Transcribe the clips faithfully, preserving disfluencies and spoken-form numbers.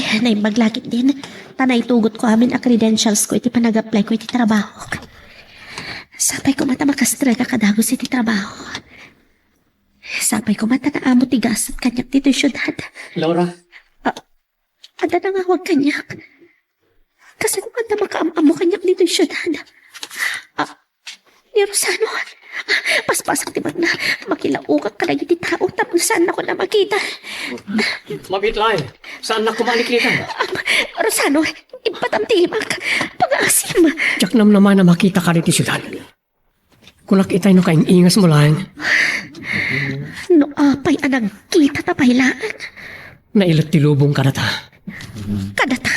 Naimbag la ketdin, ta naitugotko amin a credentials ko iti panag-apply ko iti trabaho. Sapay koma ta makastrek a kadagus iti trabaho. Sapay koma ta naamo ti gasat kaniak ditoy siudad. Laura? Ah, adda nangawag kaniak. Kasano koma ta makaam-ammo kaniak ditoy siudad? Ah, ni Rosano. Paspasak ti magna. Makilaukak kadagiti tao tapno saannakon a makita. Mabiit laeng. Saannak koma a makita. Ah, Rosano, impatam ti imak. Pangaasim. Diak namnama a makitaka ditoy siudad. Kunak itay no kaing-ingasmo laeng. No apay a nagkitata pay laeng. Nailet ti lubong kadata. Kadata.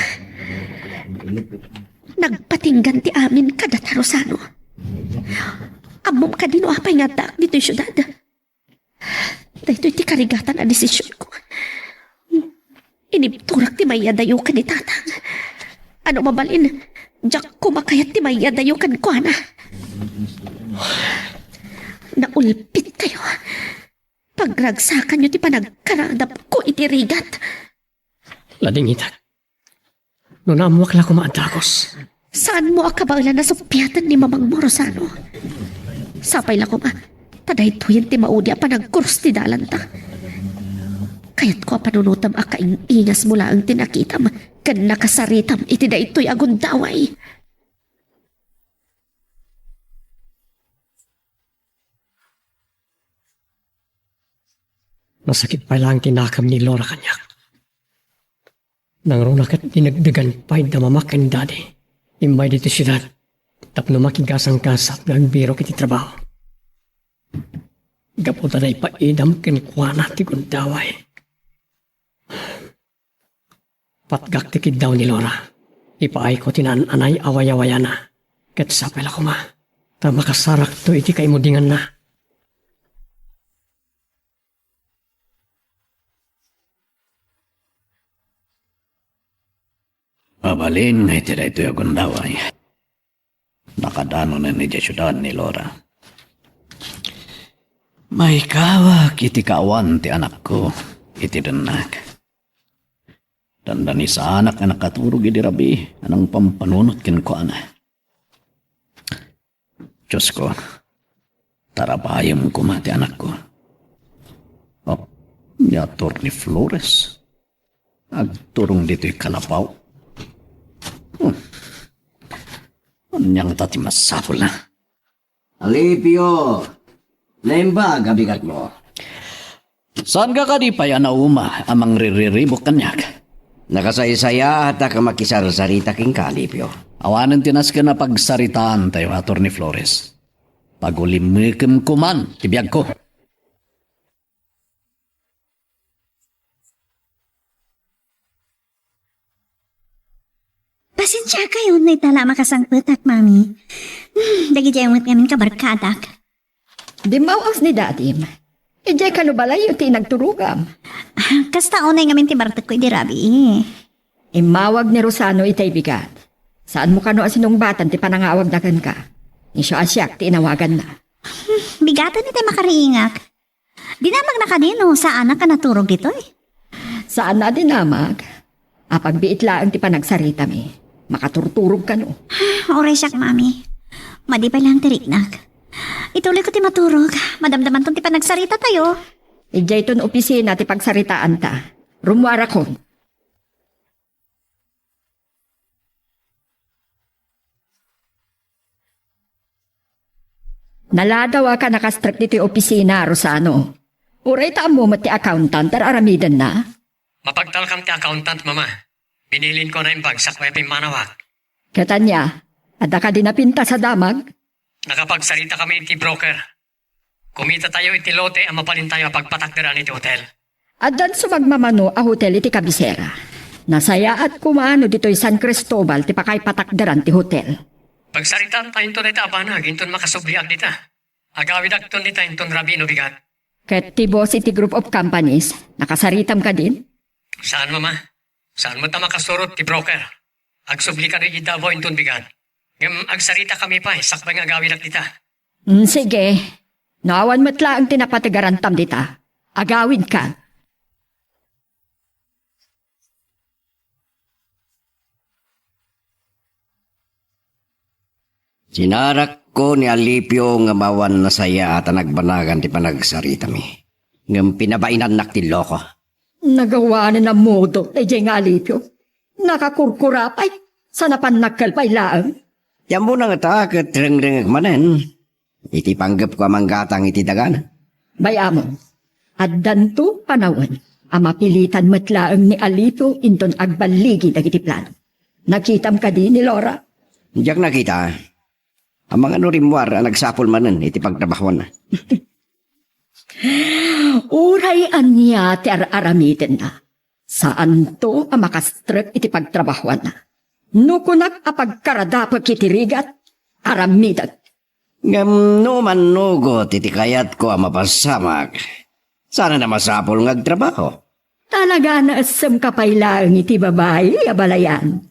Nagpatinggan ti amin kadata, Rosano. Ammom kadi no apay nga addaak ditoy siudad? Daytoy ti karigatan a desisionko. Inibturak ti mayadayo ken ni Tatang. Ano mabalin, diak koma kayat ti mayadayo kenkuana. Naulpitkayo. Pagragsakanyo ti panagkaradapko iti rigat. Ladingitak. No naammoak la koma a dagus. Saanmo a kabaelan a suppiaten ni mamangmo, Rosano. Sapay la koma, ta daytoyen ti maudi a panagkurus ti dalanta. Kayatko a panunotem a kaing-ingasmo laeng ti nakitam ken nakasaritam iti daytoy a gundaway. Nasakit pay laeng ti nakem ni Laura kaniak. Nangruna ket dinegdegan pay da Mama ken Daddy. Immay ditoy siudad tapno makigasanggasat nga agbirok iti trabaho. Gapu ta naipaidam kenkuana ti gundaway. Patgak ti kiddaw ni Laura. Ipaayko ti naan-anay a wayawayana. Ket sapay la koma ta makasarakto iti kaimudinganna. Mabalin nga iti daytoy a gundaway, nakadanonen idiay siudad ni Laura. Maikawak iti kaawan ti anakko iti dennak. Dandanisaanak a nakaturog idi rabii a nangpampanunot kenkuana. Diosko, tarabayem koma ti anakko. Oh, ni Attorney Flores. Agturong ditoy kalapaw. Hmm. Ania ngata ti masapulna? Alipio, naimbag a bigatmo. Saanka kadi pay a nauma a mangririribuk kaniak? Nakasaysayaat a makisarsarita kenka, Alipio. Awanen ti nasken a pagsaritaantayo, Attorney Flores. Pagulimekem koman ti biagko. Pasensiakayo no ita la a makasangpetak, Mami. Hmm, dagidiay met ngamin kabarkadak. Dimmaw-os ni Dadim. Idiay kano balayyo ti inagturogam. Ah, kasta unay ngamin ti bartekko idi rabii. Immawag ni Rosano itay bigat. Saanmo kano a sinungbatan ti panangawagna kenka? Ni siak a siak ti inawaganna. Hmm, bigaten itay makariingak. Dinamagna kadi no saanak a naturog ditoy? Saanna a dinamag. Apagbiit laeng ti panagsaritami. Makaturturog kano. Uray siak, Mami. Madi pay laeng ti riknak. Ituloyko ti maturog. Madamdamanton ti panagsaritatayo. Idiayton opisina ti pagsaritaanta. Rummuarakon. Naladaw a ka nakastrek ditoy opisina, Rosano. Uray ta ammo met ti accountant, ar-aramidenna? Mapagtalkam ti accountant, Mama. Binilinko a naimbag sakbay a pimmanawak. Ket ania, adda kadi napintas a damag? Nakapagsaritakami iti broker. Kumitatayo iti lote a mabalintayo a pagpatakderan iti hotel. Addan sumagmamano a hotel iti kabisera. Nasayaat koma no ditoy San Cristobal ti pakaipatakderan ti hotel. Pagsaritaantayonto dayta a banag inton makasubliak dita. Agawidakton dita inton rabii no bigat. Ket ti boss iti group of companies, nakasaritam kadin? Saan, Mama. Saan met a makasurot ti broker. Agsubli kano idiay Davao inton bigat. Ngem agsaritakami pay sakbay nga agawidak dita. Mm, sige. No awan met laeng ti napategarantam dita, agawidkan. Sinarakko ni Alipio nga awan nasayaat a nagbanagan ti panagsaritami. Ngem pinabainannak ti loko. Nagawanen a mudo daydiay nga Alipio. Nakakurkura pay, sa napannakkel pay laeng. Ti ammona ngata ket rengrengek manen iti panggepko a manggatang iti dagana. Bay-amon, addanto panawen a mapilitan met laeng ni Alipio inton agballigi dagiti plano. Nakitam kadi ni Laura? Diak nakita. Amangan no rimmuar a nagsapul manen iti pagtrabahuanna. Uray ania ti ar-aramidenna, saanto a makastrek iti pagtrabahuanna. No kunak a pagkaradapek iti rigat, aramidek. Ngem no mannugot iti kayatko a mapasamak, saan a masapul nga agtrabaho. Talaga a naessemka pay laeng iti babai a balayan.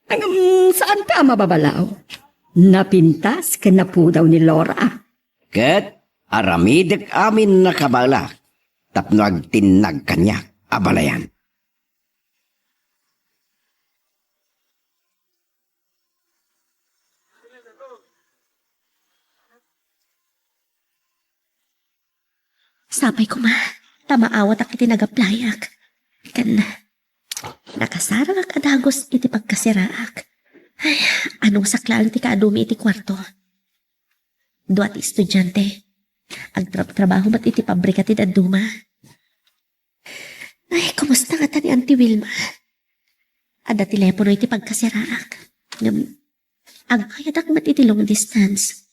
Ngem saanka a mababalaw. Napintas ken napudaw ni Laura. Ket aramidek amin a kabaelak tapno agtinnag kaniak a balayan. Sapay koma, ta maawatak iti nag-applyak. Ken nakasarangak a dagus iti pagkasiraak. Ay, anussak laeng ti kaadumi iti kuarto. Dua ti estudiante. Agtrabtrabaho met iti pabrika ti dadduma. Ay, kumusta ngata ni Auntie Wilma? Adda telepono iti pagkasiraak. Ngem, agkayadak met iti long distance.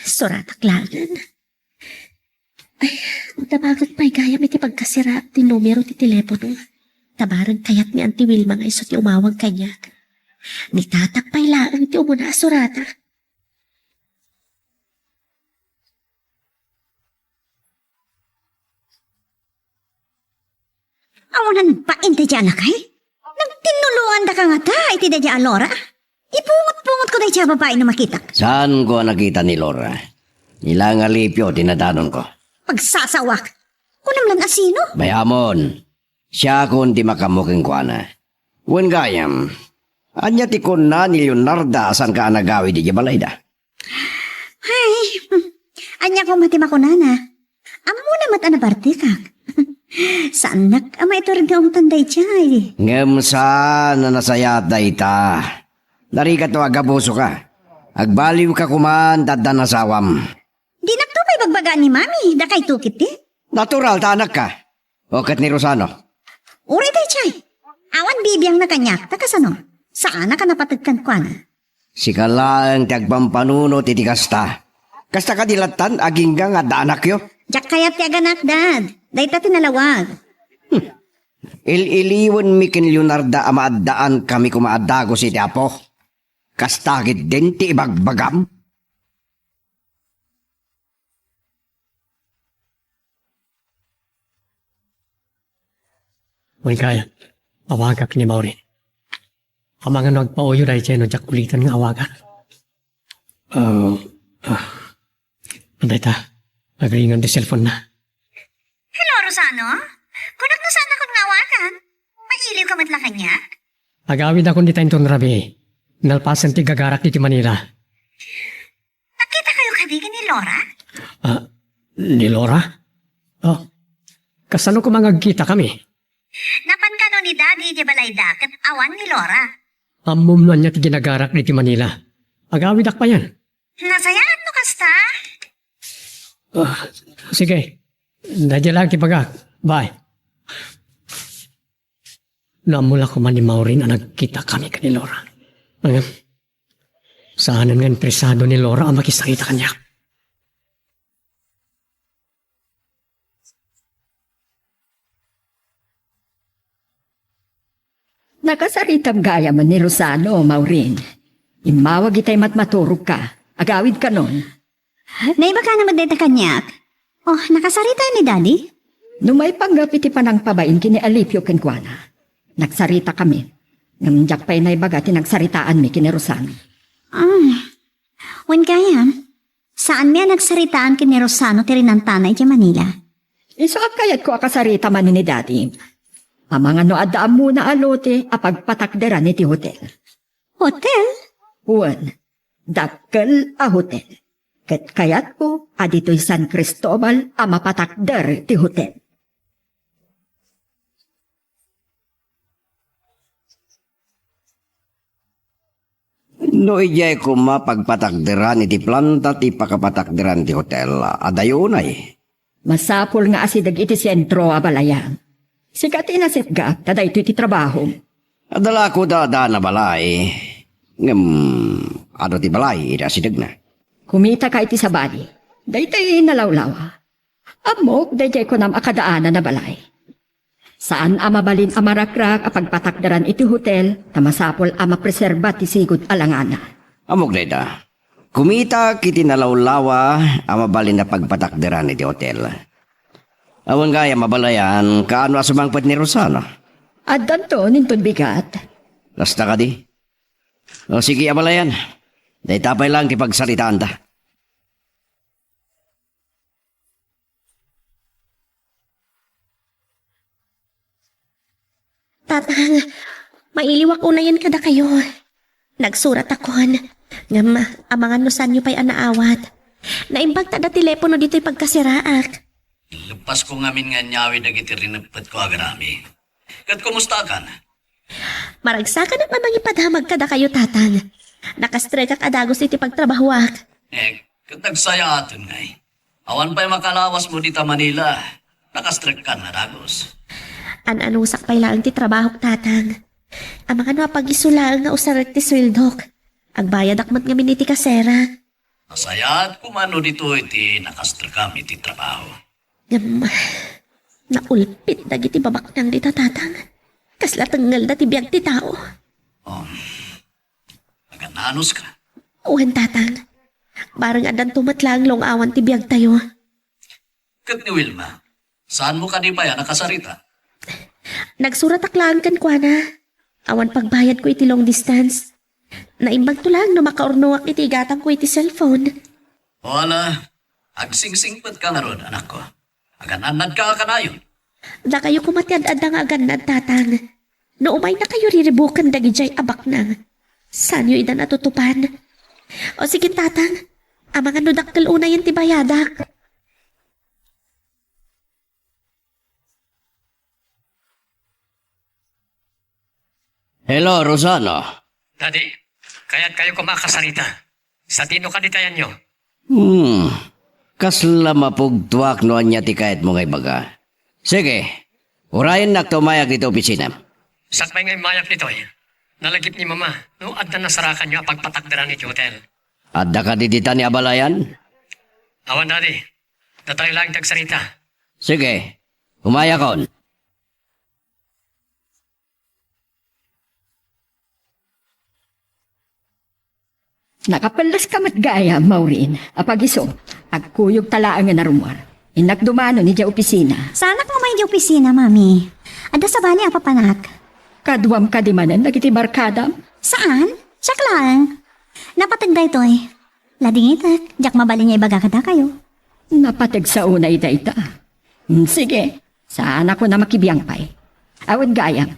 Suratak laengen. Ay, dabagat pay gayam iti pagkasiraak ti numero ti telepono. Ta bareng kayat ni Auntie Wilma nga isu ti umawag kaniak. Ni Tatak pay laeng ti umuna a suratak. Awanan bain daydiay a nakay? Nagtinulongandaka ngata iti daydiay a Laura? Ipungot-pungotko daydiay a babai no makitak. Saanko a nakita ni Laura. Ni laeng Alipio ti nadanonko. Pagsasawak. Kunam lan a sino? Bay-amon. Siakon ti makaammo kenkuana. Wen gayam, ania ti kunana ni Leonarda a saanka a nagawid idiay balayda? Ay, ania koma ti makunana? Ammona met a nabartekak. Saannak a maitured nga ungtan daydiay. Ngem saan a nasayaat dayta. Narigat no agabusoka. Agbaliwka koman ta addan asawam. Dinakto pay bagbagaan ni Mami, dakayto ketdi. Natural ta anakka. O ket ni Rosano? Uray daydiay. Awan bibiangna kaniak, ta kasano? Saanak a napateg kenkuana. Sika laeng ti agpampanunot iti kasta. Kasta kadi lattan, agingga nga adda anakyo? Diak kayat ti aganak, Dad. Dayta ti nalawag. Hmm. Il-iliwenmi ken Leonarda a maaddaankami koma a dagus iti Apo. Kasta ketdin ti ibagbagam? Wen gayam, awagak ni Maureen. Amangan no agpauyo daydiay no diak ulitan nga awagak. Ah, ah. Dayta, agringan ti cellphone na. Hello, Rosano? Kunak no saannakon nga awagan? Mailiwka met la kaniak? Agawidakon dita inton rabii. Nalpasen ti gagarak iti Manila. Nagkitakayo kadi ken ni Laura? Ah, ni Laura? Oh, kasano koma nga agkitakami? Napan kano ni Daddy idiay balayda ket awan ni Laura. Ammom no ania ti ginagarak iti Manila. Agawidak payen. Nasayaat no kasta? Ah, sige. Daydiay laeng ti ibagak. Bye. No ammo la koma ni Maureen a nagkitakami ken ni Laura. Ngem, saanen nga interesado ni Laura a makisarita kaniak. Nakasaritam gayam ni Rosano, Maureen. Immawag itay matmaturogka. Agawid kanon. Naibagana met dayta kaniak. Oh, nakasarita ni Daddy? No maipanggep iti panangpabain ken ni Alipio kenkuana. Nagsaritakamin. Ngem diak pay naibaga ti nagsaritaanmi ken ni Rosano. Ah, wen gayam, saanmi a nagsaritaan ken ni Rosano ti rinantana idiay Manila. Isu a kayatko a kasarita manen ni Daddy. Amangan no adda ammona a lote a pagpatakderan iti hotel. Hotel? Wen. dakkel a hotel. Ket kayatko a ditoy San Cristobal a mapatakder ti hotel. No idiay koma pagpatakderan iti planta ti pakapatakderan ti hotel, adayo unay. Masapul nga asideg iti sentro a balayan. Sika ti nasitgak ta daytoy ti trabahom. Adda la koda addaan a balay. Ngem, adu ti balay iti asidegna. Kumitaka iti sabali. Daytoy nalawlawa. Ammok, daydiay kunam a kadaanan a balay. Saan a mabalin a marakrak a pagpatakderan iti hotel, ta masapul a mapreserba ti sigud a langana. Ammok dayta. Kumitak iti nalawlawa a mabalin a pagpatakderan iti hotel. Awan gayam a balayan, kaano a sumangpet ni Rosana? Addanto ninton bigat. Kasta kadi? O sige, a balayan. Dayta pay laeng ti pagsaritaanta. Tatang, mailiwak unayen kadakayo. Nagsuratakon. Ngem, amangan no saanyo pay a naawat. Naimbag ta adda telepono ditoy pagkasiraak. Inleppasko ngamin nga inyawid dagiti rineppetko a garami. Ket kumustakan? Maragsakanak a mangipadamag kadakayo, Tatang. Nakastrekak a dagus iti pagtrabahoak. Eh, ket nagsayaaten ngay. Awan pay makalawasmo dita Manila. Nakastrekkan a dagus. An-anusak pay laeng ti trabahok, Tatang. Amangan no apag-isu laeng nga usarek ti sueldok. Agbayadak met ngamin iti kasera. Nasayaat koma no ditoy ti nakastrekam iti trabaho. Ngem, naulpit dagiti babaknang dita, Tatang. Kasla tengngelda ti biag ti tao. Um, agan-anuska? Wen, Tatang. Bareng addanto met laeng long-awan ti biagtayo. Ket ni Wilma, saanmo kadi pay a nakasarita? Nagsuratak laeng kenkuana. Awan pagbayadko iti long distance. Naimbagto laeng no makaurnoak iti igatangko iti cellphone. O ala, agsingsingpetka ngarud, anakko. Agan-annadka a kanayon. Dakayo koma ti ad-adda nga agannad, Tatang. No umaynakayo riribuken dagidiay a baknang, saanyo ida natutupan. O sige, Tatang. Amangan no dakkel unayen ti bayadak. Hello, Rosana. Daddy, kayatkayo koma a kasarita. Sadino kadi ti ayanyo? Hmm. Kasla mapugtuak no ania ti kayatmo nga ibaga. Sige, urayennak ta umayak ditoy opisinam. Sakbay nga immayak ditoy, nalagip ni Mama no adda nasarakanyo a pagpatakderan iti hotel. Adda kadi dita ni abalayan? Awan, Daddy. Datayo laeng ti agsarita. Sige, umayakon. Nakapelleska met gayam, Maureen. Apag-isu, agkuyogta laengen a rummuar. Innak dumanon idiay opisina. Saanak nga umay idiay opisina, Mami. Adda sabali a papanak. Kaduam kadi manen dagiti barkadam? Saan? Siak laeng. Napateg daytoy. Ladingitek, diak mabalin nga ibaga kadakayo. Napateg sa unay dayta. Hmm, sige, saanakon a makibiang pay. Awan gayam.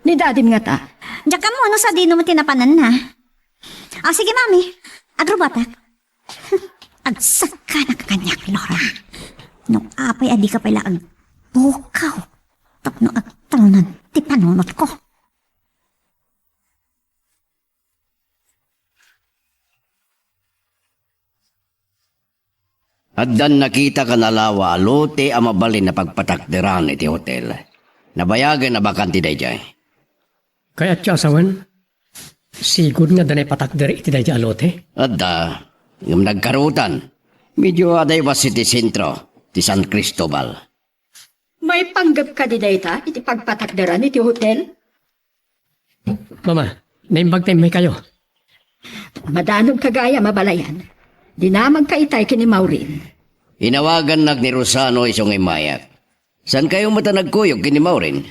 Ni dadim ngata? Diak ammo no sadino met ti napananna. Ah, sige, Mami. Agrubatak. Agsakkanak kaniak, Laura. No apay a dika pay la agpukaw tapno agtalnan ti panunotko. Addan nakita kan alawa a lote a mabalin a pagpatakderan iti hotel. Nabayagen a bakante daydiay. Kayatyo a sawen, sigud nga adda naipatakder iti daydiay a lote? Adda, ngem nagkarutan. Medio adaywas iti sentro ti San Cristobal. Maipanggep kadi dayta iti pagpatakderan iti hotel? Mama, naimbag ta immaykayo. Madanog ka gayam a balayan. Dinamagka itay ken ni Maureen. Inawagannak ni Rosano isu nga immayak. Saankayo met a nagkuyog ken ni Maureen?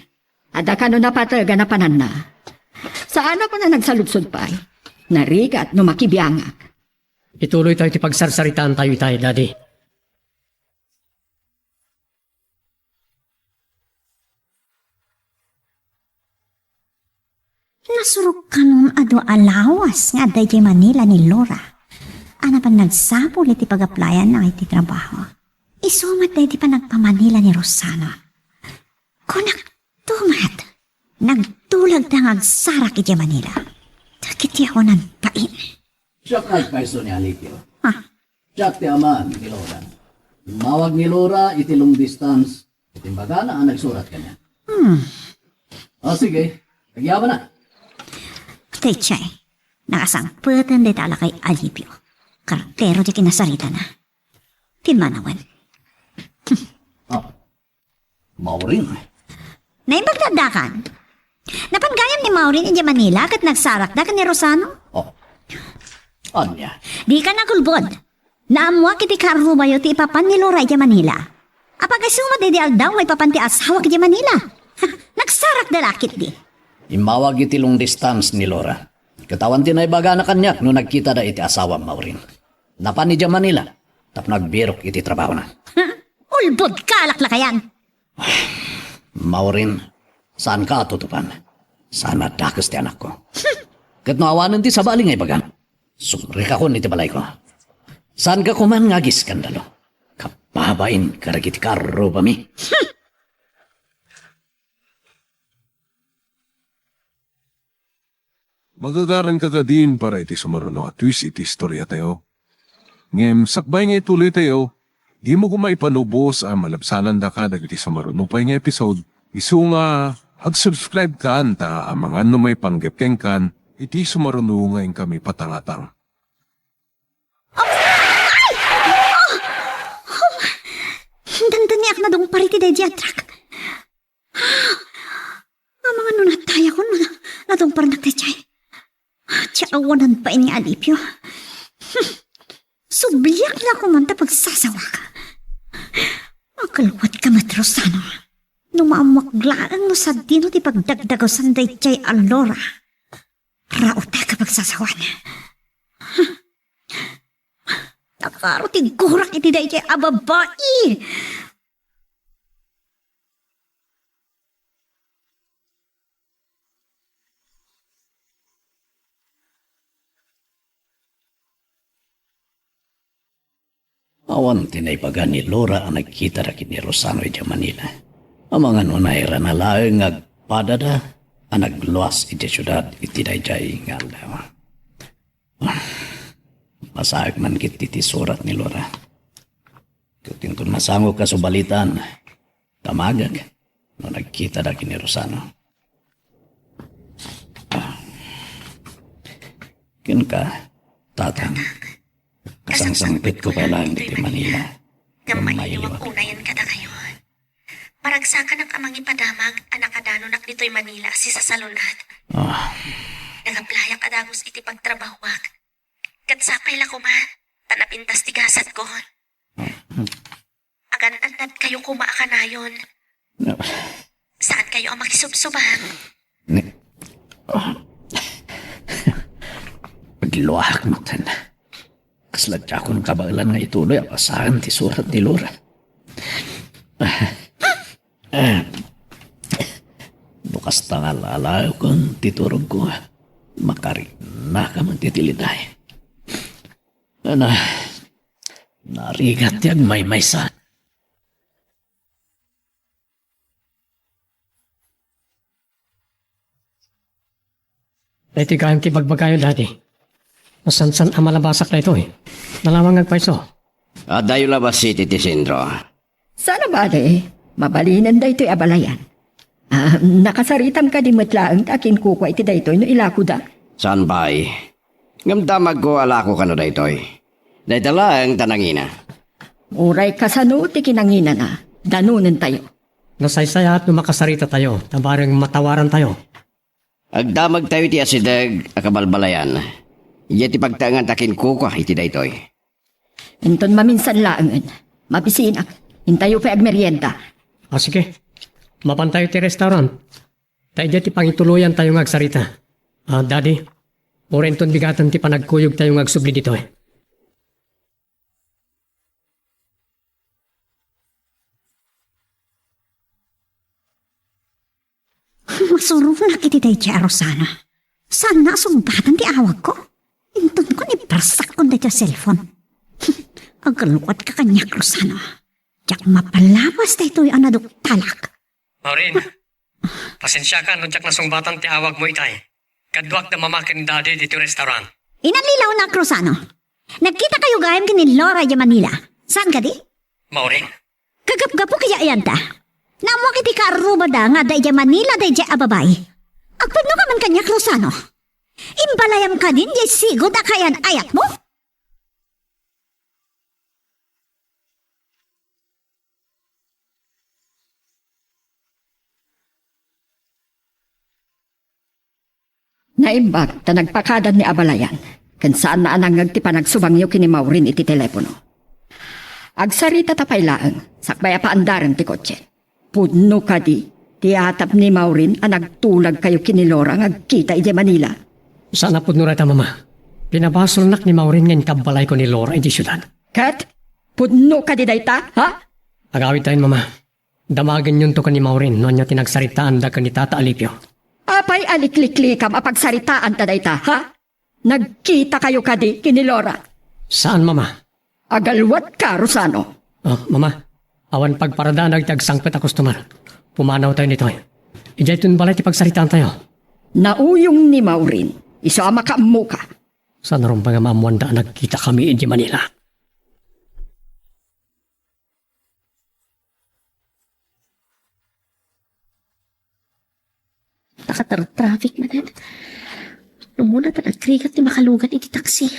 Adda kano napateg a napananna. Saanakon a nagsaludsod pay. Narigat no makibiangak. Ituloytayo ti pagsarsaritaantayo itay, Daddy. Nasurok kanon a dua a lawas nga adda idiay Manila ni Laura. a napan nagsapul iti pag-applyan-na iti trabaho. Isu met daydi panagpa-Manila ni Rosano. Kunakto met, nagtulagda nga agsarak idiay Manila. Dagiti awanan pain. Siak nga agpayso ni Alipio. Ha? Siak ti ama ni Laura. Immawag ni Laura iti long distance iti imbagana a nagsurat kaniak. Hmm. O, sige. Agyamanak. Tay, chay. Nakasangpeten dayta a lakay Alipio. Kartero ti kinasaritana. Pimmanawen. Ah. Maureen. Naimbag ti addakan. Napan gayam ni Maureen idiay Manila ket nagsarakda ken ni Rosano? Oh. Ania? Dika nagulbod. Naammoak iti kaarrubayo ti ipapan ni Laura idiay Manila. Apag-isu met daydi aldaw nga ipapan ti asawak idiay Manila. Nagsarakda la ketdi. Immawag iti long distance ni Laura. Ket awan ti naibagana kaniak no nagkitada iti asawam, Maureen. Napan idiay Manila tapno agbirok iti trabahona. Ulbod ka, laklakayan! Maureen, saanka a tutupan. Saan a dakes ti anakko. Ket no awanen ti sabali nga ibagam, sumrekakon iti balayko. Saanka koman nga agiskandalo. Kababain kadagiti kaarrubami. Magagaranka kadin para iti sumaruno a twist iti istoriatayo. Ngem sakbay nga ituloytayo, dimo koma ipanubos a malabsanandaka dagiti sumaruno pay nga episode, isu nga ag-subscribe kan ta amangan no maipanggep kenkan iti sumaruno nga inkami patangatang. Ay! Oh! Oh! Dandaniak nadungpar iti daydi a truck. Amangan no natayakon no na-, nadungparnak daydiay. Ti awanan pain nga Alipio. Hmm. Subliak la koman ta pagsasawak. Makalwat ka met, Rosano. No maammoak laeng no sadino ti pagdagdagusan daydiay a Laura. Raotek a pagsasawan. Nakaro ti gurak iti daydiay a babai. Awan ti naibaga ni Laura a nagkitada ken ni Rosano idiay Manila. Amangan no nairana laeng nga agpadada a nagluas idiay siudad iti daydiay nga aldaw. Masaek man ketdi ti surat ni Laura. Ket inton masangok a subalitan, damagek no nagkitada ken ni Rosano. Ah. Kenka, Tatang, kasangsangpetko pay laeng ditoy Manila. Ngem mailiwak unayen kadakayo. Maragsakanak a mangipadamag a nakadanunak ditoy Manila a sisasalun-at. Ah. Nagaplayak a dagus iti pagtrabahoak. Ket sapay la koma, ta napintas ti gasatko. Agan-annadkayo koma a kanayon. No. Saankayo a makisubsubang. Ni-, agluak metten. Kasla diakon kabaelan nga ituloy a basaen ti surat ni Laura. No kasta nga ala-alayoken ti turogko, makarinnaka met iti litay. Ana, narigat ti agmaymaysa. Daytoy gayam ti bagbagayo, Daddy. Masansan a malabasak daytoy. Nalaman nga agpayso. Adayo la bassit iti sentro. Saan a bale, mabalinen daytoy a balayan. Ah, nakasaritam kadi met laeng ta kinkukua iti daytoy no ilakoda? Saan pay. Ngem damagko a lako kano daytoy. Dayta laeng ta nangina. Uray kasano ti kinanginana, danonentayo. Nasaysayaat no makasaritatayo, ta bareng matawarantayo. Agdamagtayo iti asideg a kabalbalayan. Idiay ti pagtaengan ta kinkukua iti daytoy. Inton maminsan laengen, mabisinak. Intayo pay agmerienda. Ah, sige. Mapantayo ti restaurant. Ta idiay ti pangituloyantayo nga agsarita. Ah, Daddy, uray inton bigaten ti panagkuyogtayo nga agsubli ditoy. Masuronak iti daydiay a Rosana. Saanna a sungbaten ti awagko? Inton ko ni parsakkon daytoy a cellphone. Agalwatka kaniak, Rosano. Diak mapalawas daytoy a naduktalak. Maureen, pasensiaka no diak nasungbatan ti awagmo itay. Kaduak da mama ken daddy ditoy restaurant. Inallilaw na, Rosano. Nagkita kayo gayam ken ni Laura idiay Manila. Saan kadi? Maureen. Kagapgapu kaya ayanta? Naammoak iti kaarrubada nga adda idiay Manila daydiay a babai. Agpudno ka man kaniak, Rosano. Imbalayam kadin diay sigud a kaayan-ayatmo? Naimbag ta nagpakada ni abalayan, ken saanna a nangngeg ti panagsubangyo ken ni Maureen iti telepono. Agsaritata pay laeng, sakbay a paandarem ti kotse. Pudno kadi ti atap ni Maureen a nagtulag kayo ken ni Laura nga agkita idiay Manila? Saan a pudno dayta, Mama. Pinabasolnak ni Maureen nga inkabbalayko ni Laura idiay siudad. Ket? Pudno kadi dayta, ha? Agawidtayon, Mama. Damagenyonto ken ni Maureen no ania ti nagsaritaanda ken ni Tata Alipio. Apay a likliklikam a pagsaritaanta dayta, ha? Nagkita kayo kadi ken ni Laura? Saan, Mama. Agalwatka, Rosano. Ah, Mama, awan pagparadaan dagiti agsangpet a customer. Pumanawtayon ditoy. Idiayton balay ti pagsaritaantayo. Nauyong ni Maureen, isu a makaammoka. Saan a rumbeng a maammoanda a nagkitakami idiay Manila? Nakatar-traffic manen. Umuna ta nagrigat ti makalugan iti taksi.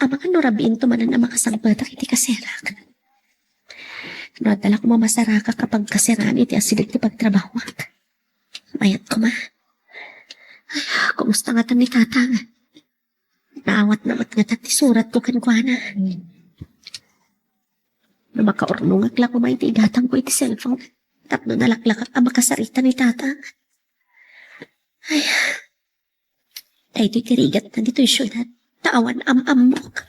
Amangan no rabiinto manen a makasangpetak iti kaserak. No adda la koma masarakak a pagkaseraan iti asideg ti pagtrabahoak. Mayat koma. Ay, kumusta ngatan ni Tatang? Naawatna met ngatan ti suratko kenkuana. No makaurnongak la koma iti idatangko iti cellphone tapno nalaklakak a makasarita ni Tatang. Ay, daytoy ti rigatna ditoy siudad, ta awan am-ammok.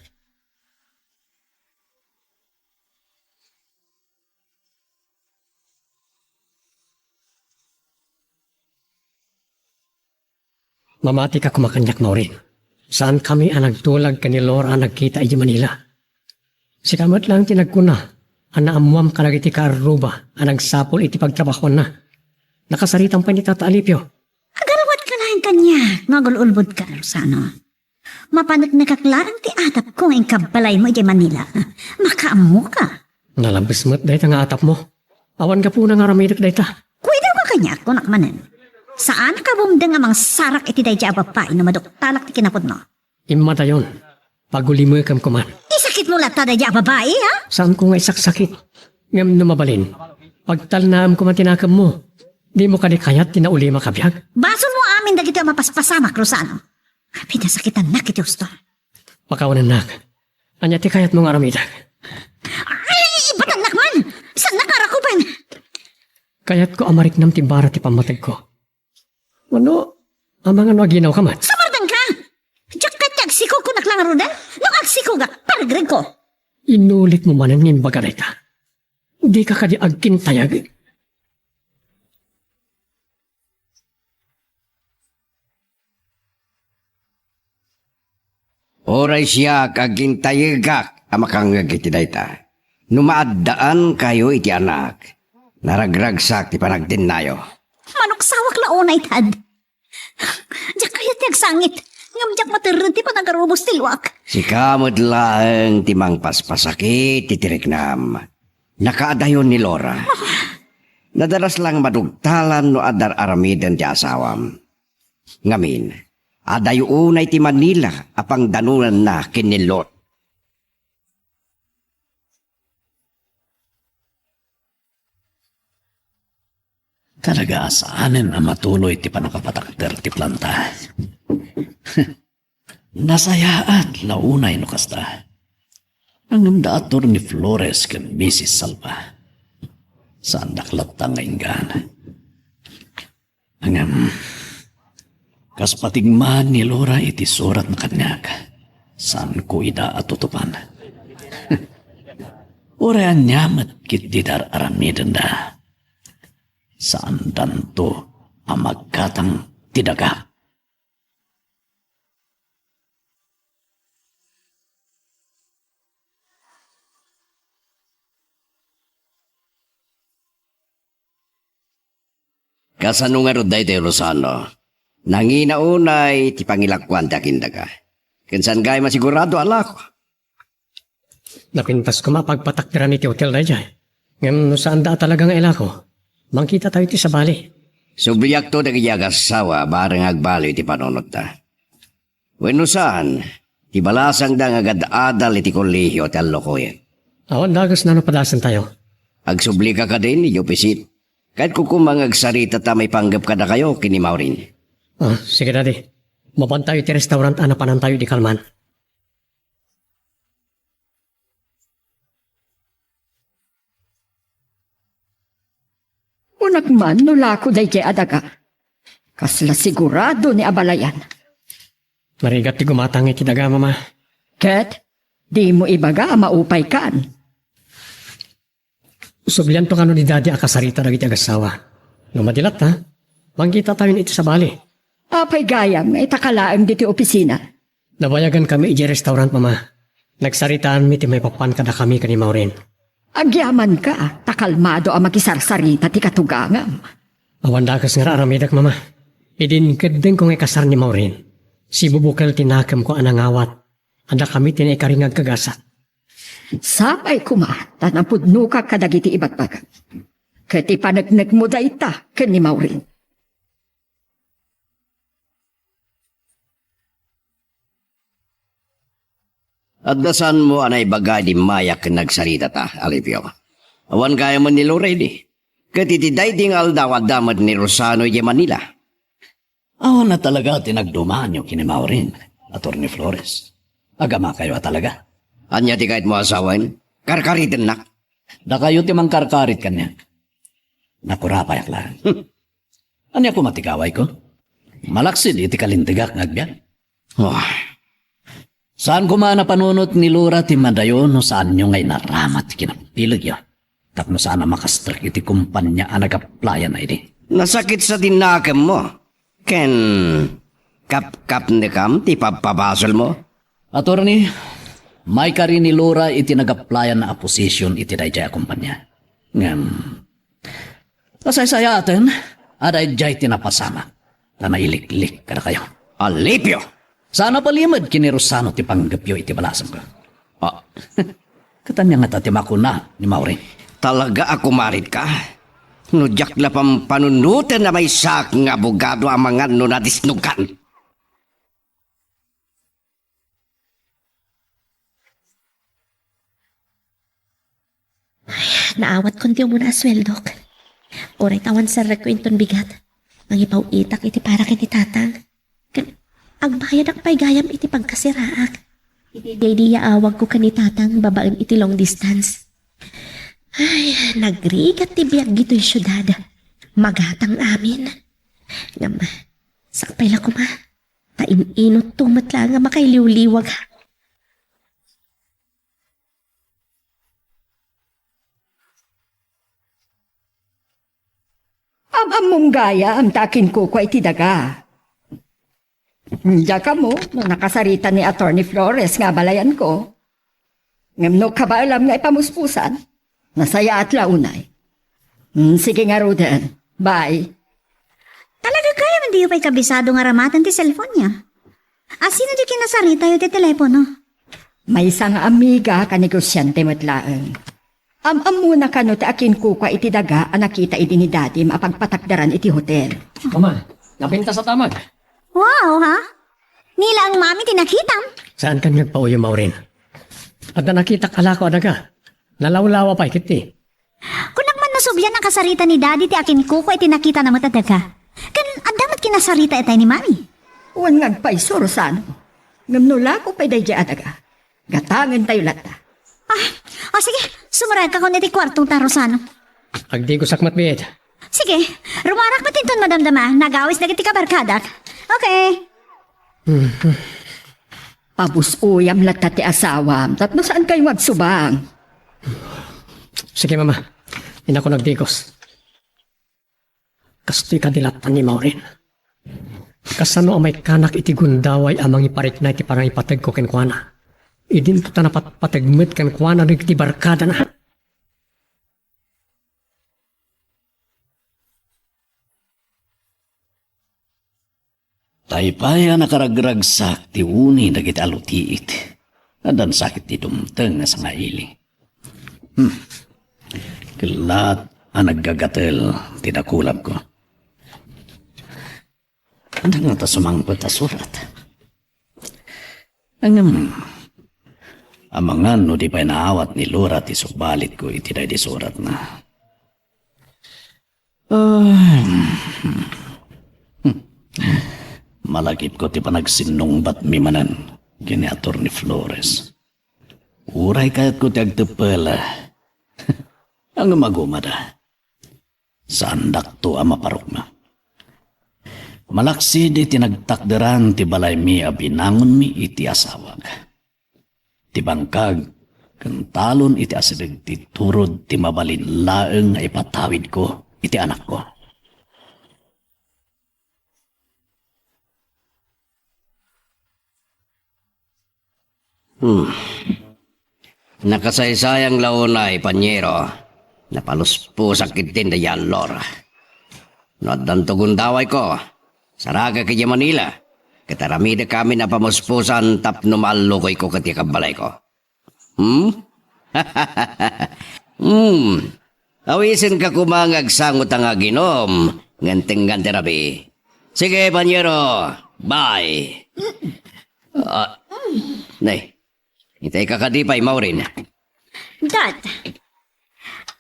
Mamatika koma kaniak, Maureen. Saankami a nagtulag ken ni Laura a nagkita idiay Manila. Sika met laeng ti nagkuna a naammoam kadagiti kaarruba a nagsapul iti pagtrabahoanna. Nakasaritam pay ni Tata Alipio. Agalwatka laeng kaniak nga agul-ulbodka, Rosano. Mapaneknekak laeng ti atapko nga inkabbalaymo idiay Manila. Makaammoka. Nalabes met dayta nga atapmo. Awan gapuna nga aramidek dayta. Kuidawka kaniak, kunak manen. Saan a kabumdeng a mangsarak iti daydiay a babai no maduktalak ti kinapudno. Immadayon, pagulimekem koman. Isakitmo latta daydiay a babai, ha? Saanko nga isaksakit. Ngem no mabalin, pagtalnaem koma ti nakemmo. Dimo kadi kayat ti naulimak a biag? Basolmo amin dagitoy a mapaspasamak, Rosano. Pinasakitannak iti husto. Pakawanennak. Ania ti kayatmo nga aramidek? Ay, ibatannak man! Saannak nga arakupen? Kayatko a mariknam ti bara ti pammategko. Wenno, amangan no aginawka met? Sumardengka! Diak ket ti agsiko, kunak la ngaruden? No agsikogak, parregregko! Inulitmo manen nga imbaga dayta. Dika kadi agkintayeg? Uray siak, agintayegak a makangngeg iti dayta. No maaddaankayo iti anak, naragragsak ti panagdennayo. Manuksawak la unay, Tad. Diak kayat ti agsangit, ngem diak materreng ti panagarubos ti luak. Sika met laeng ti mangpaspasakit iti riknam. Nakaadayon ni Laura. Nadalas lang madugtalan no adda aramiden ti asawam. Ngamin, adayo unay ti Manila a pangdanonanna ken ni Lot. Talaga a saanen a matuloy ti pannakapatakder ti planta. Nasayaat la unay no kasta. Ngem da Attorney Flores ken Missus Salva. Saandak latta nga inggaan. Ngem, kas patigmaan ni Laura iti suratna kaniak, saanko ida a tutupan. Uray ania met ketdi dar-aramidenda, saandanto a maggatang ti daga. Kasano ngarud daytoy, Rosano? Nangina unay ti pangilakuan ti akindaga. Ken saan gayam a sigurado a lako. Napintas koma a pagpatakderan iti hotel daydiay. Ngem no saanda a talaga nga ilako, mangkitatayo iti sabali. Subliakto dagiti agassawa bareng agbaliw iti panunotda. Wenno saan, ti balasangda nga agad-adal iti kolehio ti allokoyen. Awan dakes no padasentayo. Agsubli ka kadin, idiay opisin. Kayatko koma nga agsaritata maipanggep kadakayo ken ni Maureen. Ah, sige, Daddy. Mapantayo iti restaurant a napanantayo idi kalman. Kunak man no lako daydiay a daga. Kasla sigurado ni abalayan. Narigat ti gumatang iti daga, Mama. Ket, dimo ibaga a maupaykan. Sublianto kano ni Daddy a kasarita dagiti agassawa. No madi latta, mangkitatayon iti sabali. Apay gayam nga itaka laeng ditoy opisina? Nabayagankami idiay restaurant, Mama. Nagsaritaanmi ti maipapan kadakami ken ni Maureen. Agyamanka, ta kalmado a makisarsarita ti katugangam. Awan dakes nga ar-aramidek, Mama. Idi inkeddengko nga ikasar ni Maureen, sibubukel ti nakemko a nangawat. Adda kami ti naikari nga agkagasak. Sapay koma ta napudnokak kadagiti ibagbagam. Ket ipaneknekmo dayta ken ni Maureen. Adda saanmo a naibaga idi mayak ken nagsaritata, Alipio. Awan gayam ni Lorraine. Ket iti daydi nga aldaw, adda met ni Rosano idiay Manila. Awan a talaga ti nagdumanyo ken ni Maureen, Attorney Flores. Agamakayo a talaga. Ania ti kayatmo a sawen? Karkaritennak. Dakayo ti mangkarkarit kaniak. Nakurapayak laeng. Ania koma ti gawayko? Malaksid iti kalintegak nga agbiag. Oh. Saan koma a napanunot ni Lora ti madayo no saanyo nga inaramat ti kinappilegyo tapno saan a makastrek iti kompania a nag-applyan idi? Nasakit sa dinakemmo. Ken kapkapnekam ti pabpabasolmo? Attorney, maikari ni Lora iti nag-applyan a position iti daydiay a kompania. Ngem, nasaysayaaten a daydiay ti napasamak ta nailiklik kadakayo. Alipio! Saan a palimed ken ni Rosano ti panggepyo iti balasangko. Ah. Ket ania ngata ti makuna ni Maureen? Talaga a kumaritka? No diak la pampanunoten a maysaak nga abogado amangan no nadisnugan. Ay, naawatkon ti umuna a sueldok. Uray ta awan serrekko inton bigat, mangipaw-itak iti para ken ni Tatang. Ken agbayadak pay gayam iti pagkasiraak. Iti daydi yaawagko ken ni Tatang babaen iti long distance. Ay, nagrigat ti biag ditoy siudad. Magatang amin. Ngem, sakpay la koma. Ta in-inutto met laeng a makailiwliwag. Am-ammom gayam ta akinkukua iti daga. Diak ammo no nakasarita ni Attorney Flores nga abalayanko. Ngem no kabaelam nga ipamuspusan, nasayaat la unay. Hmm, sige ngaruden. Bye. Talaga gayam a diyo pay kabisado nga aramaten ti cellphone-na? Asino ti kinasaritayo ti telepono? Maysa nga amiga, kanegosiante met laeng. Am-ammona kano ti akinkukua iti daga a nakita idi ni Dadim a pagpatakderan iti hotel? Mama, napintas a tamag. Wow, ha? Ni laeng Mami ti nakitam? Saankan nga agpauyom, Maureen. Adda nakitak a lako a daga. Nalawlawa pay ketdi. Kunak man no sublian a kasarita ni Daddy ti akinkukua iti nakitana met a daga. Ken adda met kinasarita itay ni Mami. Wen nga agpayso, Rosano. Ngem no lako pay daydiay a daga, gatangentayo latta. Ah, o sige, sumuraekakon iti kuartota, Rosano. Agdigosak met biit. Sige, rumarak met inton madamdama, nagawis dagiti kabarkadak. Okay. Pabus-oyam latta ti asawam, tapno saankayo nga agsubang. Sige, Mama. Inakon agdigos. Kastoy kadi latta ni Maureen. Kasano a maikkanak iti gundaway a mangiparikna iti panangipategko kenkuana? Idinto ta napatpateg met kenkuana dagiti barkadana. Tay pay a nakaragragsak ti uni dagiti alutiit. Addan sakit ti dumteng nga sangaili. Hmm. Kellat a naggagatel ti dakulabko. Anda ngata sumangpet a surat? Ngem, amangan no di pay naawat ni Laura ti subbalitko iti daydi suratna. Ah, malagipko ti panagsinnungbatmi manen ken ni Attorney Flores. Uray kayatko ti agteppel, ngem agumada. Saandakto a maparukna. Malaksid iti nagtakderan ti balaymi a binangonmi iti asawak. Ti bangkag ken talon iti asideg ti turod ti mabalin laeng nga ipatawidko iti anakko. Hmm. Nakasaysayang la unay, panyero. Napalusposak ketdin daydi a Laura. No addanto gundawayko, saragak idiay Manila, ket aramidek amin a pamuspusan tapno maallukoyko ket kabbalayko. Hmm? Hmm. Awisenka koma nga agsangota nga aginom, ngem tengngan ti rabii. Sige, panyero. Bye. Ah, nay, itay ka kadi pay, Maureen. Dad,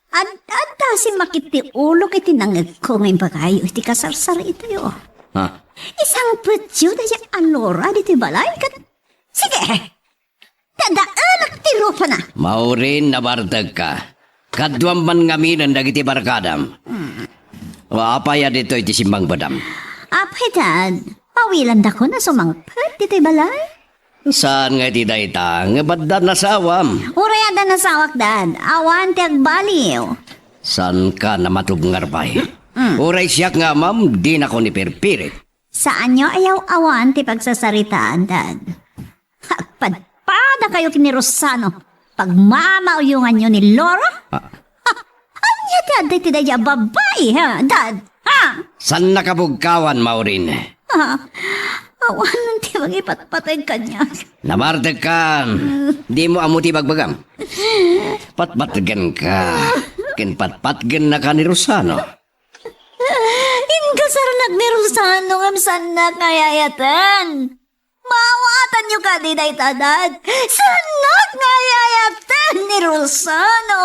ad-, adda simakit ti ulok iti nangngegko nga imbagayo iti kasarsaritayo. Ha? Isangpetyo daydi a Laura ditoy balay, ket, sige, dadaelak ti rupana. Maureen, nabartekka. Kaduam man ngaminen dagiti barkadam. Hmm. Apay a ditoy ti simmangpetdam? Apay, Dad, pawilandakon a sumangpet ditoy balay? Saan nga iti dayta, ngem adda nasawam. Uray adda nasawak, Dad. Awan ti agbaliw. Saanka a matubngar pay? Mm. Uray siak nga amam, dinakon ipirpirit. Saanyo a yaw-awan ti pagsasaritaan, Dad. Agpadpadakayo ken ni Rosano. Pagmamauyonganyo ni Laura? Ah. Ha? Ania ti adda iti daydi a babai, ha, Dad? Ha? Saannaka bugkawan, Maureen. Ha? Awanen ti mangipatpateg kaniak. Nabartekka. Dimo ammo ti ibagbagam. Patpatgenka. Ken patpatgennaka ni Rosano. Inkasarnak ni Rosano ngem saannak nga ay-ayaten. Maawatanyo kadi dayta, Dad? Saannak nga ay-ayaten ni Rosano.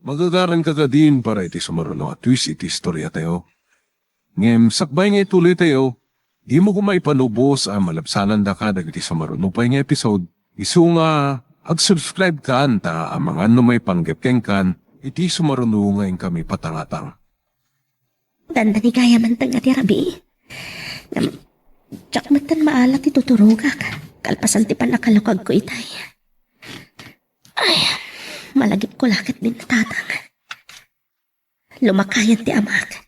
Magagaranka kadin para iti sumaruno a twist iti istoriatayo. Ngem sakbay nga ituloytayo, dimo koma ipalubos a malabsanandaka dagiti sumaruno pay nga episode, isu nga ag-subscribe kan ta amangan no maipanggep kenkan iti sumaruno nga inkami patangatang. Dandani gayam ti rabii. Ngem, diak metten maala ti tuturogak, kalpasan ti pannakalukagko itay. Ay, malagipko la ketdin, Tatang. Lumakayen ti amak.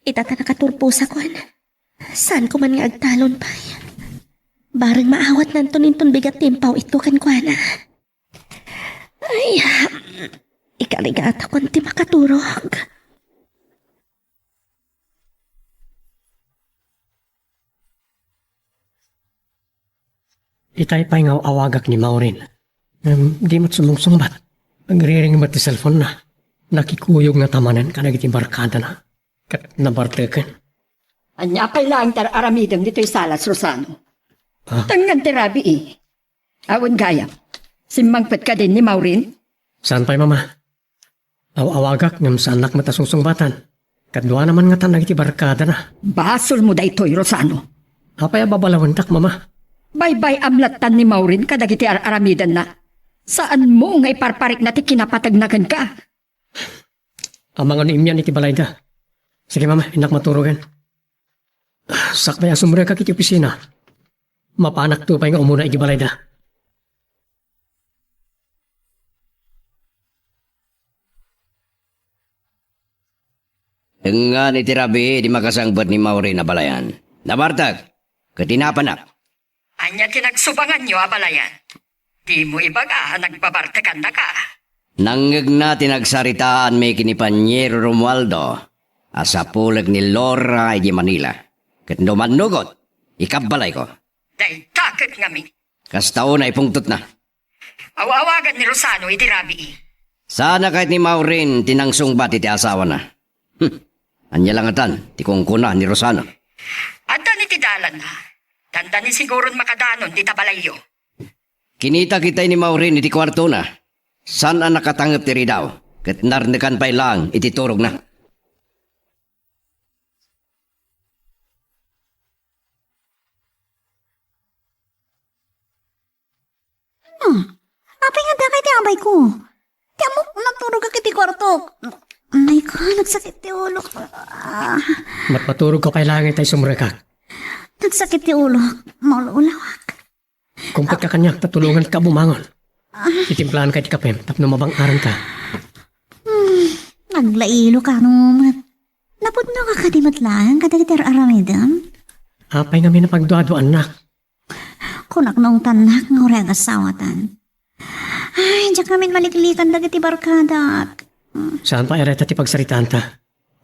Ita ta nakaturposakon. Saanko man nga agtalon pay. Bareng maawatnanton inton bigat ti impaw-itko kenkuana. Ay, ikarigatakon ti makaturog. Itay pay nga aw-awagak ni Maureen. Ngem di met sumungsungbat. Agriring met ti cellphone-na. Nakikuyog ngata manen kadagiti barkadana. Ket nabarteken. Ania pay laeng ti ar-aramidem ditoy salas, Rosano? Ah? Tengngan ti rabii. Awan gayam. Simmangpet kadin ni Maureen? Saan pay, Mama? Aw-awagak ngem saannak met a sungsungbatan. Kaduana man ngatan dagiti barkadana. Basolmo daytoy, Rosano. Apay a babalawentak, Mama? Baybay-am lattan ni Maureen kadagiti ar-aramidenna. Saanmo nga iparparikna ti kinapategna kenka. Amangan no immian iti balayda. Sige, Mama, innak maturogen. Sakbay a sumrekak iti opisina, mapanakto pay nga umuna iti balayda. Tengngan iti rabii ti makasangpet ni Maureen a balayan. Nabartek, ket inapanak. Ania ti nagsubanganyo a balayan? Dimo ibaga a nagbabartekannaka. Nangngegna ti nagsaritaanmi ken ni Paniero Romualdo a sapulek ni Laura idiay Manila. Ket no mannugot, ikabbalayko. Dayta ket ngamin. Kasta unay pungtotna. Aw-awagan ni Rosano iti rabii. Saan a kayat ni Maureen ti nangsungbat iti asawana? Hmm. Ania la ngatan ti kunkuna ni Rosano? Adda ni ti dalanna. Dandani siguron makadanon dita balayyo. Kinita kita ni Maureen iti kuartona. Saan a nakatangep ti ridaw, ket narnekan pay laeng iti turogna. Hmm. Apay nga dakay ti abayko? Ti ammok, nagturogak iti kuartok. Ay ko, nagsakit ti ulok. Ah. Mappaturog ka pay laeng tay sumrekak. Nagsakit ti ulok. Maululawak. Kumpat ka kaniak, ta tulongan ka bumangon. Itimplahan ka iti kapem, tapno mabang-aran ka. Hmm, naglailo ka no met. Napudno ka kadi met laeng kadagiti ar-aramidem? Apay ngamin a pagduaduaannak? Kunak naungtannak nga uray agasawatan. Ay, diak ngamin maliklikan dagiti barkadak. Saan pay a reta ti pagsaritaanta?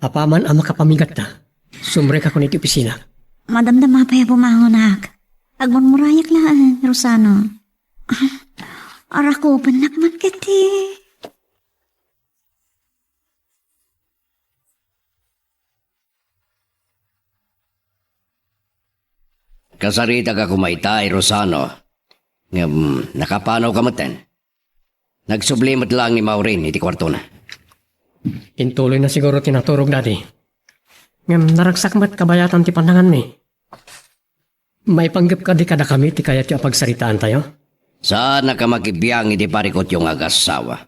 Apaman a makapamigatta, sumrekakon iti opisina. Madamdama pay a bumangonak. Agmurmurayak laeng, Rosano. Arakupennak met ketdi. Kasaritaka koma ita, Rosano. Ngem, nakapanawka metten. Nagsubli met laeng ni Maureen iti kuartona. Intuloyna siguro ti naturog, Daddy. Ngem naragsak met kabayatan ti pannanganmi. Maipanggep kadi kadakami ti kayatyo a pagsaritaantayo? Saanak a makibiang iti parikutyo nga agassawa.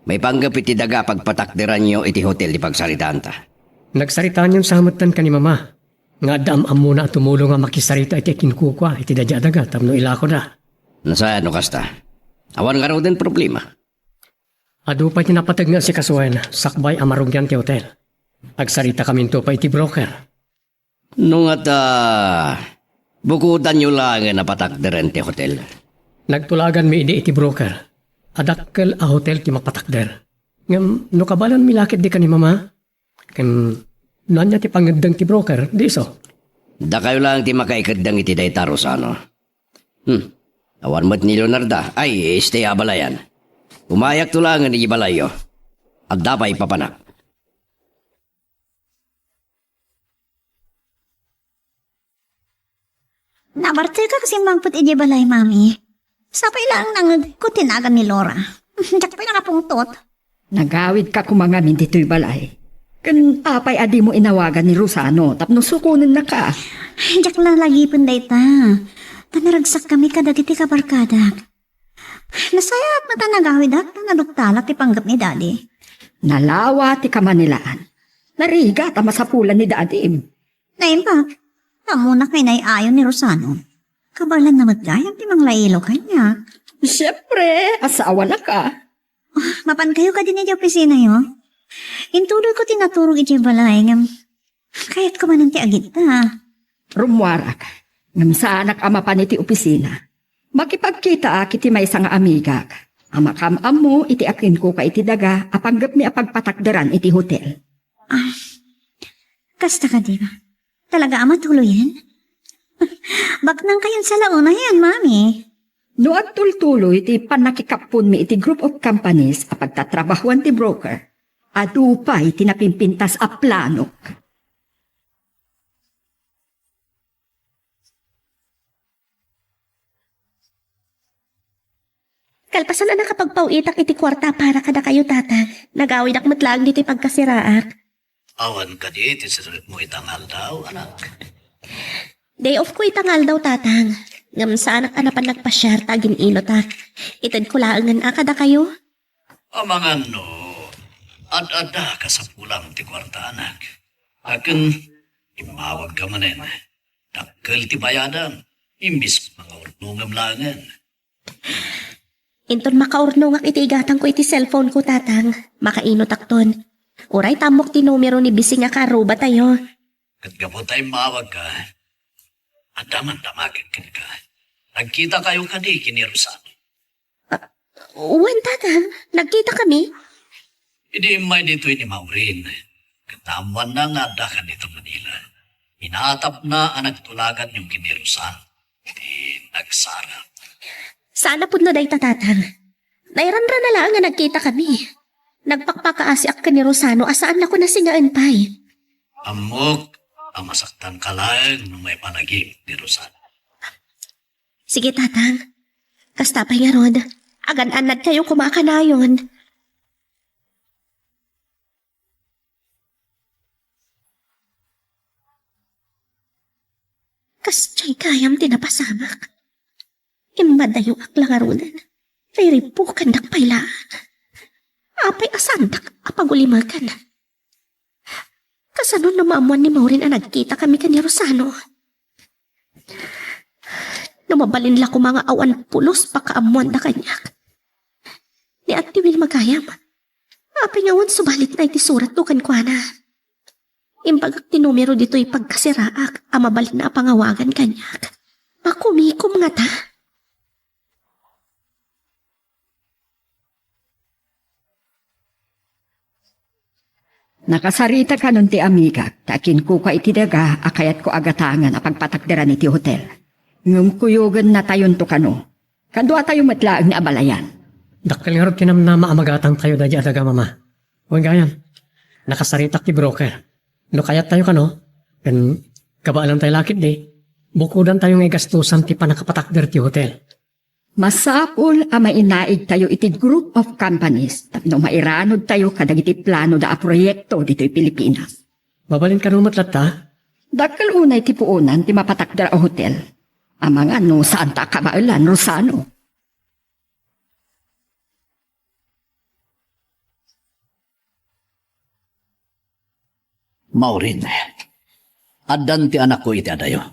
Maipanggep iti daga a pagpatakderanyo iti hotel ti pagsaritaanta. Nagsaritaanyon sa metten ken ni Mama nga adda am-ammona a tumulong a makisarita iti akinkukua iti daydiay a daga tapno ilakoda. Nasayaat no kasta. Awan ngaruden problema. Adu pay ti napateg nga asikasuen sakbay a marugian ti hotel. Agsaritakaminto pay iti broker. No ngata, bukodanyo laengen a patakderen ti hotel. Nagtulaganmi idi iti broker a dakkel a hotel ti mapatakder. Ngem no kabaelanmi la ketdi ken ni Mama, ken no ania ti pangeddeng ti broker, di isu. Dakayo laeng ti makaikeddeng iti dayta, Rosano. Hmm. Awan met ni Leonarda. Ay, stay a balayan. Umayakto laengen iti balayyo. Adda pay ipapanak. Nabartek a kas immangpet idiay balay, Mami. Sapay laeng nangngegko ti nagan ni Laura. Diak pay nakapungtot. Nagawidka koma ngamin ditoy balay. Ken apay a dimo inawagan ni Rosano tapno sukonennaka? Diak lalagipen dayta. Ta naragsakkami kadagiti kabarkadak. Nasayaat met a nagawidak ta naduktalak ti panggep ni Daddy. Nalawa ti kamanilaan. Narigat a masapulan ni Dadim. Naimbag, ta ammonak nga inay-ayo ni Rosano. Kabaelanna met gayam ti manglailo kaniak. Siempre, asawanaka. Ah, mapankayo kadi idiay opisinayo? Intuloyko ti naturog idiay balay ngem kayatko manen ti agidda. Rummuarak, ngem saanak a mapan iti opisina. Makipagkitaak iti maysa nga amigak a makaam-ammo iti akinkuka iti daga a panggepmi a pagpatakderan iti hotel. Ah, kasta kadi? Talaga a matuloyen? Baknang kayon sa launa yan, Mami. No agtultuloy ti pannakikapponmi iti group of companies a pagtatrabahoan ti broker, adu pay ti napimpintas a planok. Kalpasan a nakapagpaw-itak iti kuarta para kadakayo, Tatang, nagawidak met laeng ditoy pagkasiraak. Awan kadi ti sirrekmo ita nga aldaw, anak? Day off ko ita nga aldaw, Tatang. Ngem saanak a napan nagpasiar ta agin-inutak. Itedko laengen a kadakayo. Amangan no ad-adda kasapulam ti kuarta, anak. Akin, immawagka manen. Dakkel ti bayadam. Imbes mangaurnongem laengen. Inton makaurnongak iti igatangko iti cellphone ko, Tatang, makainutakton. Uray ta ammok ti numero ni bisi nga kaarrubatayo. Ket gapu ta immawagka, adda man damagek kenka. Nagkitakayo kadi ken ni Rosano? Ah, Wen, Tatang. Nagkitakami. Idi immay ditoy ni Maureen, ket naammoanna nga addaka ditoy Manila. Inatapna a nagtulaganyo ken ni Rosan ti nagsarang. Saan a pudno dayta, Tatang. Nairanrana laeng nga nagkitakami. Nagpakpakaasiak ken ni Rosano a saannako nasingaen pay. Ammok a masaktanka laeng no maipanagim ni Rosano. Sige, Tatang. Kasta pay ngarud, agan-annadkayo koma a kanayon. Kasdiay gayam ti napasamak. Immadayoak la ngaruden. Riripukandak pay laeng. Apay a saandak a pagulimekan? Kasano no maammoan ni Maureen a nagkitakami ken ni Rosano? No mabalin la koma nga awan pulos pakaammoanda kaniak. Ni Ate Wilma gayam. Apay nga awan subalit na iti suratko kenkuana? Imbagak ti numero ditoy pagkasiraak a mabalinna a pangawagan kaniak. Makumikom ngata? Nakasarita kanon ti amigak, ta akinkukua iti daga a kayatko a gatangen a pagpatakderan iti hotel. Ngem kuyogennatayonto kano. Kaduatayo met laeng ni abalayan. Dakkel ngarud ti namnama a magatangtayo daydi a daga, Mama. Wen gayam, nakasaritak ti broker. No kayattayo kano, ken kabaelantayo la ketdi, bukodantayo nga igastusan ti pannakapatakder ti hotel. Masapul a mainaigtayo iti group of companies tapno mairanudtayo kadagiti planoda a proyekto ditoy Pilipinas. Mabalin kano met latta? Dakkel unay ti puonan ti mapatakder a hotel. Amangan no saanta a kabaelan, Rosano. Maureen, addan ti anakko iti adayo.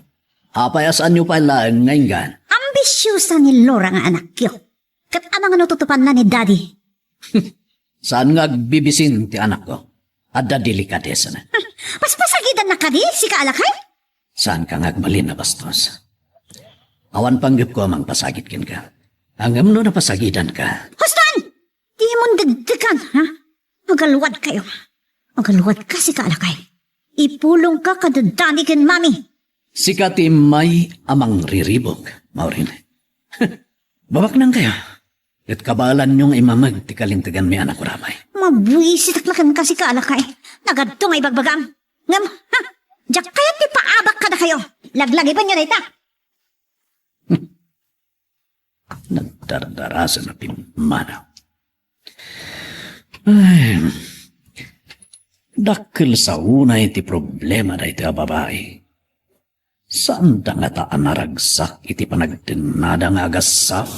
Apay a saanyo pay laeng nga inggan? Ambisiosa ni Laura nga anakyo. Ket amangan no tutupanna ni Daddy? Saan nga agbibisin ti anakko. Adda delikadesana. Paspasagidanna kadi, sika a lakay? Saanka nga agbalin a bastos. Awan panggepko a mangpasagid kenka. Ngem no napasagidanka. Huston! Dimon dagdagan, ha? Agalwadkayo. Agalwadka, sika a lakay. Ipulongka kada Daddy ken Mami. Sika ti immay a mangriribuk, Maureen. Babaknangkayo. Ket kabaelanyo nga imameg ti kalinteganmi a nakurapay. Mabuisitak la kenka, sika a lakay. Nagadto nga ibagbagam. Ngem, ha? Diak kayat ti paabak kadakayo. Laglagipenyo dayta. Nagdardarasen a pimmanaw. Ay, dakkel sa unay ti problema daytoy a babai. Saanda ngata a naragsak iti panagtennada nga agassaw?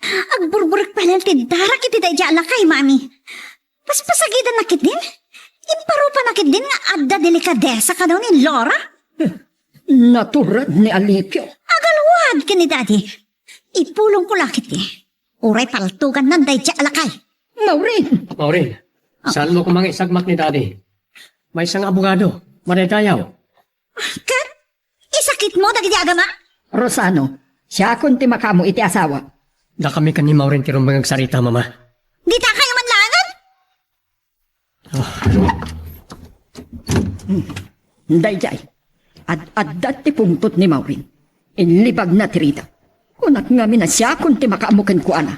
Agburburek pay laeng ti darak iti daydi a lakay, Mami. Paspasagidanna ketdin? Imparupanna ketdin nga adda delikadesa kano ni Laura? Naturad ni Alipio. Agalwad ken ni Daddy. Ipulongko la ketdi. Uray paltugannan daydi a lakay. Maureen! Maureen, saanmo koma nga isagmak ni Daddy? Maysa nga abogado, madaydayaw. Ket isakitmo dagiti agama? Rosano, siakon ti makaammo iti asawa. Dakami ken ni Maureen ti rumbeng agsarita, Mama. Ditakayo man laengen? Daydiay, ad-adda ti pungtot ni Maureen. Inlibagna ti rida. Kunak ngamin a siakon ti makaammo kenkuana.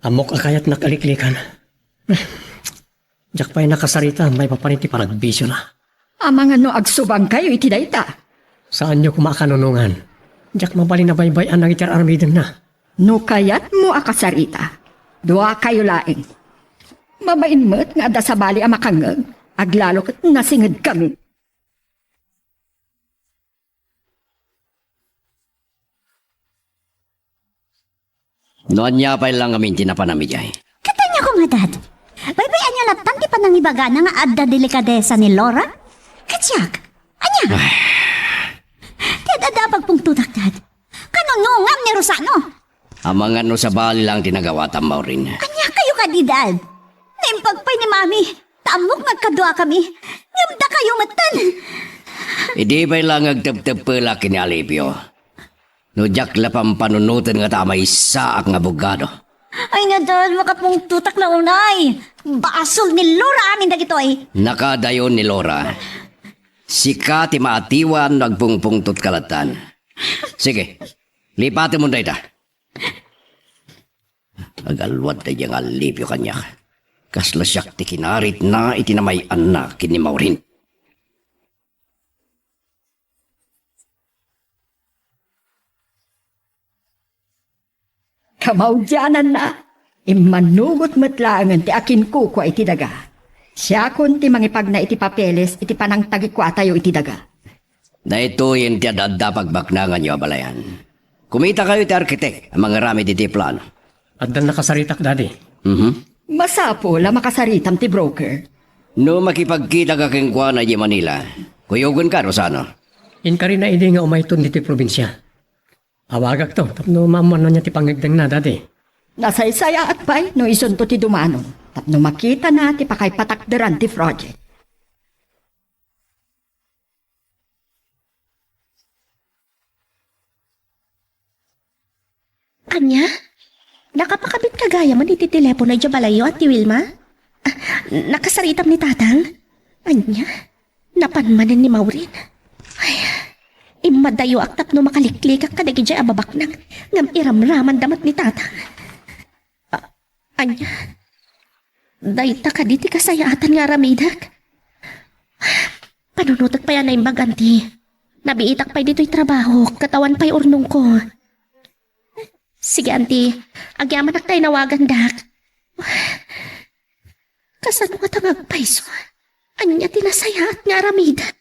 Ammok a kayatnak a liklikan. Diak pay nakasarita maipapan iti panagbisiona. Amangan no agsubangkayo iti dayta. Saanyo koma a kanunongan. Diak mabalin a baybay-an dagiti ar-aramidenna. No kayatmo a kasarita, duakayo laeng. Mabain met nga adda sabali a makangngeg, aglalo ket nasingedkami. No ania pay la ngamin ti napanam idiay? Ket ania koma, Dad? Baybay-anyo lattan ti panangibagana nga adda delikadesa ni Laura? Ket siak? Ania? Ay. Ti ad-adda a pagpungtodak, Dad. Kanunongam ni Rosano. Amangan no sabali laeng ti nagawatam, Maureen. Ania kayo kadi, Dad? Naimbag pay ni Mami. Ta Ammok nga agkaduakami, ngem dakayo metten. Idi pay la nga agtepteppelak ken ni Alipio, no diak la pampanunoten ngata a maysaak nga abogado. Ay nga, Dad, makapungtotak la unay. Basol ni Laura amin dagitoy. Nakadayon ni Laura. Sika ti maatiwan no agpungpungtotka lattan. Sige, lipatemon dayta. Agalwad daydiay nga Alipio kaniak. Kasla siak ti kinaritna iti namay-anna ken ni Maureen. Kamaudiananna, immanugot met laengen ti akinkukua iti daga. Siakon ti mangipagna iti papeles iti panangtagikuatayo iti daga. Daytoyen ti ad-adda pagbaknanganyo a balayan. Kumitakayo iti arkitek a mangaramid iti plano. Addan nakasaritak, Daddy. Mhm. Masapul a makasaritam ti broker. No makipagkitaka kenkuana idiay Manila, kuyogenka, Rosano. Inkarina idi nga umayton ditoy probinsia. Awagakto tapno maammoanna ti pangngegdengna, Daddy. Nasaysayaat pay no isunto ti dumanon tapno makitana ti pakaipatakderan ti project. Ania? Nakapakabitka gayam iti telepono idiay balayyo, Auntie Wilma? Ah, nakasaritam ni Tatang? Ania? Napan manen ni Maureen? Ay, immadayoak tapno makaliklikak kadagidiay a babaknang, ngem iramramanda met ni Tatang. Ah, ania? Dayta kadi ti kasayaatan nga aramidek? Panunotek pay a naimbag, Auntie. Nabiitak pay ditoy trabahok, ket awan pay urnongko. Sige, Auntie. Agyamanak ta inawagandak. Kasano ngata nga agpayso? Ania ti nasayaat nga aramidek?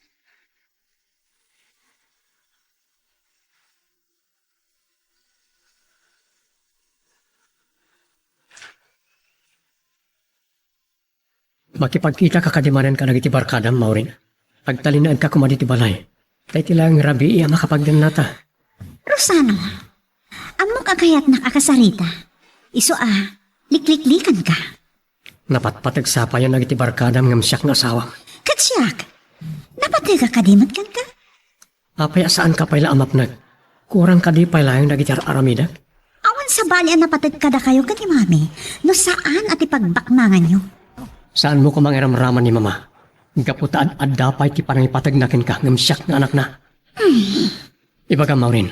Makipagkitaka kadi manen kadagiti barkadam, Maureen? Agtalinaedka koma ditoy balay. Ta iti laeng rabii a makapagdennata. Rosano, ammok a kayatnak a kasarita. Isu a, likliklikanka. Napatpateg sapayan dagiti barkadam ngem siak nga asawam. Ket siak, napategak kadi met kenka? Apay a saanka pay la a mapnek? Kurang kadi pay laeng dagiti ar-aramidek? Awan sabali a napateg kadakayo ken ni Mami no saan a ti pagbaknanganyo. Saanmo koma nga iramraman ni Mama. Gapu ta ad-adda pay ti panangipategna kenka ngem siak nga anakna. Hmm. Ibagam, Maureen,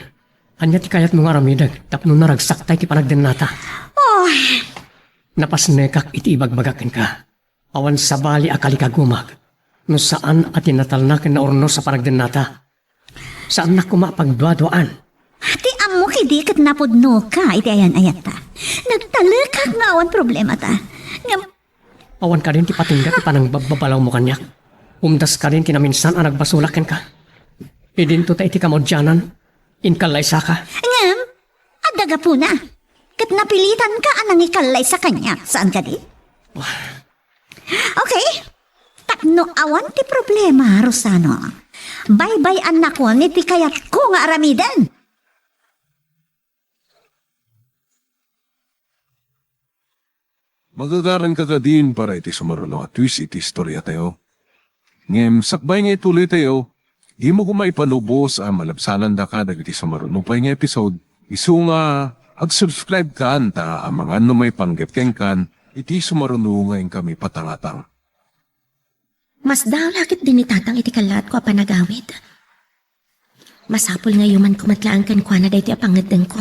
ania ti kayatmo nga aramidek tapno naragsakta iti panagdennata? Oh. Napasnekak iti ibagbagak kenka. Awan sabali a kalikagumak no saan a ti natalna ken naurnos a panagdennata. Saannak koma a pagduaduaan. Ti ammok idi ket napudnoka iti ayan-ayatta. Nagtalekak nga awan problemata. Ngem awan kadin ti patingga ti panangbabbabalawmo kaniak. Umdas kadin ti naminsan a nagbasolak kenka. Idinto ta iti kamaudianan, inkallaysaka. Ngem, adda gapuna. Ket napilitanka a nangikallaysa kaniak, saan kadi? Okay. Tapno awan ti problema, Rosano. Baybay-annakon iti kayatko nga aramiden. Magagaranka kadin para iti sumaruno a twist iti istoriatayo. Ngem sakbay nga ituloytayo, dimo koma ipalubos a malabsanandaka dagiti sumaruno pay nga episode, isu nga ag-subscribe kan ta amangan no maipanggep kenkan iti sumaruno nga inkami patangatang. Masdaaw la ketdi ni Tatang iti kallaatko a panagawid. Masapul nga yumanko met laeng kenkuana daytoy a pangngeddengko.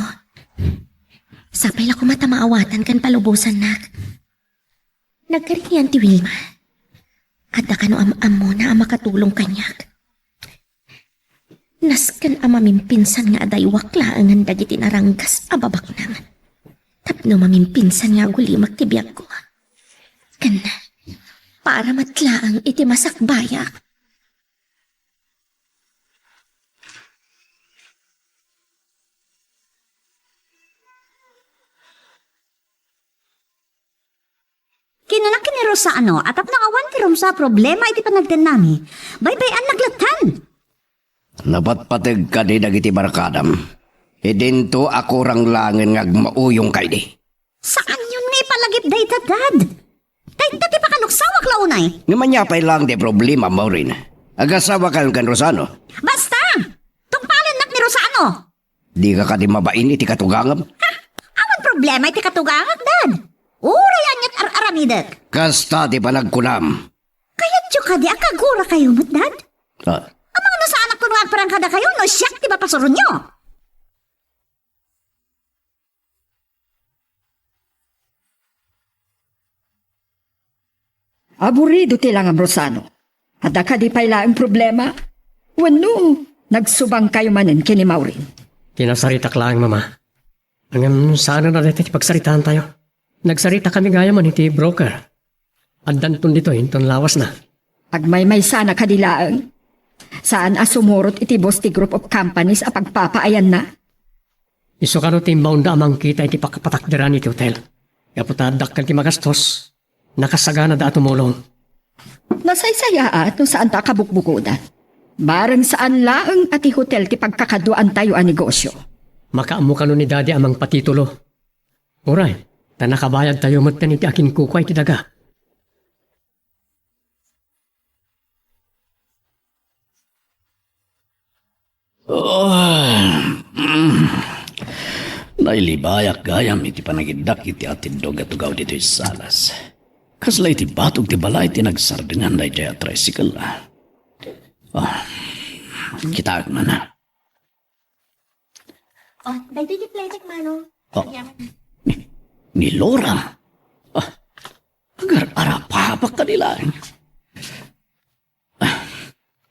Sapay la koma ta maawatan ken palubosannak. Nagkari ni Auntie Wilma. Adda kano am-ammona a makatulong kaniak. Nasken a mamimpinsan nga adaywak laengen dagiti naranggas a babaknang. Tapno mamimpinsan nga agulimek ti biagko. Ken para met laeng iti masakbayak. Kinuna ken ni Rosano a tapno awan ti rumsua a problema iti panagdennami, baybay-annak latta. Napatpateg kadi dagiti barkadam. Idinto a kurang laengen nga agmauyongka idi. Saanyon nga ipalagip dayta, Dad. Ta Inta ti pakaluksawak la unay. Ngem ania pay laeng ti problema, Maureen? Agasawakayon ken Rosano. Basta! Tungpalennak ni Rosano. Dika kadi mabain iti katugangem? Ha? Awan problema iti katugangak, Dad. Uray ania't ar-aramidek. Kasta ti panagkunam. Kayatyo kadi a kagurakayo met, Dad? Ah. Amangan no saanak pay nga agparang kadakayo no siak ti mapasuronyo. Aburido ti langam, Rosano. Adda kadi pay laeng problema? Wenno, nagsubangkayo manen ken ni Maureen? Kinasaritak laeng, Mama. Ngem saanen a dayta ti pagsaritaantayo. Nagsaritakami gayam iti broker. Addanton ditoy inton lawasna. Agmaymaysa na kadi laeng? Saan a sumurot iti boss ti group of companies a pagpapaayanna? Isu kano ti imbaonda a mangkita iti pakapatakderan iti hotel. Gapu ta dakkel ti magastos, nakasaganada a tumulong. Nasaysayaat no saanta a kabukbukodan. Bareng saan laeng a ti hotel ti pagkakaduaantayo a negosyo. Makaammo kano ni Daddy a mangpatitulo. Uray, ta nakabayadtayo metten iti akinkukua iti daga. Oh, mm. Nailibayak gayam iti panagiddak iti atiddog a tugaw ditoy salas. Kasla iti batog ti balay ti nagsardengan daydiay a tricycle. Ah, kitaek man. Oh, daytoy ti playcheck, Manong. Oh. Ayan. Ni, ni Laura. Ah, agar-arapapak kadi laeng.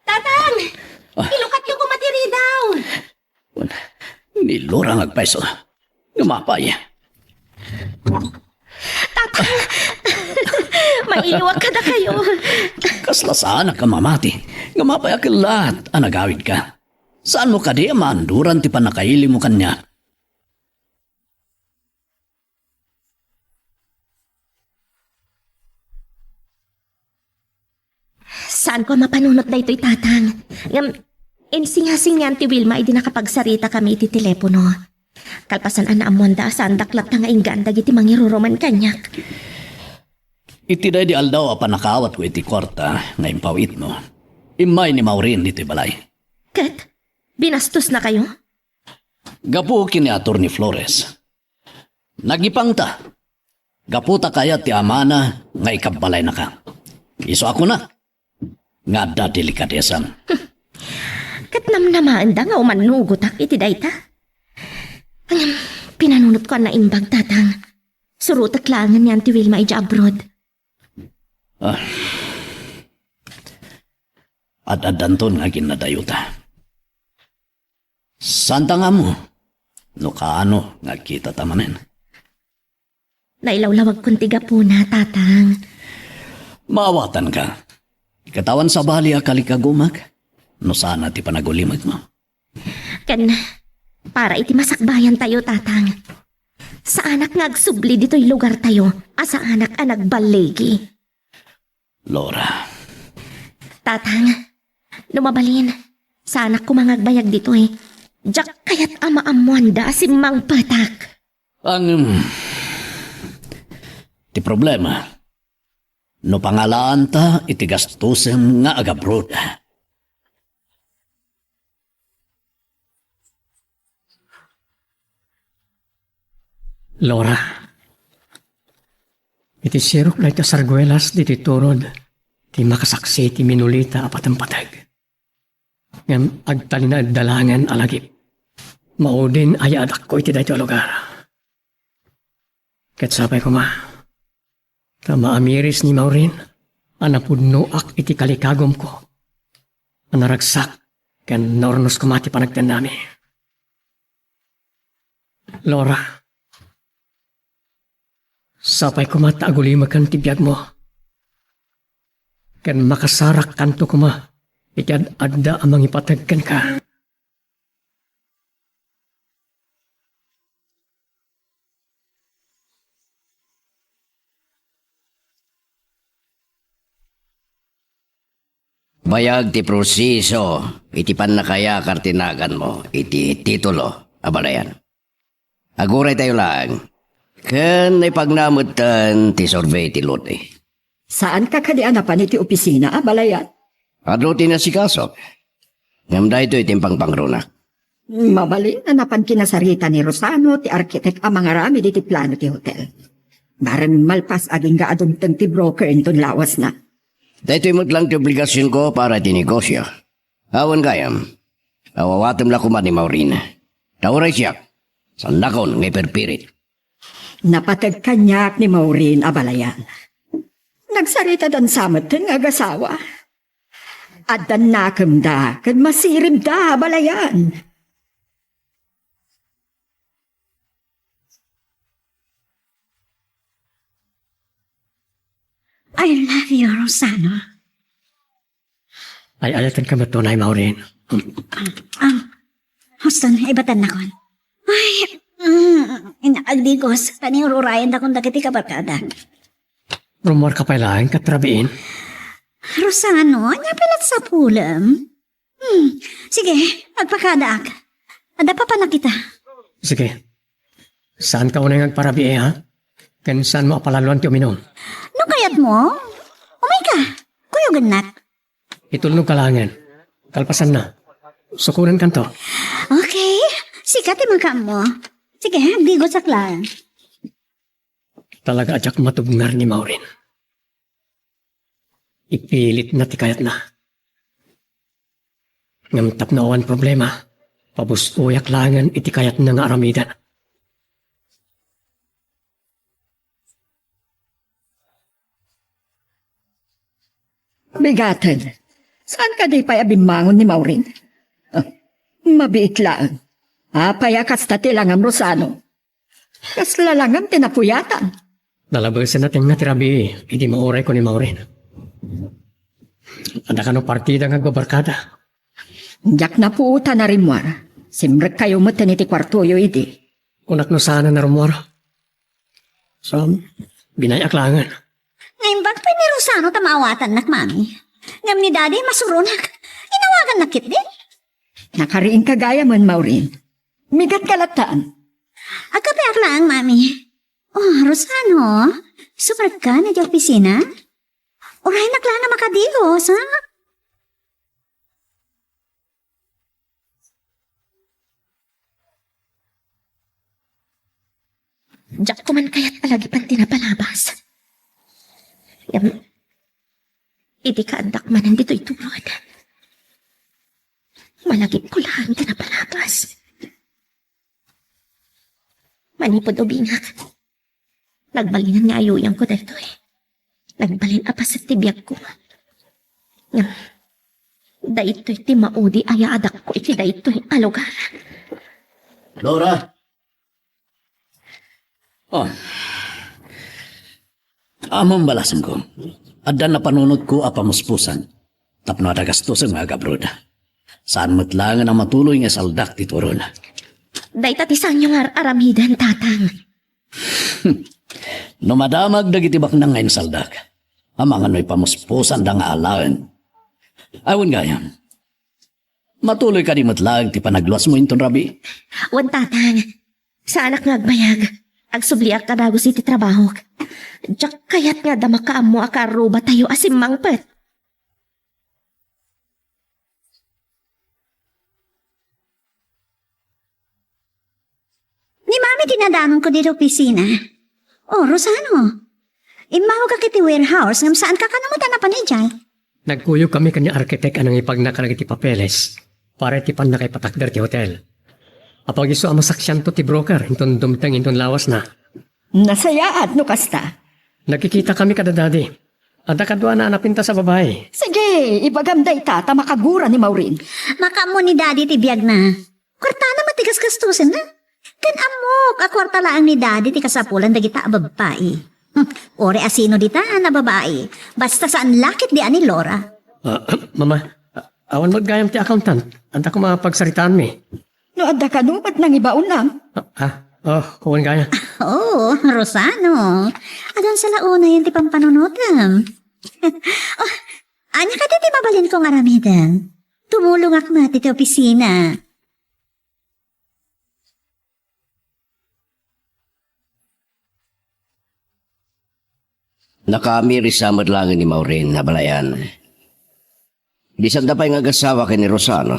Tatang! Ah. Ilukatyo koma ti ridaw! Ni Laura nga agpayso. Ngem apay? Tatang! Mailiwak kadakayo. Kasla saanak a mamati. Ngem apay a kellat a nagawidka? Saanmo kadi a maanduran ti pannakailimo kaniak? Saanko a mapanunot daytoy, Tatang. Ngem, insingasing ni Auntie Wilma idi nakapagsaritakami iti telepono. Kalpasan a naammoanda a saandak latta nga inggaan dagiti mangiruruman kaniak. Iti daydi aldaw a pannakaawatko iti kuarta nga impaw-itmo, immay ni Maureen ditoy balay. Ket, binastosnakayo? Gapu ken ni Attorney Flores. Nagipangta. Gapu ta kayat ti amana nga ikabbalaynaka. Isu a kunak nga adda delikadesam. Ket namnamaenda nga umannugotak iti dayta. Ngem, pinanunotko a naimbag, Tatang. Surotek laengen ni Auntie Wilma idiay abroad. Ah. Ad-addanton nga aginnadayuta. Saanta nga ammo no kaano nga agkitata manen. Nailawlawagkon ti gapuna, Tatang. Maawatanka. Ket awan sabali a kalikagumak no saan a ti panagulimekmo. Ken para iti masakbayantayo, Tatang. Saanak nga agsubli ditoy lugartayo a saanak a nagballigi. Laura. Tatang, no mabalin, saanak koma nga agbayag ditoy. Diak kayat a maammoanda a simmangpetak. Ang, ti problema, no pangalaanta iti gastosem nga agabroad. Laura, iti sirok dayta sarguelas ditoy turod ti makasaksi ti minulita a patempateg. Ngem agtalinaedda laengen a lagip. Maudin a yaadakko iti daytoy a lugar. Ket sapay koma, ta maamiris ni Maureen a napudnoak iti kalikagumko a naragsak ken naurnos koma ti panagtennami. Laura, sapay koma ta agulimeken ti biagmo, ken makasarakkanto koma iti ad-adda a mangipateg kenka. Bayag ti proseso iti pannakayakar ti naganmo iti titulo a balayan. Aguraytayo laeng ken ipagna metten ti survey ti lote. Saanka kadi a napan iti opisina, abalayan? Adu ti inasikaso. Ngem daytoy ti impangpangrunak. Mabalin a napan kinasarita ni Rosano ti arkitek a mangaramid iti plano ti hotel. Barem malpas agingga a dumteng ti broker inton lawasna. Daytoy met lang ti obligasionko para iti negosio. Awan gayam. Awawatem la koma ni Maureen. Ta uray siak, saannakon nga ipirpirit. Napateg kaniak ni Maureen, abalayan. Nagsaritadan sa metten nga agasawa. Addan nakemda ken masiribda, abalayan. I love you, Rosano. Ay-ayatenka met unay, Maureen. Ah, ah. Houston, ibatannakon. Ay, mm, innak agdigos. Paningururayendakon dagiti kabarkada. Rummuarka pay laeng ket rabiin? Rosano, ania pay la ti sapulem? Hmm, sige, agpakadaak. Adda papannak ita. Sige. Saanka unay nga agparabii, ha? Ken saanmo a palaluan ti uminum. No kayatmo, umayka. Kuyogennak. Itulnogka laengen. Kalpasanna, sukonenkanto. Okay. Sika ti makaammo. Sige, agdigosak laeng. Talaga a diak matubngar ni Maureen. Ipilitna ti kayatna. Ngem tapno awan problema, pabus-oyak laengen iti kayatna nga aramiden. Bigaten, saan kadi pay a bimmangon ni Maureen? Ah, mabiit laeng. Apay a kasta ti langam, Rosano? Kasla langam ti napuyatan. Nalabesenna ti nga ti rabii idi maurayko ni Maureen. Adda kano partida nga agbabarkada? Diak napuotan a rimmuar. Simrekkayo metten iti kuartoyo idi. Kunak no saanen a rummuar. Sam, binay-ak laengen. Naimbag pay ni Rosano ta maawatannak, Mami. Ngem ni Daddy, masuronak. Inawagannak ketdi. Nakariingka gayamen, Maureen. Migatka lattan. Agkapeak laeng, Mami. Oh, Rosano, sumrekka iti opisina? Uraynak laeng a makadigos, ha? Diak koman kayat a lagipen ti napalabas. Ngem, idi kaaddak manen ditoy tured, malagipko laeng ti napalabas. Manipud ubingak, nagbalin nga ayuyanko daytoy. Nagbalin a paset ti biagko. Ngem, daytoy ti maudi a yaadakko iti daytoy a lugar. Laura! Oh. Ammom, balasenko, adda napanunotko a pamuspusan tapno adda gastosem nga agabroad. Saan met laengen a matuloy nga isaldak ti turon. Dayta ti saanyo nga ar-aramiden, Tatang. No madamag dagiti baknang nga insaldak, amangan no ipamuspusanda nga alaen. Awan gayam. Matuloy kadi met laeng ti panagluasmo inton rabii? Wen, Tatang. Saanak nga agbayag. Agsubliak a dagus iti trabahok. Diak kayat nga adda makaammo a kaarrubatayo a simmangpet. Ni Mami ti nadanonko ditoy opisina. Oh, Rosano. Immawagak iti warehouse ngem saanka kano met a napan idiay. Nagkuyog kami ken ni arkitek a nangipagna kadagiti papeles para iti pannakaipatakder ti hotel. Apag-isu a masaksianto ti broker inton dumteng inton lawasna. Nasayaat no kasta. Nagkikita kami kada Daddy. Adda kaduana a napintas a babai. Sige, ibagam dayta ta makagura ni Maureen. Makaammo ni Daddy ti biagna. Kuartana met ti gasgastosenna. Ken ammok a kuarta laeng ni Daddy ti kasapulan dagita a babbai. Hmm, uray a sino ditan a babai. Basta saan la ketdi a ni Laura. Ah, Mama, ah, awan met gayam ti accountant. Adda koma pagsaritaanmi. No adda kano met nangibaonam? Ah, ah, oh, kuwan gaya. Oh, Rosano. Adansa la unayen ti pampanunotem. Oh, ania kadi ti mabalinko nga aramiden? Tumulongak met iti opisina. Nakaamiris sa met laeng ni Maureen, abalayan. Bisan da pay nga agasawa ken ni Rosano,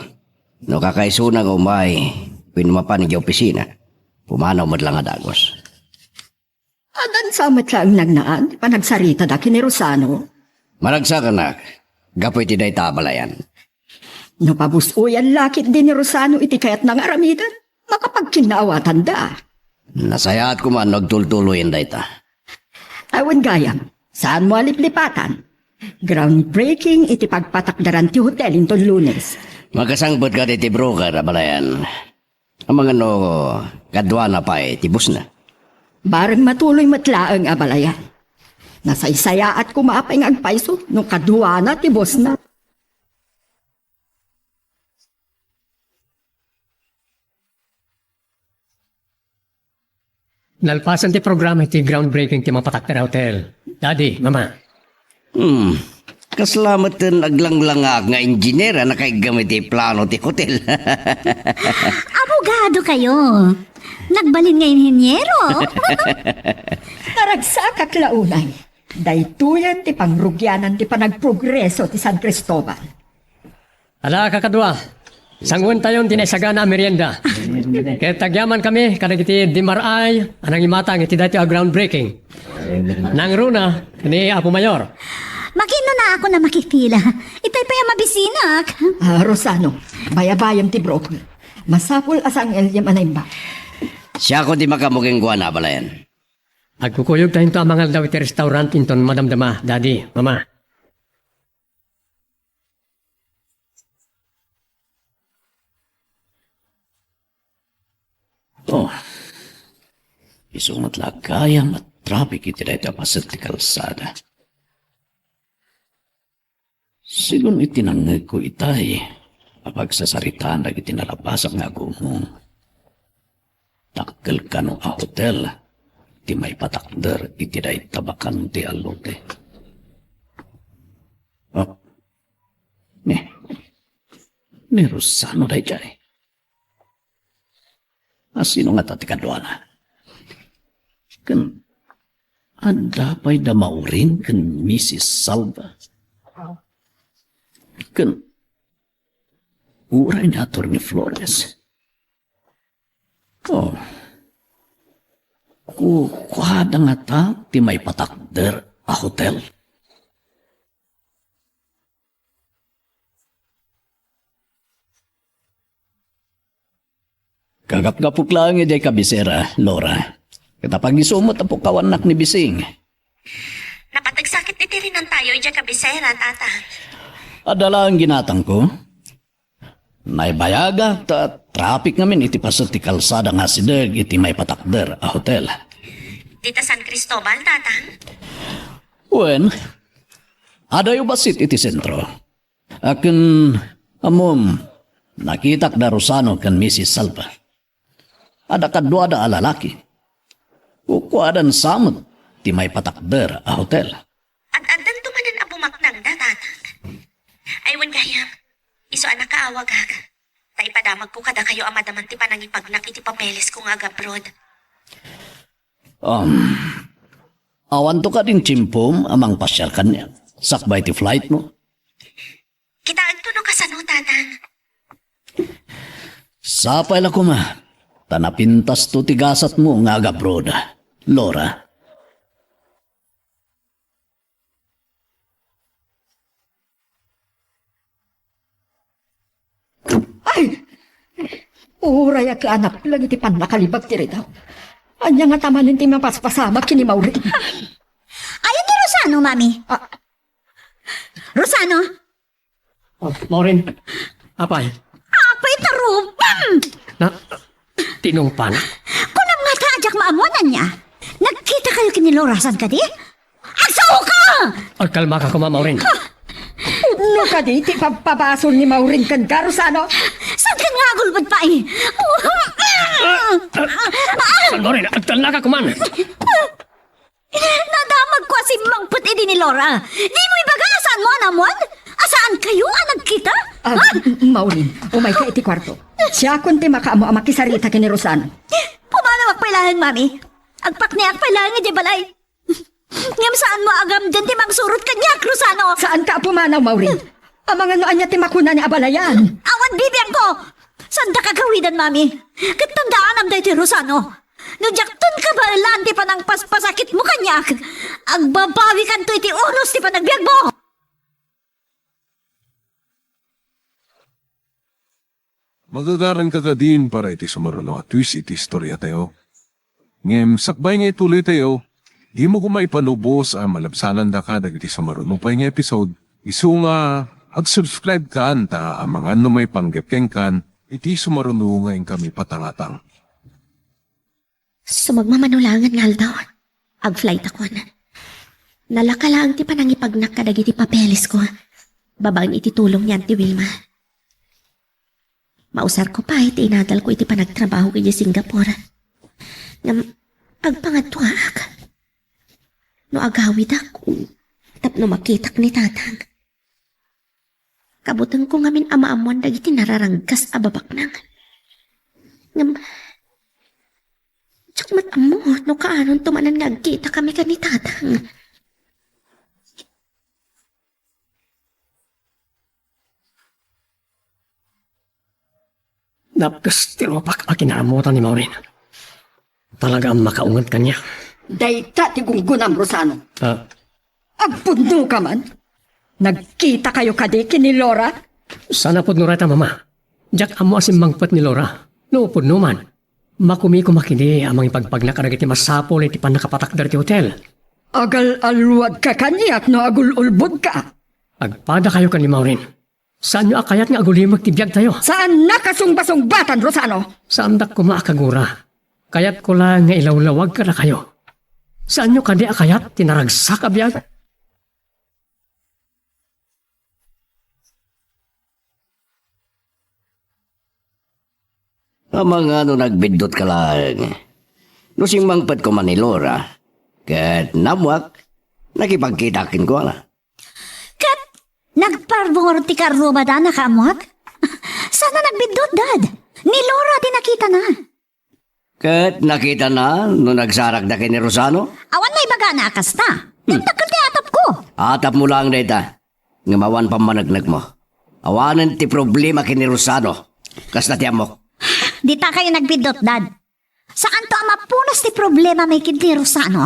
no kakaisuna nga umay wenno mapan idiay opisina, pumanaw met la nga dagus. Addan sa met laeng nagnaan ti panagsaritada ken ni Rosano? Maragsakanak, gapu iti dayta, abalayan. No pabus-oyan la ketdi ni Rosano iti kayatna nga aramiden, makapagkinnaawatanda. Nasayaat koma no agtultuloyen dayta. Awan gayam, saanmo a liplipatan. Groundbreaking iti pagpatakderan ti hotel inton Lunes. Makasangpet kadi ti broker, abalayan. Amangan no kaduana pay ti bossna. Bareng matuloy met laeng, abalayan. Nasaysayaat koma pay nga agpayso no kaduana ti bossna. Nalpasen ti programa iti groundbreaking ti mapatakder a hotel. Daddy, Mama. Hmm. Kasla met ti aglanglangak nga engineer a nakaiggam iti plano ti hotel. Abogado kayo. Nagbalin nga inhenyero. Naragsakak la unay. Daytoyen ti pangrugianan ti panagprogreso ti San Cristobal. Ala, kakadua, sanguentayon ti naisagana a merienda. Ket agyamankami kadagiti dimaray a nangimatang iti daytoy a groundbreaking. Nangruna ni Apo Mayor. Makiinnunaakon a makipila. Itay pay a mabisinak. Ah, Rosano, bayabayam ti broker. Masapul a sangilem a naimbag. Siakon ti makaammo kenkuana, abalayan. Agkukuyogtayo a mangaldaw iti restaurant inton madamdama, Daddy, Mama. Oh. Isu met la gayam a traffic iti dayta a paset ti kalsada. Sigun iti nangngegko itay a pagsasaritaan dagiti nalabasam nga agumong, dakkel kano a hotel ti maipatakder iti dayta bakante a lote. Oh. Ni, ni Rosano daydiay. A sino ngata ti kaduana? Ken adda pay da Maureen ken Missus Salva? Ken uray ni Attorney Flores? Oh. Kukuada ngata ti maipatakder a hotel? Gagapgapok laeng idiay kabisera, Laura. Ket apag-isu met a pukawannak ni Bising. Napateg sakit iti rinantayo idiay kabisera, Tata. Adda laeng ginatangko. Naibayagak ta traffic ngamin iti paset ti kalsada nga asideg iti maipatakder a hotel. Dita San Cristobal, Tatang? Wen, adayo bassit iti sentro. Akin, ammom, nakitak da Rosano ken Missus Salva. Adda kaduada a lalaki. Kukuadan sa met ti maipatakder a hotel. Ad-addanto manen a bumaknangda, Tatang. Ay, wen gayam, isu a nakaawagak, ta ipadamagko kadakayo a madaman ti panangipagnak iti papelesko nga agabroad. Um, awanto kadin tiempom a mangpasiar kaniak sakbay ti flightmo? Kitaenton no kasano, Tatang. Sapay la koma, ta napintasto ti gasatmo nga agabroad, Laura. Ay! Uray a ti anak lang iti pannakalibag ti ridaw. Ania ngata manen ti mapaspasamak ken ni Maureen? Ayan ni Rosano, Mami. Ah. Rosano, Oh, Maureen. Apay? Apay, tarupam! Na, tinungpanak? Kunam ngata a diak maammuan ania. Nagkitakayo ken ni Laura san kadi? Agsaoka! Agkalmaka koma, Maureen. Ha? Pudno kadi ti pabpabasol ni Maureen ken Rosano? Saan ken nga agulbod pay? San, Maureen, agtalnaka koman. Nadamagko a simmangpet idi ni Laura. Dimo ibaga a saanmo a naammuan? A saankayo a nagkita? Ah, ha? M-, Maureen, umayka iti kuarto. Siakon ti makaammo a makisarita ken ni Rosano. Pumanawak pay laeng, Mami. Agpakniak pay laeng idiay balay. Ngem saanmo a gamden ti mangsurot kaniak, Rosano! Saanka a pumanaw, Maureen? Amangan no ania ti makunana a balayan? Awan bibiangko! Saanda kagawidan, Mami. Ket tandaanam daytoy, Rosano. No diakton kabaelan ti panangpaspasakitmo kaniak, agbabawikanto iti unos ti panagbiagmo! Magagaranka kadin para iti sumaruno a twist iti istoriatayo. Ngem sakbay nga ituloytayo, dimo koma ipanubos a malabsanandaka dagiti sumaruno pay nga episode, isu nga ag-subscribe kan ta amangan no maipanggep kenkan iti sumaruno nga inkami patangatang. Sumagmamano laeng nga aldaw, ag-flight akon. Nalaka laeng ti panangipagnak kadagiti papelesko babaen iti tulong ni Auntie Wilma. Mausarko pay ti inadalko iti panagtrabaho idiay Singapore. Ngem agpangadtuaak no agawidak tapno makitak ni Tatang. Kabutengko ngamin a maammoan dagiti nararanggas a babaknang. Ngem, diak met ammo no kaanonto manen nga agkitakami ken ni Tatang. Napkes ti rupak a kinaamutan ni Maureen. Talaga a makaunget kaniak. Dayta ti gunggonam, Rosano. Ah. Agpudnoka man? Nagkitakayo kadi ken ni Laura? Saan a pudno dayta, Mama. Diak ammo a simmangpet ni Laura. No pudno man, makumiko koma kadi a mangipagpagna kadagiti masapul iti pannakapatakder ti hotel. Agal-alluadka kaniak no agul-ulbodka. Agpadakayo ken ni Maureen. Saanyo a kayat nga agulimek ti biagtayo? Saannak a sungbasungbatan, Rosano! Saandak koma a kagura. Kayatko laeng nga ilawlawag kadakayo. Saanyo kadi a kayat ti naragsak a biag? Amangan no nagbiddutka laeng. No simmangpet koma ni Laura, ket naammoak, nakipagkitak kenkuana. Ket nagparbungor ti karrubada a nakaammoak? Saan a nagbiddut, Dad. Ni Laura ti nakitana. Ket nakitana no nagsarakda ken ni Rosano? Awan naibagana a kasta. Hmm. Ngem dakkel ti atapko. Atapmo laeng dayta. Ngem awan pammaneknekmo. Awanen ti problema ken ni Rosano. Kasta ti ammok. Dita kayo nagbiddut, Dad. Saanto a mapunas ti problemami ken ni Rosano.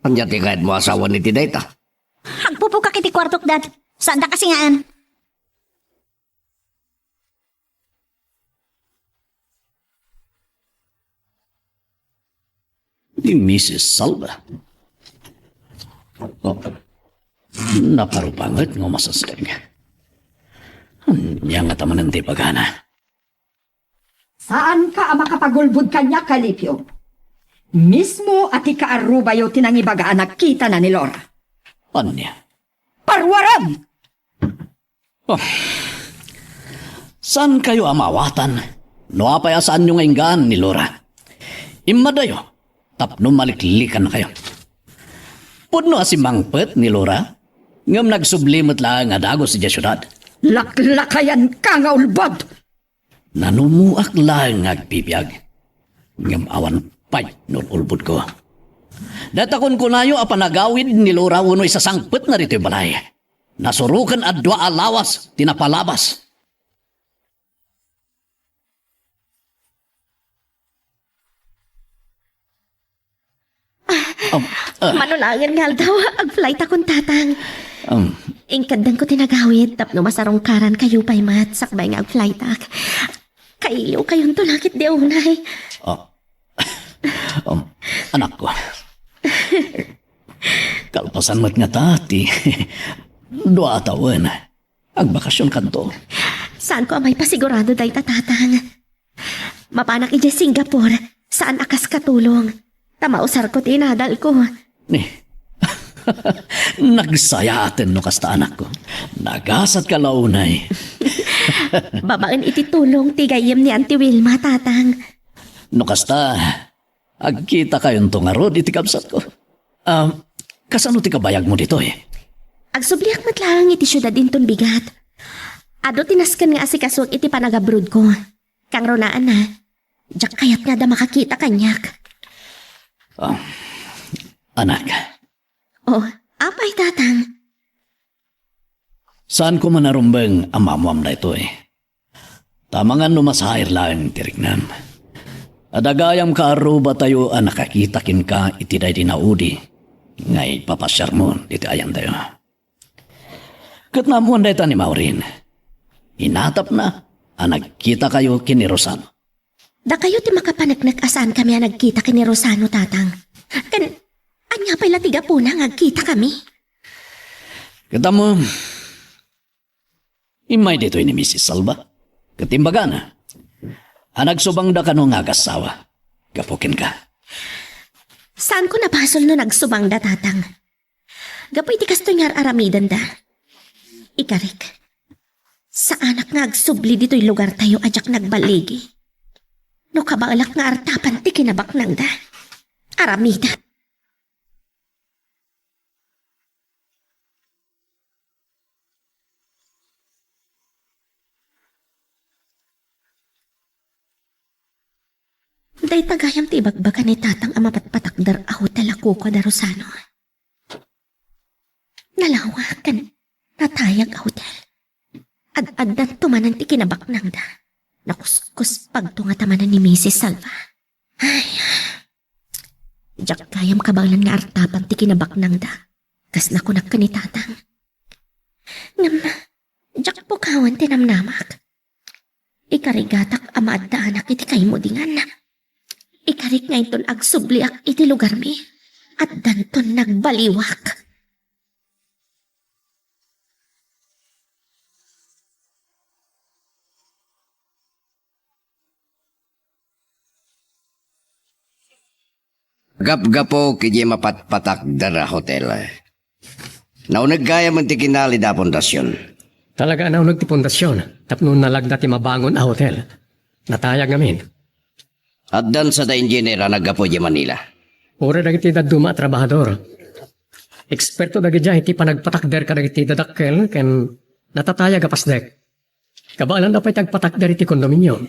Ania ti kayatmo a sawen iti dayta? Agpupukak iti kuartok, Dad. Saanda kasingaen. Ni Missus Salva. Oh, naparupanget nga umasasdeng. Ania ngata manen ti ibagana? Saanka a makapagulbod kaniak, Calipio. Mismo a ti kaarrubayo ti nangibaga a nagkitana ni Laura. Ania? Parwarem! Oh. Saankayo a maawatan no apay a saanyo nga inggaan ni Laura. Immadayo tapno maliklikannakayo. Pudno a simmangpet ni Laura, ngem nagsubli met laeng a dagus idiay siudad. Laklakayanka nga ulbod! Nanumoak laeng nga agbibiag, ngem awan pay nul-ulbodko. Dayta kunkunayo a panagawid ni Laura wenno isasangpetna ditoy balay. Nasuroken a dua a lawas ti napalabas. Um, ah. Mano laengen nga aldaw, ag-flight akon, Tatang. Um. Inkeddengko ti nagawid tapno masarungkarankayo pay met sakbay nga ag-flightak. Kailiwkayonto la ketdi unay. Ah. Um, anakko. Kalpasan met ngata ti dua a tawen. Agbakasionkanto. Saanko a maipasigurado dayta, Tatang. Mapanak idiay Singapore, saan a kas katulong. Ta mausarko ti inadalko. Ni, nagsayaaten no kasta, anakko. Nagasatka la unay. Babaen iti tulong ti gayyem ni Auntie Wilma, Tatang. No kasta, agkitakayonto ngarud iti kabsatko. Ah, kasano ti kabayagmo ditoy? Agsubliak met laeng iti siudad inton bigat. Adu ti nasken nga asikasuak iti panagabrodko. Kangrunaanna, diak kayat nga adda makakita kaniak. Ah, anak, Oh, apay, Tatang? Saan ko man a rumbeng a maammoam daytoy. Ta amangan no masair laeng ti riknam. Adda gayam kaarrubatayo a nakakita kenka iti daydi naudi nga ipapasiarmo ditoy ayantayo. Ket naammoan dayta ni Maureen. Inatapna a nagkitakayo ken ni Rosano. Dakayo ti makapaneknek a saankami a nagkita ken ni Rosano, Tatang. Ken, ania pay la ti gapuna nga agkitakami? Ket ammo, immay ditoy ni Misis Salva. Ket imbagana a nagsubangda kano nga agassawa gapu kenka. Saanko a basol no nagsubangda, Tatang. Gapu iti kastoy nga ar-aramidenda. Ikarik, saanak nga agsubli ditoy lugartayo a diak nagballigi. No kabaelak nga artapan ti kinabaknangda, aramidek. Dayta gayam ti ibagbaga ni Tatang a mapatpatakder a hotel a kukua da Rosano. Nalawak ken natayag a hotel. Ad-addanto manen ti kinabaknangda. Nakuskuspagto ngata manen ni Misis Salva. Ay, diak gayam kabaelan nga artapan ti kinabaknangda. Kas nakunak ken ni Tatang. Ngem, diak pukawen ti namnamak. Ikarigatak a maaddaanak iti kaimudingan. Ikarik nga inton agsubliak iti lugarmi, addanton nagbaliwak. Gapgapuk idiay mapatpatakder a hotel, nauneg gayam ti kinalida a pundasion. Talaga a nauneg ti pundasion tapno nalagda ti mabangon a hotel. Natayag ngamin. Addan sada engineer a naggapu idiay Manila. Uray dagiti dadduma a trabahador. Eksperto dagidiay iti panagpatakder kadagiti dadakkel ken natatayag a pasdek. Kabaelan da pay ti agpatakder iti kondominio.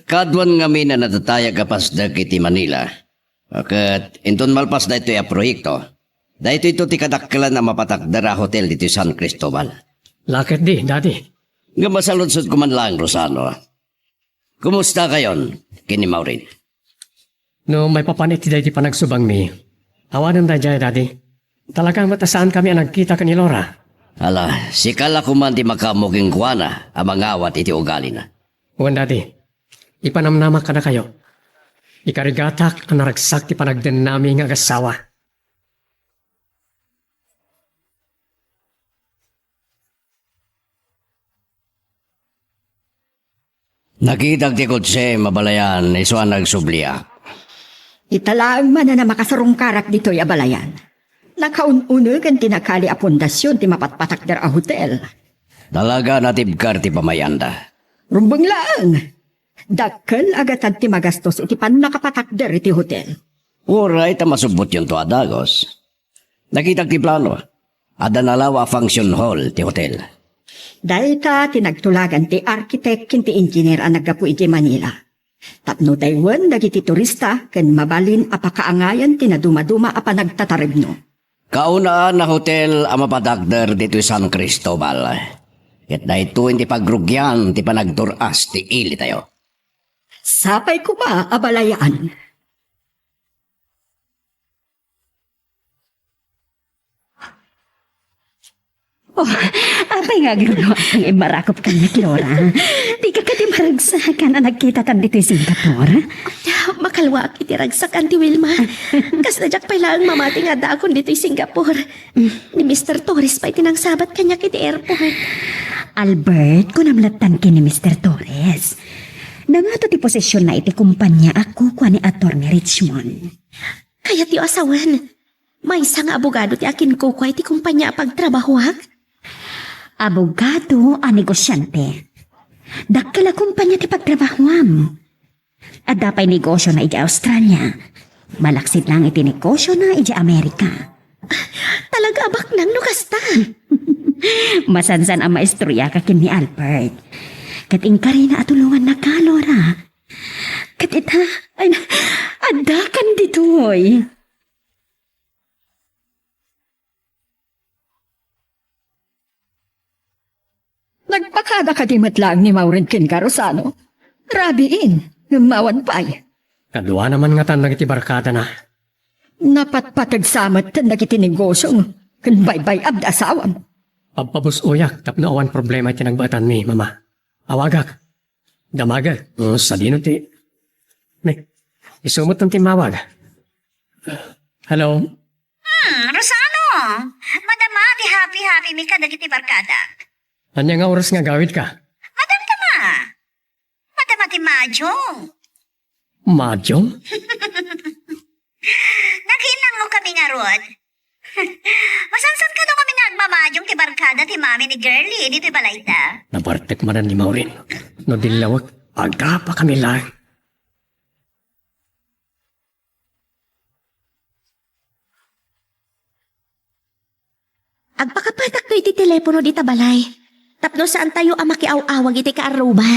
Kaduan ngamin a natatayag a pasdek iti Manila. Ket inton malpas daytoy a proyekto, daytoyto ti kadakkelan a mapatakder a hotel ditoy San Cristobal. Laketdi, Daddy. Ngem masaludsodko man laeng, Rosano. Kumustakayon ken ni Maureen? No maipapan iti daydi panagsubangmi, awanen daydiay, Daddy. Talaga met a saankami a nagkita ken ni Laura. Ala, sika la koman ti makaammo kenkuana a mangawat iti ugalina. Wen, Daddy. Ipanamnamak kadakayo. Ikarigatak a naragsak ti panagdennami nga agassawa. Nakitak ti kotsem, abalayan, isu a nagsubliak. Ita laeng manen a makasarungkarak ditoy, abalayan. Nakaun-unegen ti nakali a pundasion ti mapatpatakder a hotel. Talaga a natibker ti pamay-anda. Rumbeng laeng. Dakkel a gatad ti magastos iti pannakapatakder iti hotel. Uray ta masubbotyonto a dagus. Nakitak ti plano. Adda nalawa a function hall ti hotel. Dayta ti nagtulagan ti architect ken ti engineer a naggapu idiay Manila. Tapno daywen dagiti turista ken mabalin a pakaangayan ti nadumaduma a panagtataremno. Kaunaan a hotel a mapatakder ditoy San Cristobal. Ket daytoy ti pagrugian ti panagdur-as ti ilitayo. Sapay koma, abalayan. Oh, apay nga agluloak nga immarakop kaniak, Laura? Dika kadi maragsakan a nagkitatan ditoy Singapore? Makalwaak iti ragsak, Auntie Wilma. Kasla diak pay laeng mamati nga addaakon ditoy Singapore. Ni Mister Torres pay ti nangsabat kaniak iti airport. Albert, kunam lattan ken ni Mister Torres. Nangato ti posisionna iti kompania a kukua ni Attorney Richmond. Kayatyo a sawen, maysa nga abogado ti akinkukua iti kompania a pagtrabahoak? Abogado a negosiante. Dakkel a kompania ti pagtrabahoam. Adda pay negosiona idiay Australia. Malaksid laeng iti negosiona idiay Amerika. Talaga a baknang no kasta. Masansan a maistoriaka ken ni Albert. Ket inkarina a tulongannaka, Laura. Ket ita, ay, addakan ditoy. Nagpakada kadi met laeng ni Maureen ken Garosano? Rabiin, ngem awan pay. Kaduana man ngatan dagiti barkadana. Napatpateg sa met dagiti negosio ken baybay-ab da asawam. Pagpabus-oyak tapno awan problema iti nagbaetanmi, Mama. Awagak. Damagek. O, sadino ti, ne, isu met ti immawag. Hello? Hmm, Rosano! Madama ti happy-happy mi kadagiti barkadak. Ania nga oras nga agawidka? Madamdama. Madama ti Majong. Majong? Nakiinango kami ngarud. Masansan kano kami nga agmamajong ti barkada ti mami ni Girlie ditoy balayda. Nabartek manen ni Maureen. No dillawek, agapa kami laeng. Agpakapatakto iti telepono dita balay, tapno saantayo a makiaw-awag iti kaarruba.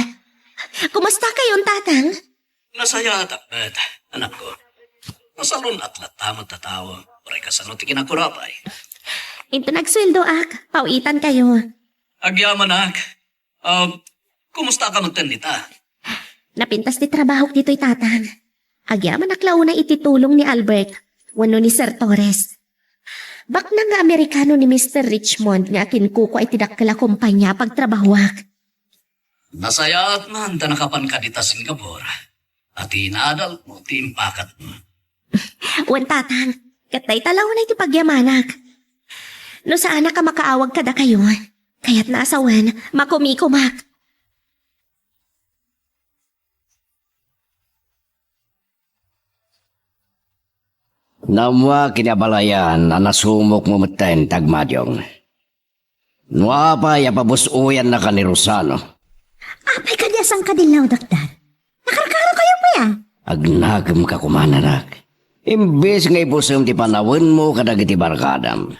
Kumustakayon, Tatang? Nasayaatak met, anakko. Nasaruno latta met a tao, uray kasano ti kinakurabayo. Inton agsueldoak, paw-itankayo. Agyamanak. Ah, kumustaka metten dita? Napintas ti trabahok ditoy, Tatang. Agyamanak la unay iti tulong ni Albert wenno ni Sir Torres. Baknang nga Amerikano ni Mister Richmond nga akinkukua iti dakkel a kompania a pagtrabahoak. Nasayaat man ta nakapanka dita Singapore. A ti naadalmo ti impakatmo. Wen, Tatang, ket dayta la unay ti pagyamanak. No saanak a makaawag kadakayo, kayatna a sawen, makumikomak. Naammoak iti abalayan a nasumokmo metten ti agmajong. No apay a pabus-oyannaka ni Rosano? Apay kadi a sangkadillaw, Doktor? Nakarkarokayo pay a? Agnagemka koma, anak. Imbes nga ibusem ti panawenmo kadagiti barkadam,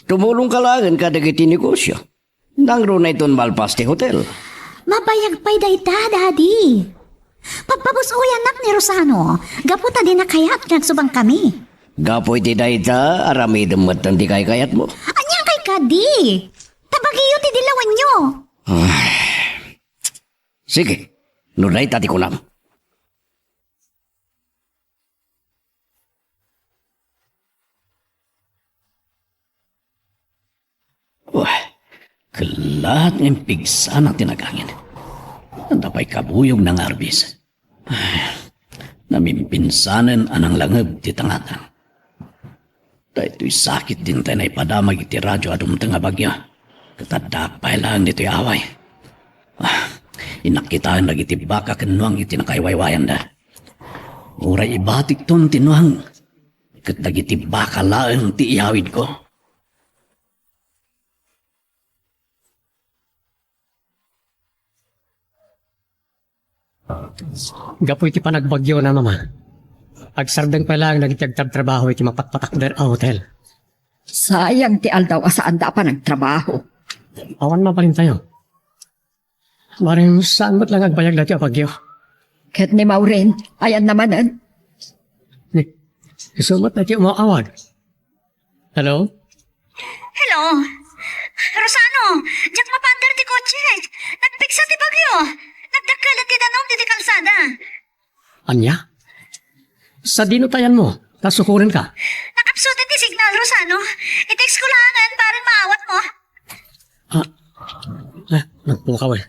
tumulongka laengen kadagiti negosio. Nangruna iton malpas ti hotel. Mabayag pay dayta, Daddy. Pagpabus-oyannak ni Rosano, gapu ta dina kayat nga agsubangkami. Gapu iti dayta, aramidem metten ti kaykayatmo. Ania kay kadi? Ta bagio ti dillawenyo. Ay. Sige, no dayta ti kunam. Uy, kellaat nga impigsana ti nagangin. Adda pay kabuyogna nga arbis. Ay, namimpinsanen a nanglangeb ti tangatang. Daytoy sakit ti intay naipadamag iti radio a dumteng a bagyo. Ket adda pay laeng ditoy away. Ah, innak kitaen dagiti baka ken nuang iti nakaiwaywayanda. Uray ibatikton ti nuang, ket dagiti baka laeng ti iyawidko. Gapu iti panagbagyona, Mama, agsardeng pay laeng dagiti agtrabtrabaho iti mapatpatakder a hotel. Sayang ti aldaw a saanda a panagtrabaho. Awan mabalintayo. Bareng saan met laeng agbayag daytoy a bagyo. Ket ni Maureen, ayanna manen? Ni, isu met daytoy umaw-awag. Hello? Hello? Rosano, diak mapaandar ti kotse. Nagpigsa ti bagyo. Nagdakkel ti danum ditoy kalsada. Ania? Sadino ti ayanmo? Ta sukorenka. Nakapsut ti signal, Rosano. I-text ko laengen bareng maawatmo. Ah, eh, nagpukaw eh.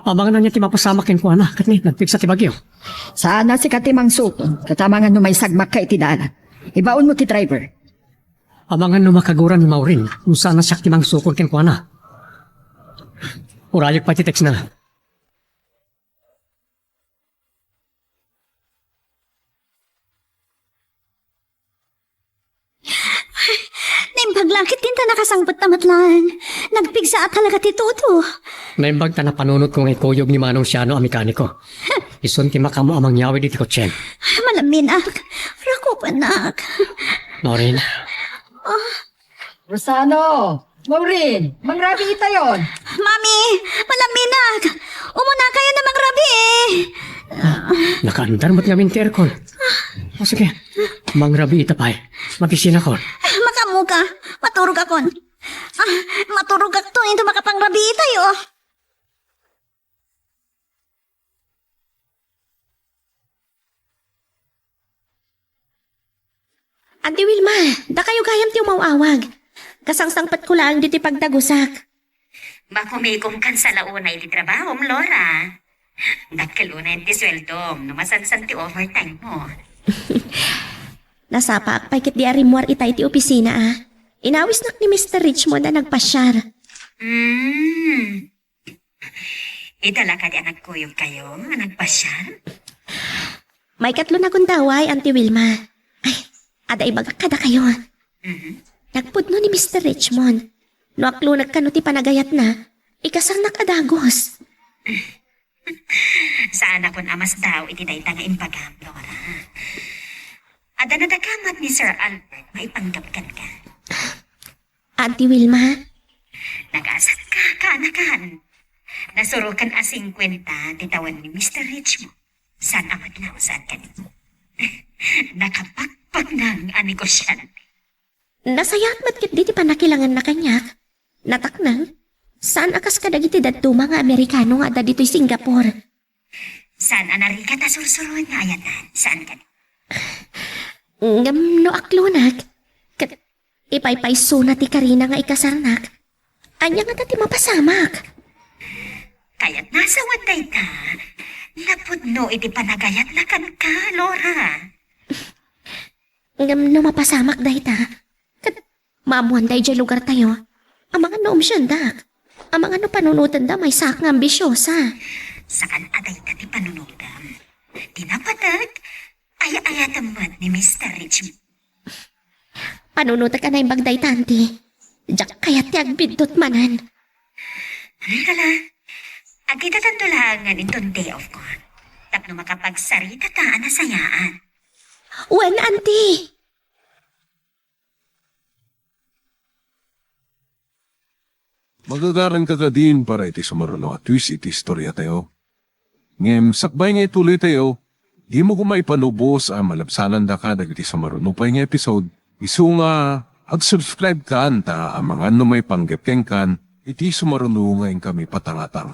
Amangan ania ti mapasamak kenkuana, ket ni, nagpigsa ti bagyo. Saan a sika ti mangsukon, ket amangan no maisagmakka iti dalan. Ibaonmo ti driver. Amangan no makaguran ni Maureen, no saan a siak ti mangsukon kenkuana. Urayek pay ti textna. Naimbag la ket dinta nakasangpet ta met laeng. Nagpigsa a talaga ti Toto. Naimbag ta napanunotko nga ikuyog ni Manong Siano a mekaniko. Isun ti makaammo a mangyawid iti kotsem. Malaminak. Rakupanak. Maureen. Ah. Rosano! Maureen! Mangrabii itayon! Mami! Malaminak! Umunakayon a mangrabii! Nakaandar met ngamin ti aircon. O, sige. Mangrabii ita pay. Mabisinakon. Makaammoka. Maturogakon. Ah, maturogakto inton makapangrabiitayo. Auntie Wilma, dakayo gayam ti umaw-awag. Kasangsangpetko laeng ditoy pagdagusak. Makumikomkan sa launa iti trabahom, Laura. Dakkel unay ti sueldom no masansan ti overtime mo. Nasapaak pay ketdi a rimmuar itay ti opisina, a. Inawisnak ni Mister Richmond a nagpasiar. Hmm. Ita la kadi a nagkuyogkayo a nagpasiar? Maikatlo na gundaway, Auntie Wilma. Ay, adda ibagak kadakayo. Mhm. Nagpudno ni Mister Richmond. No aklonak kano ti panagayatna, ikasarnak a dagus. Saanakon a masdaaw iti dayta nga imbagam, Laura. Adda nadakamat ni Sir Albert maipanggep kenka. Auntie Wilma? Nagasatka, kaanakan. Nasurokan a singkuenta ti tawen ni Mister Richmond. Saan a madlaw, saan kadi? Nakapakpaknang a negosyante. Nasayaat met ketdi ti pannakilanganna kaniak. Nataknang, saan a kas kadagiti dadduma nga Amerikano nga adda ditoy Singapore. Saan a narigat a sursuroen nga ayatan, saan kadi? Ngem no aklonak, ket ipaypaysona ti karina nga ikasarnak, ania ngata ti mapasamak? Kayatna a sawen dayta, napudno iti panagayatna kenka, Laura. Ngem no mapasamak dayta, ket maammoanda idiay lugartayo, amangan no umsiendak, amangan no panunotenda maysaak nga ambisiosa. Saan a dayta ti panunotem. Ti napateg, ay-ayatem met ni Mister Richmond. Panunotek a naimbag dayta, Auntie. Diak kayat ti agbiddut manen. Ay, kala, agkitatanto laengen inton day off ko. Tapno makapagsaritata a nasayaat. Wen, Auntie. Magagaranka kadin para iti sumaruno a twist iti istoriatayo. Ngem sakbay nga ituloytayo, dimo koma ipanubos a malabsanandaka dagiti sumaruno pay nga episode. Isu nga ag-subscribe kan ta amangan no maipanggep kenkan iti sumaruno nga inkami patangatang.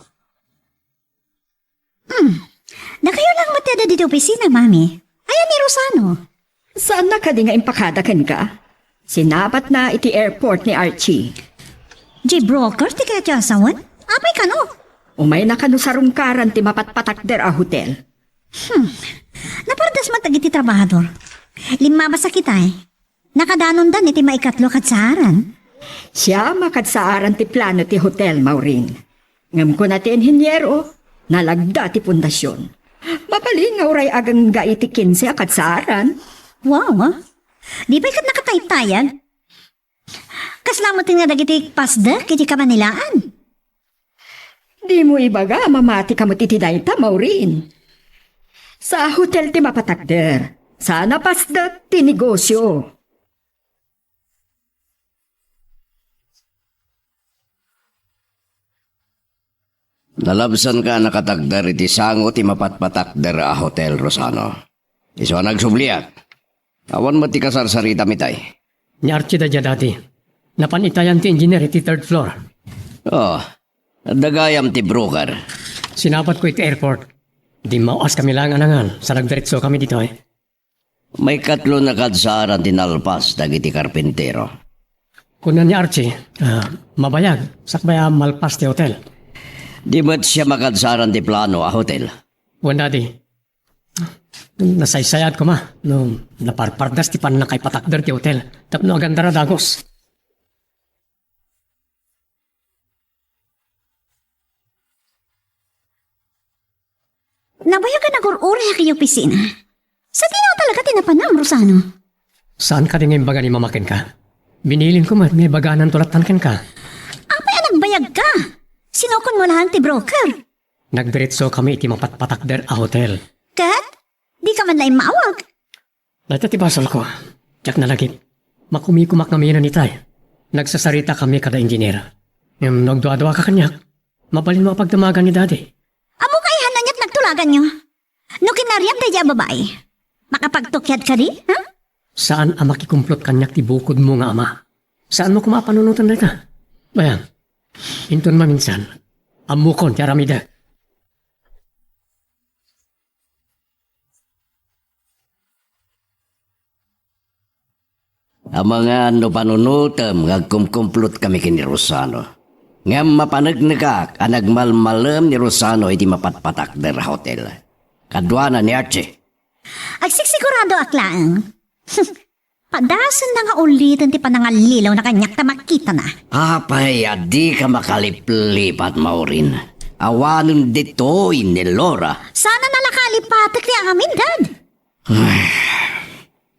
Hmm. Dakayo lang met ti adda ditoy opisina, Mami. Aya ni Rosano? Saanna kadi nga impakada kenka? Sinabatna iti airport ni Archie. Diay broker ti kayatyo a sawen? Apay kano? Umayna kano sarungkaran ti mapatpatakder a hotel. Hmm. Napardas met dagiti trabahador. Limmabasakitay. Nakadanondan iti maikatlo a kadsaaran. Siam a kadsaaran ti plano ti hotel, Maureen. Ngem kuna ti inheniero, nalagda ti pundasion. Mabalin nga uray agangga iti kinse a kadsaaran. Wow, ah. Di pay ket nakataytayag? Kasla met nga dagiti pasdek iti kamanilaan? Dimo ibaga a mamatika met iti dayta, Maureen. Sa hotel ti mapatakder, saan a pasdek ti negosio. Nalabsanka a nakatakder iti sango ti mapatpatakder a hotel, Rosano. Isu a nagsubliak. Awan met ti kasarsaritami tay. Ni Archie daydiay, Daddy. Napan itayan ti engineer iti third floor. Oh, adda gayam ti broker. Sinabatko iti airport. Dimmaw-askami laeng a nangan sa nagdiretsokami ditoy. Maikatlo a kadsaaran ti nalpas dagiti karpintero. Kuna ni Archie, ah, mabayag, sakbay a malpas ti hotel. Di met siam a kadsaaran ti plano a hotel. Wen, Daddy. Nasaysayat koma no naparpardas ti pannakaipatakder ti hotel tapno agandara dagus. Nabayag a nagur-urayak iti opisina. Sadino talaga ti napanam, Rosano? Saan kadi nga imbaga ni Mama kenka? Binilinko met nga ibagananto lattan kenka. Apay a nagbayagka? Sinukon mo laeng ti broker? Nagdiretsokami iti mapatpatakder a hotel. Ket? Dika man la immawag? Dayta ti basolko. Diak nalagip. Makumikomak ngamin itay. Nagsasaritakami kada engineer. Ngem no agduaduaka kaniak, mabalinmo a pagdamagan ni Daddy. Ammok aya no aniat nagtulaganyo? No kinariam daydiay a babai, makapagtukiad kadi, ha? Saan a makikumplot kaniak ti bukodmo nga ama. Saanmo koma a panunoten dayta? Bayam, inton maminsan, ammokon ti aramidek. Amangan no panunotem nga agkumkumplotkami ken ni Rosano. Ngem mapanegnegak a nagmalmalem ni Rosano iti mapatpatakder a hotel. Kaduana ni Archie. Agsigsiguradoak laeng. Padasenda nga uliten ti panangallilaw na kaniak ta makitana. Apay a dika makaliplipat, Maureen? Awanen ditoy ni Laura. Saan a nalakalipatek ti amin, Dad. Ay,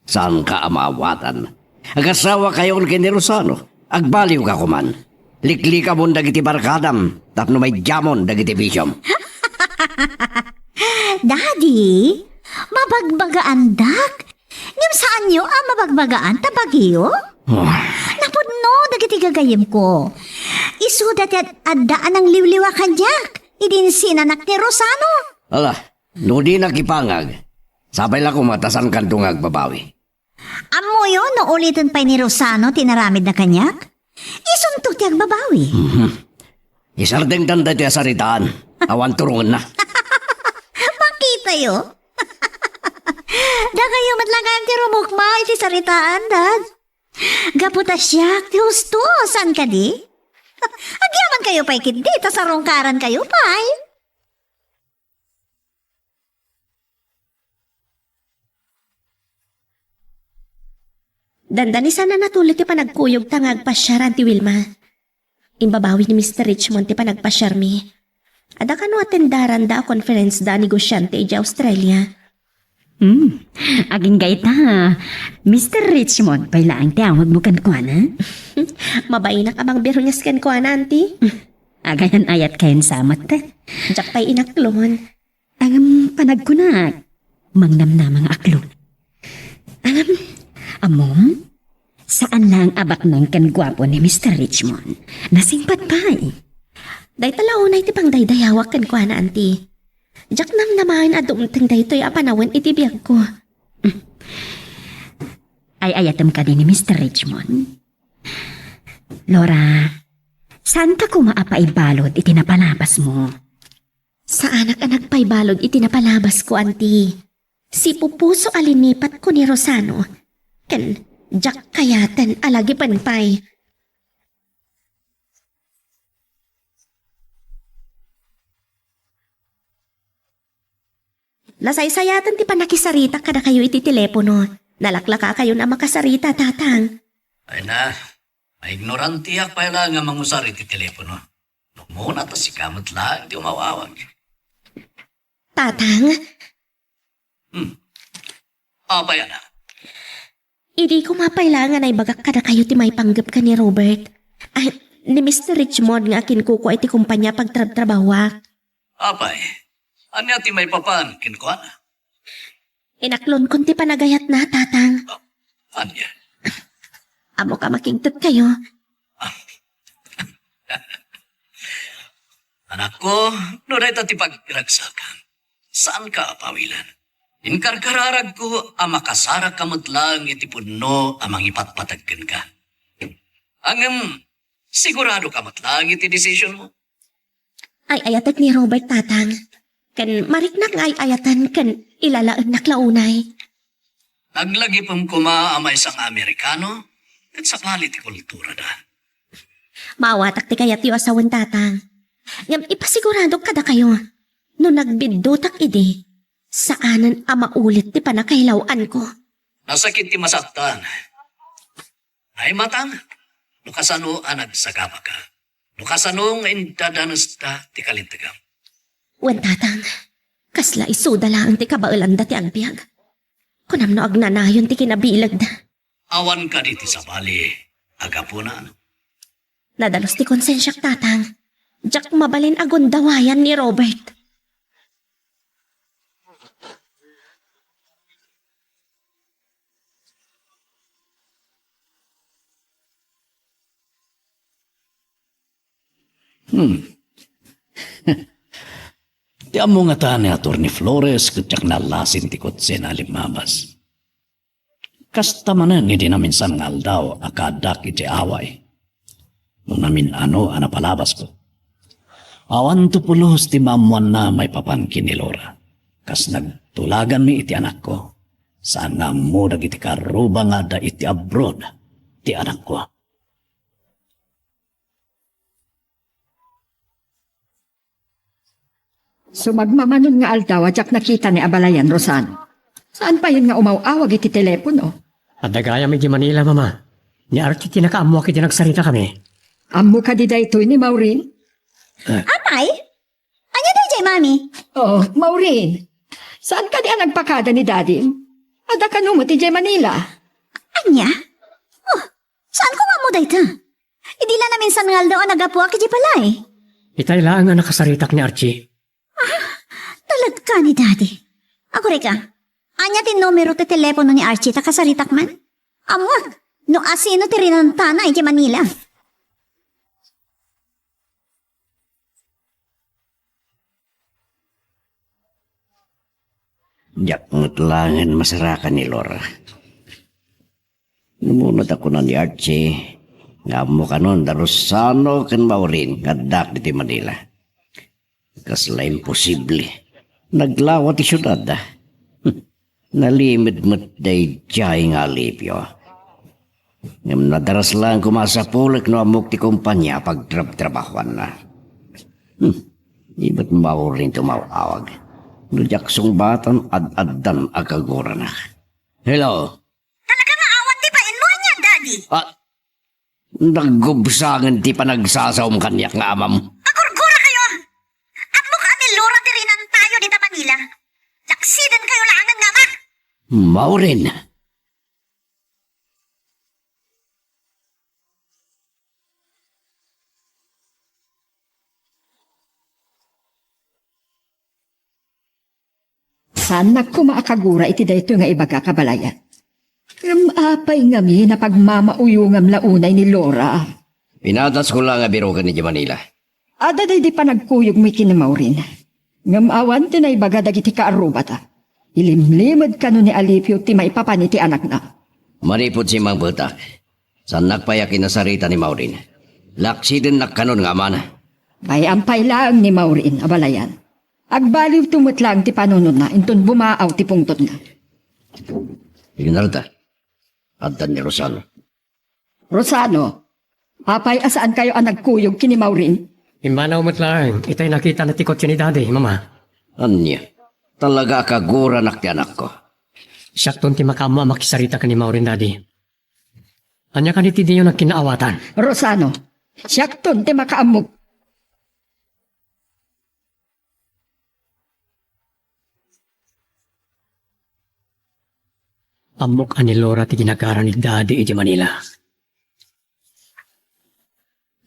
saanka a maawatan? Agasawa kayon ken ni Rosano. Agbaliwka koman. Liklikamon dagiti barkadam tapno maidiamon dagiti bisiom. Daddy, mabagbagaandak. Ngem saanyo a mabagbagaan ta bagio? Ah. Napudno dagiti gagayemko. Isuda ti ad-, adda a nangliwliwa kaniak idi insinanak ni Rosano. Ala, no dinak ipangag, sabay la koma ta saankanto nga agbabawi. Ammoyo no uliten pay ni Rosano ti inaramidna kaniak? Isunto ti agbabawi. Mhm. Isardengtan daytoy a saritaan. Awan turongenna. Makitayo. Dakayo met la ngamin ti rumukma iti saritaan, Dad. Gapu ta siak ti husto, saan kadi? Agyamankayo pay ketdi, ta sarungkarankayo pay. Dandani sana natuloy ti panagkuyogta nga agpasiar, Auntie Wilma. Imbabawi ni Mister Richmond ti panagpasiarmi. Adda kano atendaranda a konferensda a negosiante idiay Australia. Hmm, agingga ita, Mister Richmond pay laeng ti awagmo kenkuana? Mabainak a mangbirungas kenkuana, Auntie. Agayan-ayat kayon sa met. Diak pay inaklon. Ngem panagkunak, mangnamnama nga aklon. Ngem, ammom, saan laeng a baknang ken guapo ni Mister Richmond. Nasingpet pay. Dayta la unay ti pangdaydayawak kenkuana, Auntie. Diak namnamaen a dumteng daytoy a panawen iti biagko. Ay-ayatem kadi ni Mister Richmond? Laura, saanka koma a paibalud iti napalabasmo? Saanak a nagpaibalud iti napalabasko, Auntie. Sipupuso a linipatko ni Rosano, ken diak kayaten a lagipen pay. Nasaysayaten ti pannakisaritak kadakayo iti telepono. Nalaklakakayon a makasarita, Tatang. Ay na, maignorantiak pay la nga mangusar iti telepono. No umuna ta sika met laeng ti umawawag. Tatang? Hmm. Apay, anak? Idi koma pay laeng a naibagak kadakayo ti maipanggep ken ni Robert. Ay, ni Mister Richmond nga akinkukua iti kompania a pagtrabtrabahoak. Apay, ania ti maipapan kenkuana? Inaklonkon ti panagayatna, Tatang. Ania? Ammok a makigtetkayo. Anakko, no dayta ti pagiragsakam, saanka a pawilen. Inkarkararagko a makasaraka met laeng iti pudno a mangipatpateg kenka. Ngem, siguradoka met laeng iti desisionmo. Ay-ayatek ni Robert, Tatang. Ken mariknak nga ay-ayaten ken ilalaennak la unay. Naglagipem koma a maysa nga Amerikano ket sabali ti kulturada. Maawatak ti kayatyo a sawen, Tatang. Ngem ipasiguradok kadakayo, no nagbiddutak idi, saanen a maulit ti pannakailaw-anko. Nasakit ti masaktan. Ay, Tatang, no kasano a nagsagabaka, no kasano nga indadanesta ti kalintegam. Wen, Tatang, kasla isuda laeng ti kabaelanda ti agbiag. Kunam no agnanayon ti kinabilegda. Awan kadi ti sabali a gapuna? Nadalus ti konsensiak, Tatang. Diak mabalin a gundawayan ni Robert. Hmm. Ti ammo ngata ni Attorney Flores ket diak naallasin ti kotsena a limmabas. Kasta manen idi naminsan nga aldaw a kaaddak iti away. No namin-ano a napalabasko. Awanto pulos ti maammoanna maipapan ken ni Laura. Kas nagtulaganmi iti anakko, saan nga ammo dagiti kaarruba nga adda iti abroad ti anakko. Sumagmamanon nga aldaw a diak nakita ni abalayan, Rosano. Saan payen nga umaw-awag iti telepono? Adda gayam iti Manila, Mama. Ni Archie ti nakaammoak iti nagsaritakami. Ammo kadi daytoy ni Maureen? Apay? Ania daydiay, Mami? Oh, Maureen. Saan kadi a nagpakada ni Daddy? Adda kano met idiay Manila? Ania? Oh, saan ko nga ammo dayta? Idi la naminsan nga aldaw a naggapuak idiay balay. Itay laeng a nakasaritak ni Archie. Ah, talaga ni Daddy. Agurayka, ania ti numero ti telepono ni Archie ta kasaritak man? Ammoak no asino ti rinantana idiay Manila. Diak met laengen masarakan ni Laura. Namuna ta kuna ni Archie nga ammo kanon da Rosano ken Maureen nga addak ditoy Manila. Kasla imposible. Naglawa ti siudad. Nalimed met daydiay nga alipio. Ngem nadaras laeng koma a sapulek no ammok ti kompania a pagtrabtrabahuanna. Hmm. Di met Maureen ti umaw-awag. No diak sungbatan, ad-addan a kaguranak. Hello? Talaga nga awan ti bainmo, ania, Daddy? Ah, nagubsangen ti panagsasaom kaniak nga amam. Agurgurakayo! Ammok a ni Laura ti rinantayo dita Manila. Laksidenkayo laengen nga ama! Maureen! Saannak koma a kagura iti daytoy nga ibagak, abalayan. Ngem apay ngamin a pagmamauyongam la unay ni Laura? Pinadasko la nga birogen idiay Manila. Adda daydi panagkuyogmo ken ni Maureen. Ngem awan ti naibaga dagiti kaarrubata. Ilimlimed kano ni Alipio ti maipapan iti anakna. Manipud simmangpetak, saannak pay a kinasarita ni Maureen. Laksidennak kanon nga amana. Bay-am pay laeng ni Maureen, abalayan. Agbaliwto met laeng ti panunotna inton bumaaw ti pungtotna. Leonarda, adda ni Rosano. Rosano, apay a saankayo a nagkuyog ken ni Maureen? Immanaw met laeng, itay nakitana ti kotse ni Daddy, Mama. Ania? Talaga a kaguranak ti anakko. Siakton ti makaammo a makisarita ken ni Maureen, Daddy. Ania kadi ti diyo nagkinaawatan? Rosano, siakton ti makaammo. Ammok a ni Laura ti ginagara ni Daddy idiay Manila.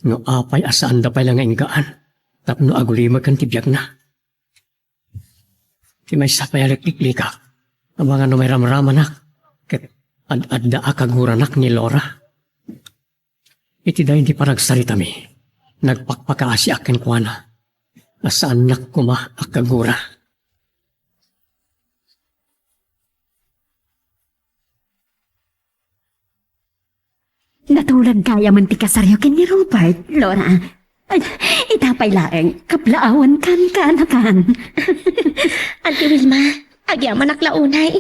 No apay a saanda pay la nga inggaan tapno agulimek ken ti biagna. Ti maysa pay a likliklikak, amangan no mairamramanak ket ad-adda a kaguranak ni Laura. Iti daydi panagsaritami, nagpakpakaasiak kenkuana a saannak koma a kagura. Natulag gayamen ti kasaryo ken ni Robert, Laura. Ay, ita pay laeng, kablaawan kan kaanakan. Auntie Wilma, agyamanak la unay.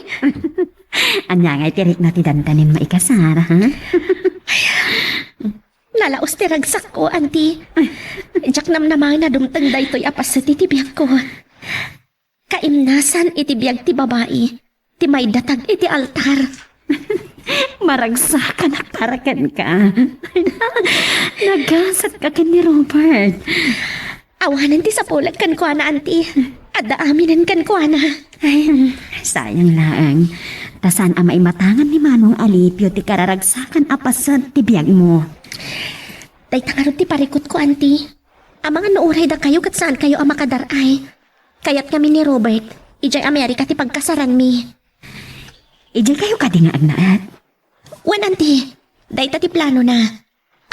Ania ngay ti rikna ti dandanim maikasar, ha? Nalaos ti ragsakko, Auntie. Diak namnamaen a dumteng daytoy a paset iti biagko. Kaimnasan iti biag ti babai ti maidatag iti altar. Maragsakanak para kenka. Nagasatka ken ni Robert. Awanen ti sapulek kenkuana, Auntie. Adda aminen kenkuana. Ay, sayang laeng. Ta saan a maimatangan ni Manong Alipio ti kararagsakan a paset ti biagmo. Dayta ngarud ti parikutko, Auntie. Amangan no uray dakayo ket saankayo a makadar-ay. Kayat ngamin ni Robert, idiay Amerika ti pagkasaranmi. Idiay kayo kadi nga agnaed? Wen, Auntie, dayta ti planona.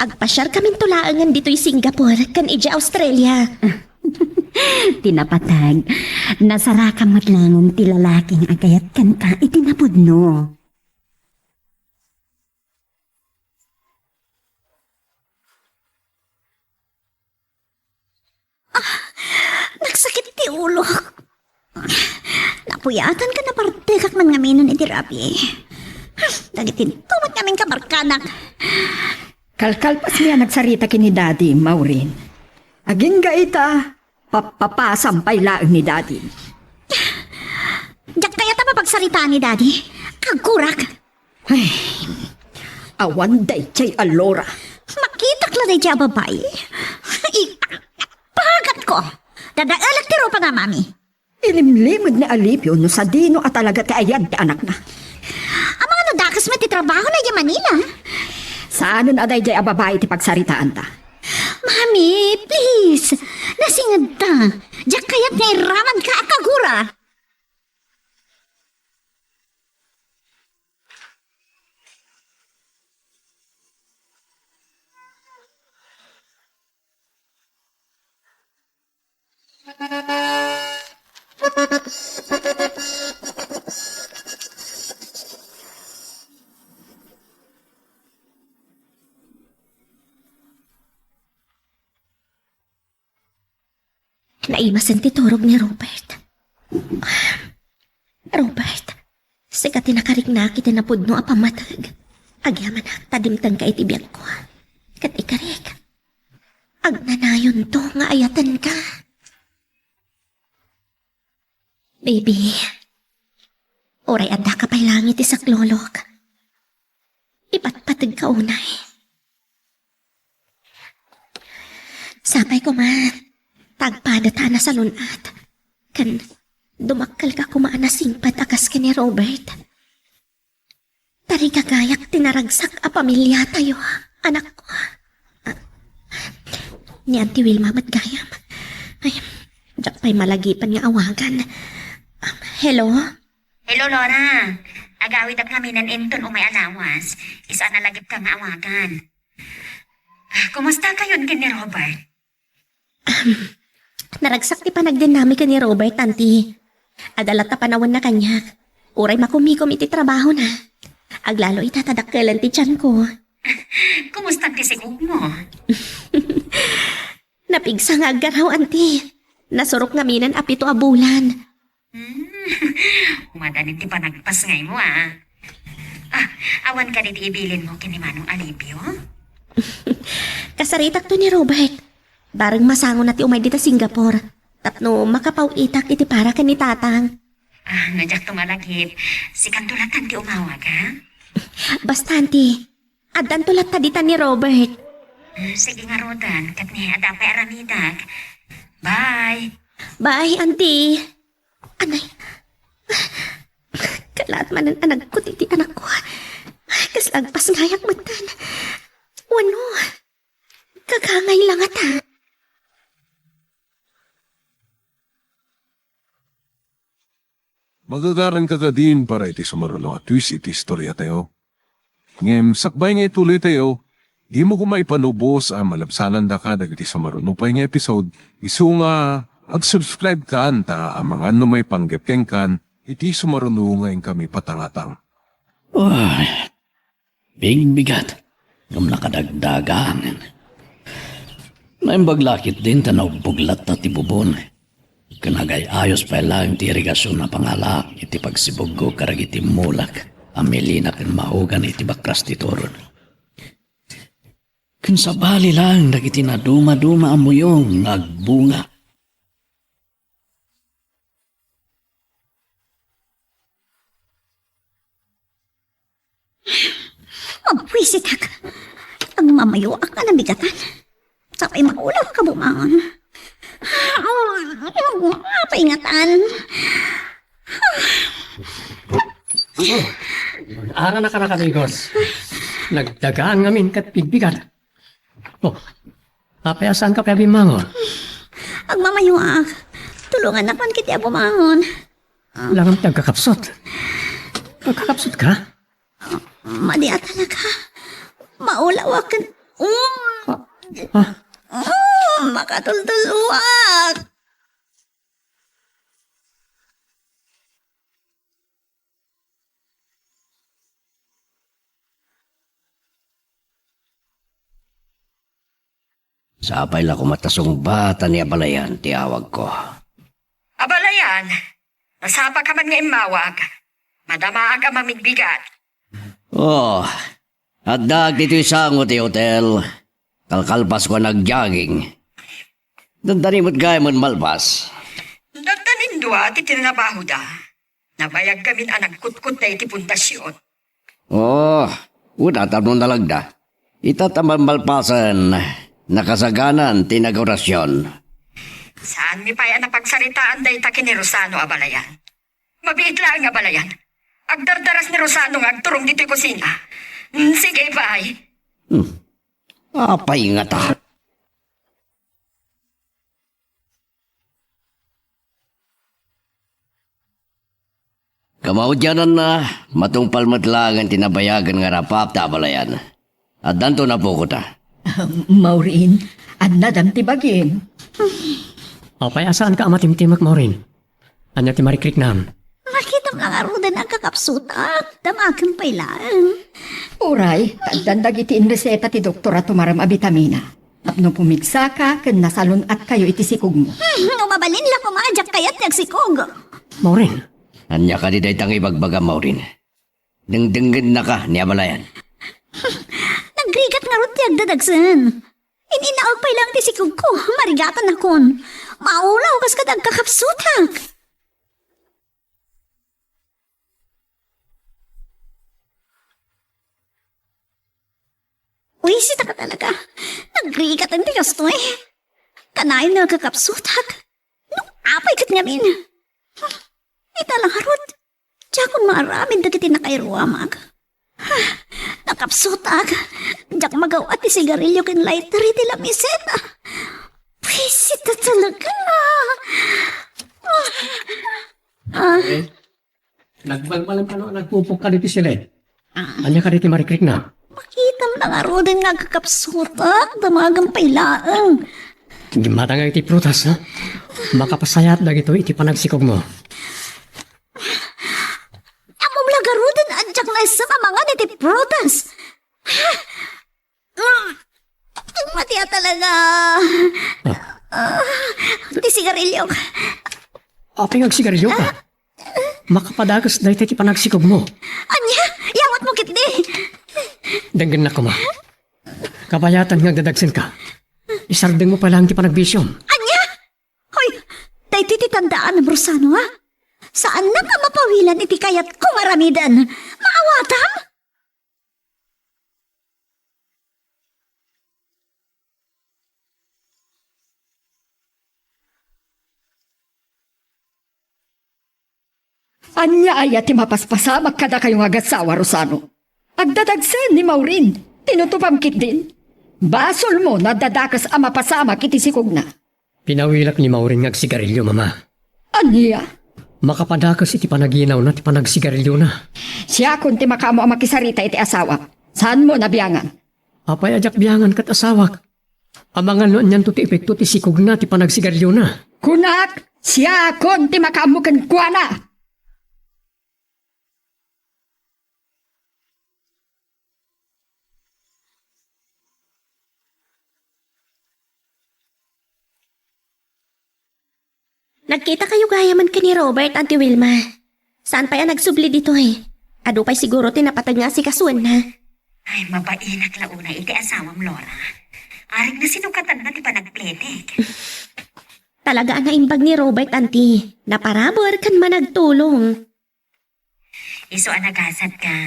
Agpasiarkaminto laengen ditoy Singapore ken idiay Australia. Ti napateg, nasarakam met laengen ti lalaki nga agayat kenka iti napudno. Ulok. Napuyatanka, napartekak man ngamin iti rabii. Dagiti tumat ngamin kabarkadak. Kalkalpasmi a nagsarita ken ni Daddy, Maureen. Agingga ita, papapasam pay laeng ni Daddy. Diak kayat a papagsaritaan ni Daddy. Aggurak. Ay, awan daydiay a Laura. Makitak la daydiay a babai. Ipagatko. Dadaelek ti rupa nga amami. Ilimlimed ni Alipio no sadino a talaga ti ayat ti anakna. Amangan no dakes met ti trabahona idiay Manila. Saanen a daydiay a babai ti pagsaritaanta. Mami, please. Nasingedta. Diak kayat nga iramanka a kagura. Naimasen ti turog ni Robert. Robert, sika ti nakariknak iti napudno a pammateg. Agyamanak ta dimtengka iti biagko. Ket ikarik, agnanayonto nga ayatenka. Baby, uray addaka pay laeng iti saklolok, ipatpategka unay. Sapay koma ta agpadata a nasalun-at, ken dumakkelka koma a nasingpet a kas ken ni Robert. Tarigagayak ti naragsak a pamiliatayo, anakko. Ah, ni Auntie Wilma met gayam. Ay, diak pay malagipen nga awagan. Um, hello? Hello, Laura. Agawidak ngamin inton umay a lawas. Isu a nalagipka nga awagan. Ah, kumusta kayon ken ni Robert? Ahem. Naragsak ti panagdennami ken ni Robert, Auntie. Adda latta panawenna kaniak. Uray makumikom iti trabahona. Aglalo ita ta dakkelen ti tianko. Kumusta ti sigogmo? Napigsa nga aggaraw, Auntie. Nasurok ngamin a pito a bulan. Hmm. Umadan iti panagpasngaymo, ah. Ah, awan kadi ti ibilinmo ken ni Manong Alipio? Kasaritakto ni Robert. Bareng masangona ti umay dita Singapore tapno makapaw-itak iti para ken ni Tatang. Ah, no diakto malagip, sikanto latta ti umawag, ha? Basta, Auntie, addanto latta dita ni Robert. Hmm, sige ngaruden, ket ni, adda pay aramidak. Bye. Bye, Auntie. Anay, kalaat manen a nagkut iti anakko. Kasla agpasngayak metten. Wenno, kagangay la ngata. Magagaranka kadin para iti sumaruno a twist iti istoriatayo. Ngem sakbay nga ituloytayo, dimo koma ipanubos a malabsanandaka dagiti sumaruno pay nga episode, isu nga ag-subscribe kan ta amangan no maipanggep kenkan iti sumaruno nga inkami patangatang. Ay, bigbigat, ngem nakadagdagan. Naimbag la ketdin ta naubbog latta ti bubon. Ken agay-ayos pay laeng ti irigasion a pangalaak iti pagsibuggo kadagiti mulak a milina ken mahugan iti bakras ti turod. Ken sabali laeng dagiti nadumaduma a muyong nga agbunga. Mabwisitak. Agmamayoak a nabigatan. Sapay maulaw ka bumangon. Apay ngatan. Ara na kanak, amigos. Nagdagaan ngamin ket bigbigat. Oh, apay a saanka pay a bimmangon? Agmamayoak. Tulongannak man ketdi a bumangon. Langam ti agkakapsut. Agkakapsutka? Madi a talaga. Maulawak ken, um, Ah, ah. Um, makatultuluak. Sapay la koma ta sungbatan ni abalayan ti awagko. A An, nasapaka man nga immawag. Madamaak a mamigbigat. Oh, addaak ditoy sango ti hotel. Kalkalpasko a nag-jogging. Dandani met gayam malpas. Dandani dua ti tinabahoda. Nabayag gamin a nagkutkot da iti pundasyon. Oh, una tapno nalagda. Ita ta malmalpasen, nakasaganan ti nagaorasyon. Saanmi pay a napagsaritaan dayta ken ni Rosano a balayan. Mabiit laeng a balayan. Agdardaras ni Rosano nga agturong ditoy kusina. Mm, sige, pay. Hmm. Apay ngata? Kamaudiananna, matungpal met laengen ti nabayagen nga rapapta a balayan. Addanto napukota. Maureen, annadam ti bagim. Apay a saanka a matimtimek, Maureen? Ania ti marikriknam? Makitam la ngaruden a agkakapsutak. Damagem pay laeng. Uray, addan dagiti inreseta ti doktor a tumarem a bitamina. Tapno pumigsaka ken nasalun-atkayo iti sikogmo. Hmm, no mabalin la koma, diak kayat ti agsikog. Maureen. Ania kadi dayta nga ibagbagam, Maureen? Dengdengngennaka ni abalayan. Nagrigat ngarud ti agdadagsen. In-inaog pay laeng ti sikogko, marigatannakon. Maulaw kas kad agkakapsutak. Wisitaka talaga. Nagrigat ti kastoy. Kanayon nga agkakapsutak. No apay ket ngamin. Ita la ngarud, diakon maaramid dagiti nakairuamak. Nakapsutak. Diak magaw-at ti sigarilio ken lighter iti lamiseta. Pwisit a talaga. Ah. Eh, nagbalbalam kano a nagpupok ka diti siled? Ah. Ania kadi ti marikriknam? Makitam la ngaruden nga agkakapsutak, damagem pay laeng. Gimmatangay iti prutas, ha? Makapasayaat dagitoy iti panagsikogmo. Ammom la ngaruden a diak naisem a mangan iti prutas. Ah, matia talaga. Ah. Ah, ti sigarilio. Apay nga agsigarilio ka? Makapadakes daytoy ti panagsikogmo. Ania? Yawatmo ketdi. Denggennak koma. Kabayatan nga agdadagsenka. Isardengmo pay laeng ti panagbisiom. Ania? Hoy, daytoy ti tandaanam, Rosano, ha? Saannak a mapawilan iti kayatko nga aramiden. Maawatam? Ania aya ti mapaspasamak kadakayo nga agassawa, Rosano? Agdadagsen ni Maureen, tinutupam ketdin. Basolmo no adda dakes a mapasamak iti sikogna. Pinawilak ni Maureen nga agsigarilio, Mama. Ania? Makapadakes iti panaginawna ti panagsigariliona. Siakon ti makaammo a makisarita iti asawak. Saanmo a biangan? Apay a diak biangan ket asawak? Amangan no anianto ti epekto ti sikogna ti panagsigariliona. Kunak, siakon ti makaammo kenkuana. Nagkita kayo gayamen ken ni Robert, Auntie Wilma. Saan pay a nagsubli ditoy? Adu pay siguro ti napateg nga asikasuenna. Ay, mabainak la unay iti asawam, Laura. Arigna sinukatanna ti panagpletek. Talaga a naimbag ni Robert, Auntie. Naparabur ken managtulong. Isu a nagasat ka,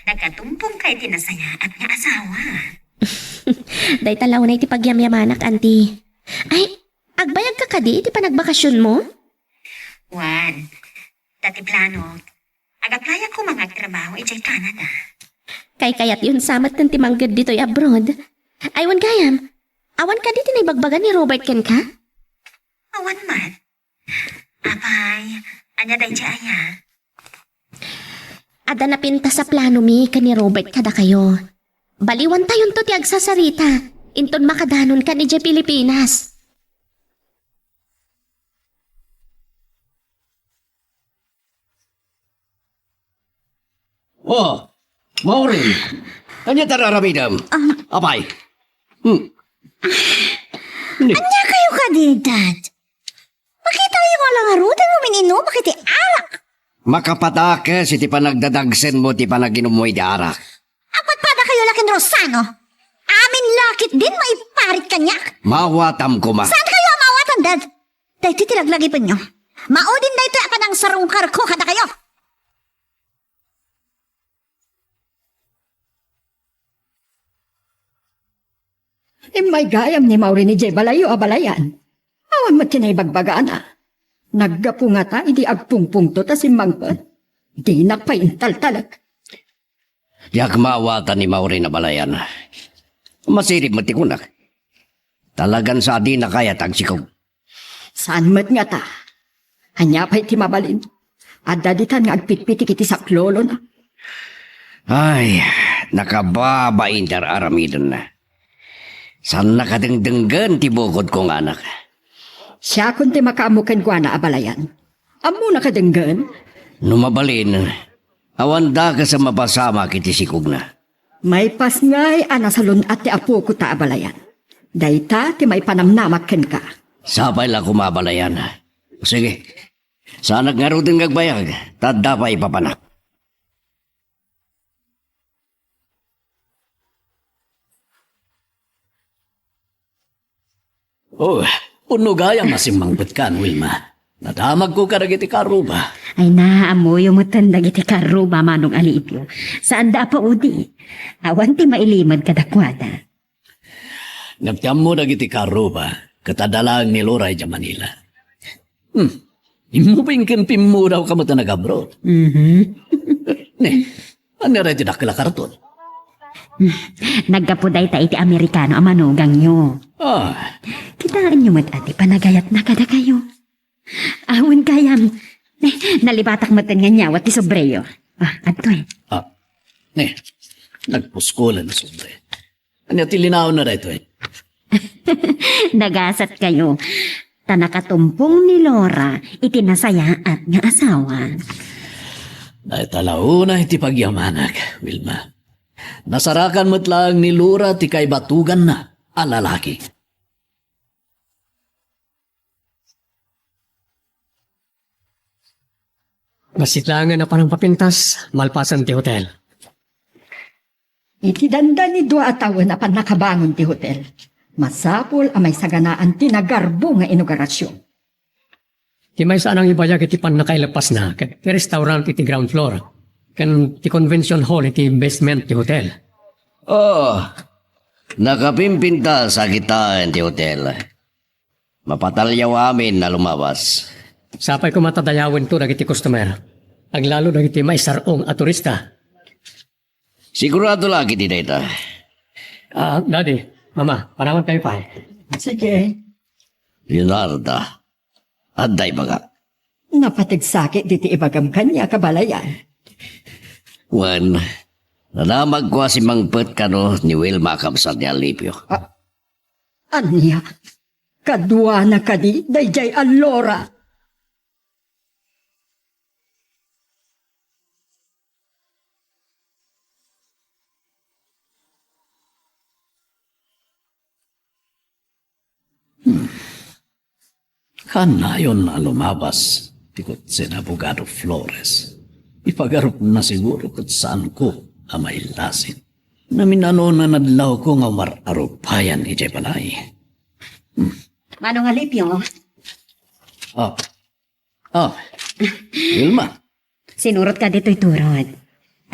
nakatumpong ka iti nasayaat nga asawa. Dayta la unay ti pagyamyamanak, Auntie. Ay, agbayag ka kadi iti panagbakasionmo? Wen, ta ti planok, ag-applyak koma nga agtrabaho idiay Canada. Kaykayatyon sa met ti mangged ditoy abroad. Ay, wen gayam, awan kadi ti naibagbaga ni Robert kenka? Awan man. Apay, ania daydiay aya? Adda napintas a planomi ken ni Robert kadakayo. Baliwantayonto ti agsasarita, inton makadanonkan idiay Pilipinas. Oh, Maureen, ania ti ar-aramidem? Ah. Apay. Hmm. Ni- Ania kayo kadi, Dad? Makitayo Pala ngaruden umiinum iti arak. Makapadakes iti panagdadagsenmo ti panaginummo iti arak. Apatpada kayo la ken Rosano. Amin la ketdin maiparit kaniak. Maawatam koma. Saan kayo a maawatan, Dad? Daytoy ti laglagipenyo. Maudin daytoy a panangsarungkarko kadakayo. Immay gayam ni Maureen idiay balayyo a balayan. Awan met ti naibagbagana. Naggapu ngata idi agpungpungto ta simmangpet. Dinak pay intaltalek. Diak maawatan ni Maureen a balayan. Masirib met ti kunak. Talagan sa a dina kayat agsikog. Saan met ngata? Ania pay ti mabalin? Adda ditan nga agpitpitik iti saklolona. Ay, nakababain ti ar-aramidenna. Saannaka dengdenggen ti bukodko nga anak. Siakon ti makaammo kenkuana a balayan. Ammona ka denggen? No mabalin, awan dakes a mapasamak iti sikogna. Maipasngay a nasalun-at ti apoko ta a balayan. Dayta ti maipanamnamak kenka. Sapay la koma a balayan. Sige, saanak ngaruden nga agbayag, ta adda pay ipapanak. Oh, pudno gayam a simmangpetkan, Wilma. Nadamagko kadagiti karruba. Ay, naammoyo metten dagiti karruba, Manong Alipio. Saanda a paudi. Awan ti mailimed kadakuada. Ngem ti ammo dagiti karruba, ket adda laeng ni Lora idiay Manila. Hmm. Immuping ken pimmudawka met a nag-abroad. Mhm. Ne, ania daytoy dakkel a karton? Naggapu dayta iti Amerikano a manugangyo. Ah. Kitaenyo met a ti panagayatna kadakayo. Awan gayam. Eh, nalibatak metten nga inyawat ti sobreyo. Ah, adtoy. Ah. Ne, nagpuskolan a sobre. Ania ti linaonna daytoy? Nagasat kayo. Ta nakatumpong ni Lora iti nasayaat nga asawa. Dayta la unay ti pagyamanak, Wilma. Nasarakan met laeng ni Lora ti kaibatuganna a lalaki. Bassit laengen a panangpapintas, malpasen ti hotel. Iti dandani dua a tawen a pannakabangon ti hotel, masapul a maisaganaan ti nagarbo nga inaugurasyon. Ti maysa a nangibayag iti pannakaileppasna ket ti restaurant iti ground floor ken ti convention hall iti basement ti hotel. Oh, nakapimpintas a kitaen ti hotel. Mapatalyaw amin a lumabas. Sapay koma ta dayawento dagiti customer. Aglalo dagiti maisar-ong a turista. Sigurado la iti dayta. Ah, Daddy, Mama, panawankayo pay. Sige. Leonarda, adda ibaga. Napatigsakit diti ibagam kaniak a balayan. Wen, nadamagko a simmangpet kano ni Wilma a kabsat ni Alipio. Ah, ania? Kaduana kadi daydiay a Lora? Hmm. Kanayon a lumabas ti kotse ni Abogado Flores. Ipagarupna siguro ket saanko a maillasin. Namin-ano nga nadlawko nga umar-arupayan idiay balay. Hmm. Manong Alipio. Ah. Ah. Wilma. Sinurot ka ditoy turod.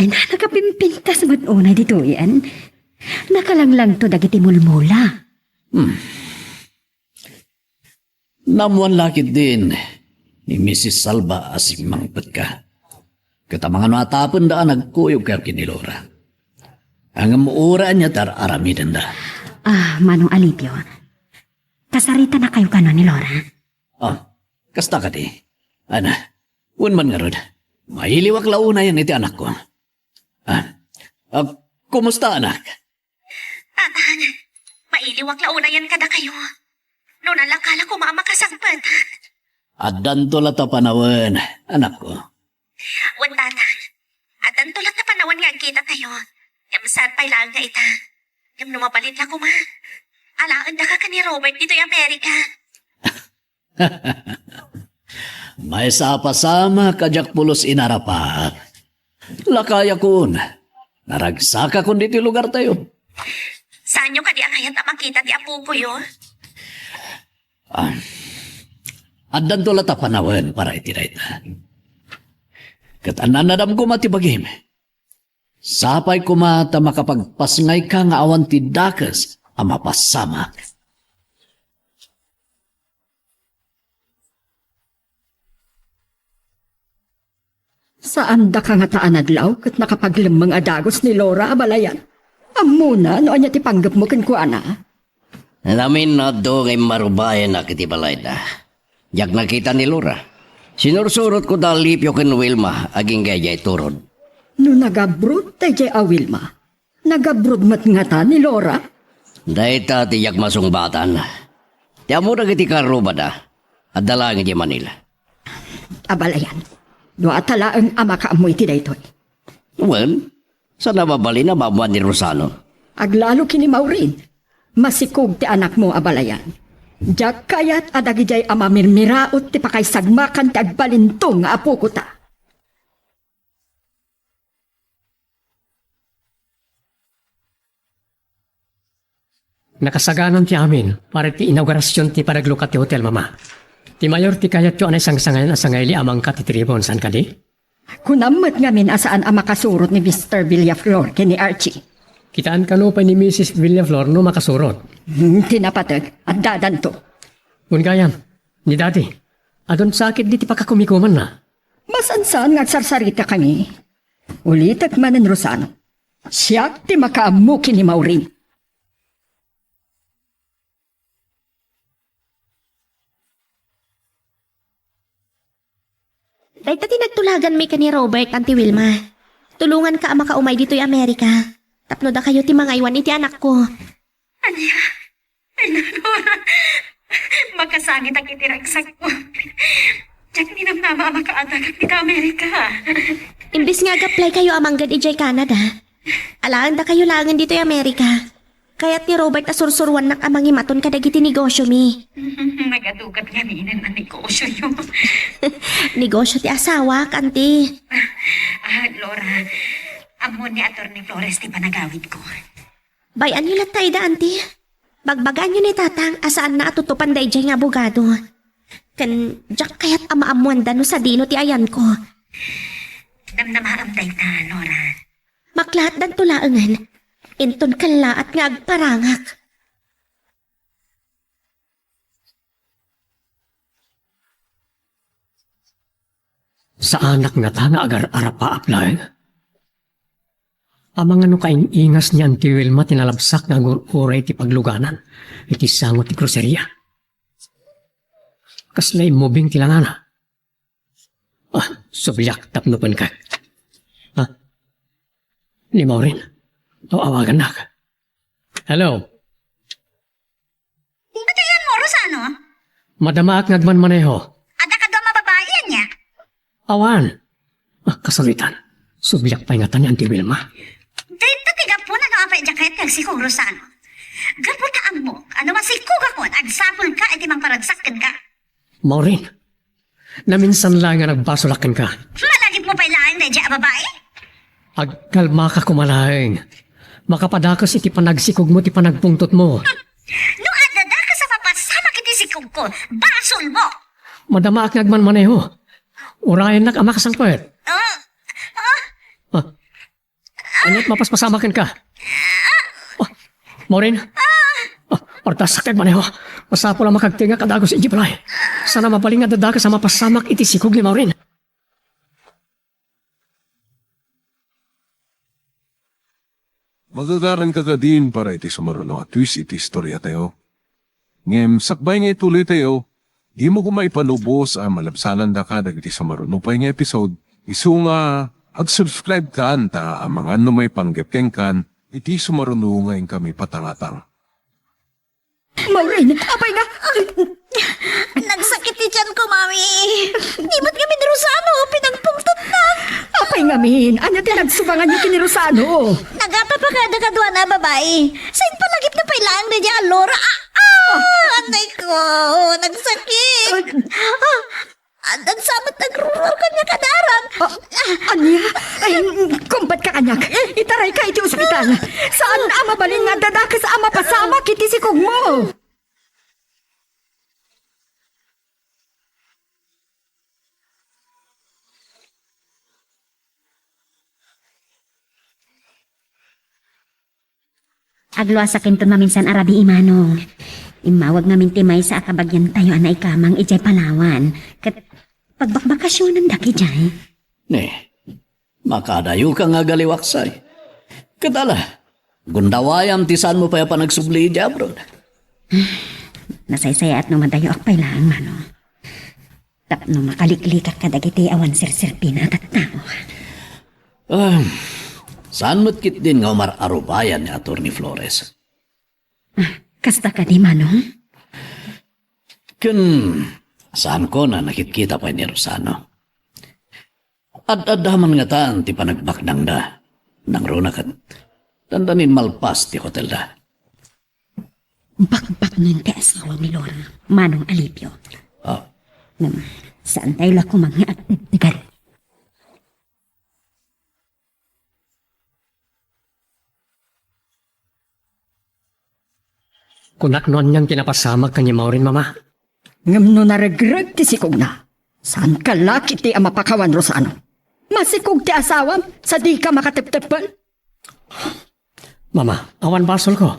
Ay, na, nakapimpintas met unay ditoyen. Nakalanglangto dagiti mulmula. Hmm. Naammoan la ketdin ni Missus Salva a simmangpetka. Ket amangan no atapenda a nagkuyogka ken ni Lora. Ngem uray ania ti ar-aramidenda? Ah, Manong Alipio, kasaritanakayo kano ni Lora? Ah, kasta kadi. Ana, wen man ngarud, mailiwak la unayen iti anakko. Ah, ah, kumusta, anak? Tatang, mailiwak la unayen kadakayo. No nalaka la koma a makasangpet. Addanto latta panawen, anakko. Wen, Tatang, addanto latta panawen nga agkitatayo. Ngem saan pay laeng nga ita. Ngem no mabalin la koma, alaendaka ken ni Robert ditoy Amerika. Maysa a pasamak a diak pulos inarapaak. Lakayakon, naragsakakon ditoy lugartayo. Saanyo kadi a kayat a makita ti apokoyo? Ah, addanto la ta panawen para iti dayta. Ket annanadam koma ti bagim. Sapay koma ta makapagpasngayka nga awan ti dakes a mapasamak. Saandaka ngata a nadlaw ket nakapaglemmeng a dagus ni Laura, abalayan? Ammona no ania ti panggepmo kenkuana? Namin no adda nga immarubayanak iti balayda. Diak nakita ni Laura. Sinursurotko da a lipio ken Wilma agingga idiay turod. No nagabrod daydiay a Wilma, nagabrod met ngata ni Laura? Dayta ti diak masungbatan. Ti ammo dagiti karrubada, adda laeng idiay Manila. Abalayan, duata laeng a makaammo iti daytoy. Wen, saan a mabalin a maammuan ni Rosano? Aglalo ken ni Maureen. Masikog ti anakmo, abalayan. Diak kayat a dagidiay a mamirmiraot ti pakaisagmakan ti agbalinto nga apokota. Nakasaganan ti amin para iti inaugurasion ti panaglukat ti hotel, Mama. Ti mayor ti kayatyo a naisangsangayan a sangaili a mangkat iti ribbon, saan kadi? Kunam met ngamin a saan a makasurot ni Mister Villaflor ken ni Archie. Kitaan kano pay ni Missus Villaflor no makasurot. Hmm, ti napateg, addadanto. Wen gayam, ni Daddy, adun sakit diti pakakumikumanna. Masansan nga agsarsaritaka ni. Ulitek manen, Rosano. Siak ti makaammo ken ni Maureen. Dayta ti nagtulaganmi ken ni Robert, Auntie Wilma. Tulonganka a makaumay ditoy Amerika tapno dakayo ti mangaywan iti anakko. Ania? Ay, Laura. Makasangitak iti ragsakko. Diak ninamnama a makaadagak iti Amerika. Imbes nga ag-apply kayo a manggad idiay Canada, alaen dakayo laengen ditoy Amerika. Kayat ni Robert a sursuruannak a mangimaton kadagiti negosyomi. Nagatugat ngaminen a negosyoyo. Negosyo ti asawak, Auntie. Ah, Laura, ammon ni Attorney Flores ti panagawidko. Bay-anyo latta ida, Auntie. Bagbagaanyo ni Tatang a saanna a tutupan daydiay nga abogado. Ken diak kayat a maammuanda no sadino ti ayanko. Namnamaam dayta, Laura. Maklaatdanto laengen. Inton kellaat nga agparangak. Saanak ngata nga agar-arapaap laeng? Amangan no kaing-ingas ni Auntie Wilma ti nalabsak nga agur-uray ti pagluganan iti sango ti groceria. Kasla immubing ti langana. Ah, subliak tapno penkak. Ah, ni Maureen. Aw-awagannak. Hello. Iti ayanmo, Rosano? Madamaak nga agmanmaneho. Adda kadu a mababai, ania? Awan. Ah, kasawitan. Subliak pay ngata ni Auntie Wilma. Dayta ti gapuna no apay diak kayat nga agsikog, Rosano. Gapu ta ammok a no masikogakon, agsapulka iti mangparagsak kenka. Maureen, naminsan laeng nga nagbasolak kenka. Malagipmo pay laeng daydiay a babai? Agkalmaka koma laeng. Makapadakes iti panagsikogmo ti panagpungtotmo. No adda dakes a mapasamak iti sikogko, basolmo! Madamaak nga agmanmaneho. Urayennak a makasangpet. Ah, ah. Ah. Aniat mapaspasamak kenka? Ah, Maureen? Ah, ardasak ti agmaneho. Masapul a makagtengak a dagus idiay balay. Saan a mabalin nga adda dakes a mapasamak iti sikog ni Maureen. Magagaranka kadin para iti sumaruno a twist iti istoriatayo. Ngem sakbay nga ituloytayo, dimo koma ipalubos a malabsanandaka dagiti sumaruno pay nga episode, isu nga ag-subscribe kan ta amangan no maipanggep kenkan iti sumaruno nga inkami patangatang. Maureen, apay nga? Nagsakit ti tiyanko, Mami. Ni met ngamin Rosano, pinagpungtotnak. Apay ngamin? Ania ti nagsubanganyo ken ni Rosano? Nagapapakada kaduana a babai. Sain palagipna pay laeng daydiay a Laura. Ah, ah! Anay ko, nagsakit. Ah, Addan sa met nagruror kaniak a darag. Ah, ania? Ay, kumpat ka kaniak. Itarayka iti ospital. Saan a mabalin nga adda dakes a mapasamak iti sikogmo. Agluasakinton maminsan a rabii, Manong. Immawag ngamin ti maysa a kabagiantayo a naikamang idiay Palawan. Ket pagbakbakasionandak idiay. Ne, makadayoka nga agaliwaksay. Ket ala, gundawayam ti saanmo pay a panagsubli idiay abroad. Nasaysayaat no madayoak pay laeng, Manong. Tapno makaliklikak kadagiti awan serserbina a tattao. Ah, saan met ketdin nga umar-arubayan ni Attorney Flores? Ah, kasta kadi, Manong? Ken, saanko a nakitkita pay ni Rosano. Ad-adda man ngatan ti panagbaknangda. Nangruna ket dandanin malpas ti hotelda. Bakbaknen ti asawa ni Laura, Manong Alipio. Ah. Ngem, saantayo la koma nga agdagdagari. Kunak no anian ti napasamak ken ni Maureen, Mama. Ngem no naregreg ti sikogna, saanka la ketdi a mapakawan, Rosano. Masikog ti asawam sa dika makatepteppel. Mama, awan basolko.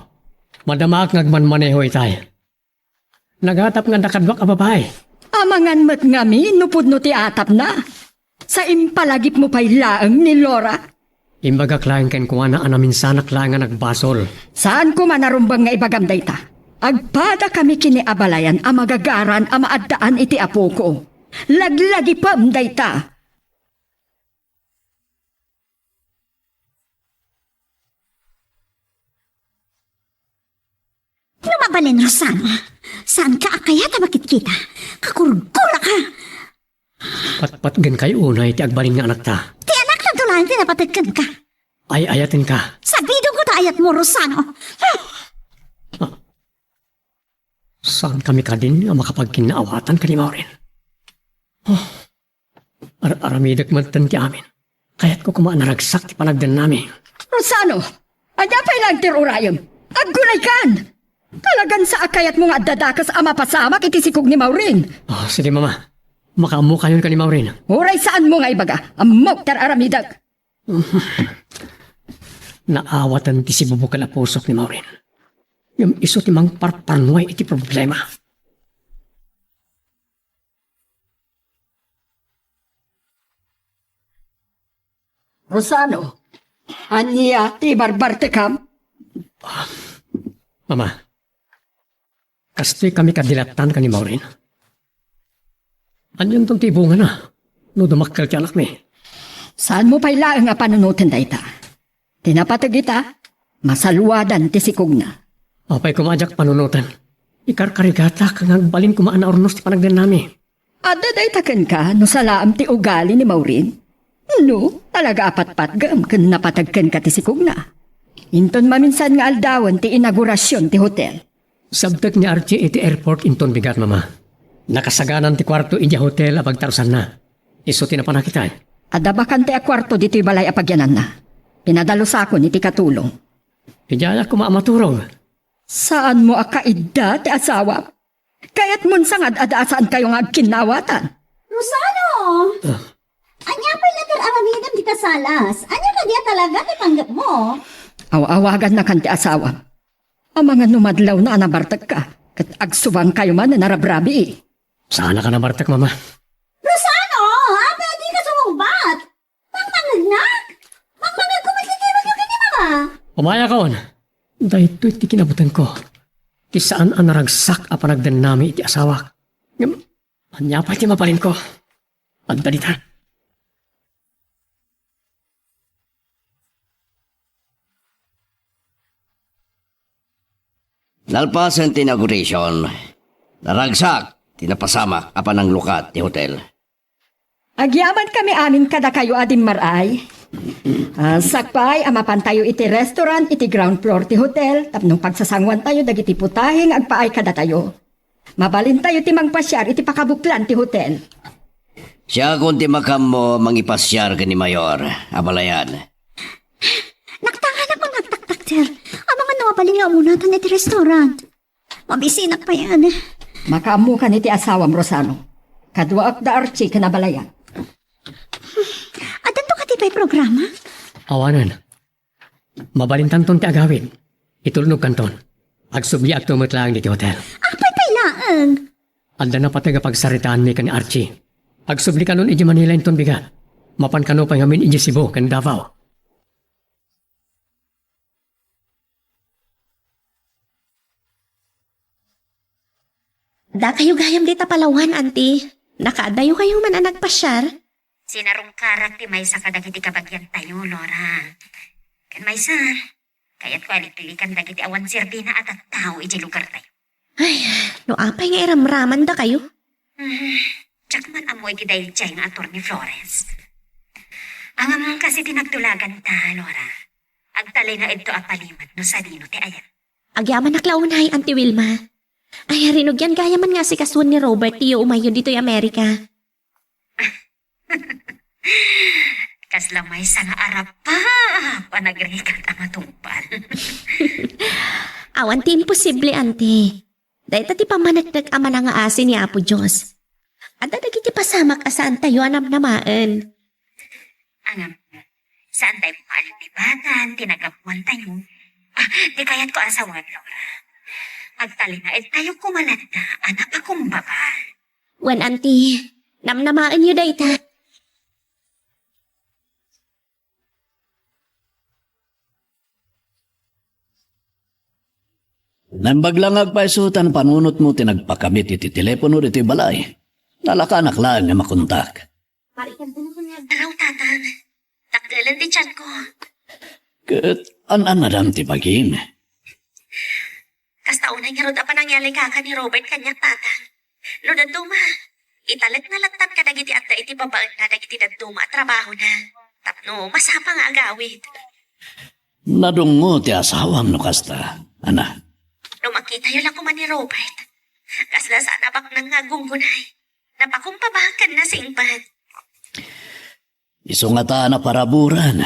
Madamaak nga agmanmaneho itay. Nagatap nga adda kaduak a babai. Amangan met ngamin no pudno ti atapna. Sa impalagipmo pay laeng ni Laura. Imbagak laeng kenkuana a naminsanak laeng a nagbasol. Saan koma narumbeng nga ibagam dayta. Agpadakami ken ni abalayan a magagaran a maaddaan iti apoko. Laglagipem dayta. No mabalin, Rosano, saanka a kayat a makitkita. Kakurkuraka. Patpatgenkayo unay ti agbalin nga anakta. Ti anakta laeng ti napateg kenka. Ay-ayatenka. Sabidongko ta ayatmo, Rosano. Ah. Saankami kadin a makapagkinnaawatan ken ni Maureen. Ah. Ar-aramidek metten ti amin. Kayatko koma a naragsak ti panagdennami. Rosano, ania pay laeng ti rurayem? Agguraykan! Talagan sa a kayatmo nga adda dakes a mapasamak iti sikog ni Maureen. Ah, sige, Mama. Makaammokayon ken ni Maureen. Uray saanmo nga ibaga, ammok ti ar-aramidek. Naawaten ti sibubukel a pusok ni Maureen. Ngem isu ti mangparparnuay iti problema. Rosano, ania ti ibarbartekam? Mama, kastoy kami kadilattan ken ni Maureen. Anianton ti ibungana no dumakkel ti anakmi? Saanmo pay laeng a panunoten dayta. Ti napateg ita, masaluadan ti sikogna. Apay koma a diak panunoten? Ikarkarigatak nga agbalin koma a naurnos ti panagdennami. Adda dayta kenka no salaem ti ugali ni Maureen? No, talaga a patpatgem ken napateg kenka ti sikogna. Inton maminsan nga aldawen ti inaugurasion ti hotel. Sabtek ni Archie iti airport inton bigat, Mama. Nakasaganan ti kuarto idiay hotel a pagtarusanna. Isu ti napanak itay. Adda bakante a kuarto ditoy balay a pagyananna. Pinadalusakon iti katulong. Idiayak koma a maturog. Saanmo a kaidda ti asawa? Kayatmon sangad-ada a saankayo nga agkinnaawatan. Rosano! Ah. Ania pay la ti ar-aramidem dita salas? Ania kadi a talaga ti panggepmo? Aw-awagannakan ti asawam. Amangan no madlawna a nabartekka, ket agsubangkayo man a narabrabii. Saannak a nabartek, Mama. Rosano! Apay a dika sumungbat? Mangmangegnak? Mangmangegko met ti timekyo ken ni Mama. Umayakon. Daytoy ti kinabutengko. Ti saan a naragsak a panagdennami iti asawak. Ngem, ania pay ti mabalinko? Adda dita. Nalpasen ti inauguration, naragsak ti napasamak a pananglukat ti hotel. Agyamankami amin kadakayo a dimmar-ay. Ah, sakbay a mapantayo iti restaurant iti ground floor ti hotel tapno pagsasanguantayo dagiti putahe nga agpaay kadatayo. Mabalintayo ti mangpasiar iti pakabuklan ti hotel. Siakon ti makaammo mangipasiar ken ni Mayor, abalayan. Naktangan ako nagtaktakder. Amangan no mabalin nga umunatan iti restaurant. Mabisinak payen. Makaammokan iti asawam, Rosano. Kaduaak da Archie ken abalayan. Addanto kadi pay programa? Awanen. Mabalintanton ti agawid. Itulnogkanton. Agsubliakto met laeng iti hotel. Apay pay laeng? Adda napateg a pagsaritaanmi ken ni Archie. Agsubli kanon iti Manila inton bigat. Mapan kano pay ngamin iti Cebu ken Davao. Dakayo gayam dita Palawan, Auntie. Nakaadayo kayo man a nagpasiar? Sinarungkarak ti maysa kadagiti kabagiantayo, Laura. Ken maysa, kayatko a liklikan dagiti awan serbina a tattao iti lugartayo. Ay, no apay nga iramramandakayo? Ah, diak man ammo iti daydiay nga ator ni Flores. Ngem kas iti nagtulaganta, Laura, agtalinaedto a palimed no sadino ti ayan. Agyamanak la unay, Auntie Wilma. Ay, rinugian gayaman nga asikasoen ni Robert ti iumayyo ditoy Amerika. Kasla maysa nga arap a panagrigat a matungpal. Awan ti imposible, Auntie. Dayta ti pammaneknek a manangaasi ni Apo Dios. Adda dagiti pasamak a saantayo a namnamaen. Ngem, saantayo maalibatan ti naggapuantayo. Ah, di kayatko a sawen, Laura. Agtalinaedtayo koma latta a napakumbaba. Wen, Auntie, namnamaenyo dayta. Naimbag la nga agpayso ta napanunotmo ti nagpakabit iti telepono ditoy balay. Nalakanak laeng nga makontak. Maikan ko nga agdaraw, Tatang. Dakkel ti tianko. Ket an-annadam ti bagim. Kasta unay ngarud a panangyalikakan ni Robert kaniak, Tatang. No dadduma, italekna lattan kadagiti adda iti babaenna dagiti dadduma a trabahona tapno masapa nga agawid. Nadungngo ti asawam no kasta, anak. No makitayo la koma ni Robert, kasla saan a baknang nga aggunggunay. Napakumbaba ken nasingpet. Isu ngata a naparaburan.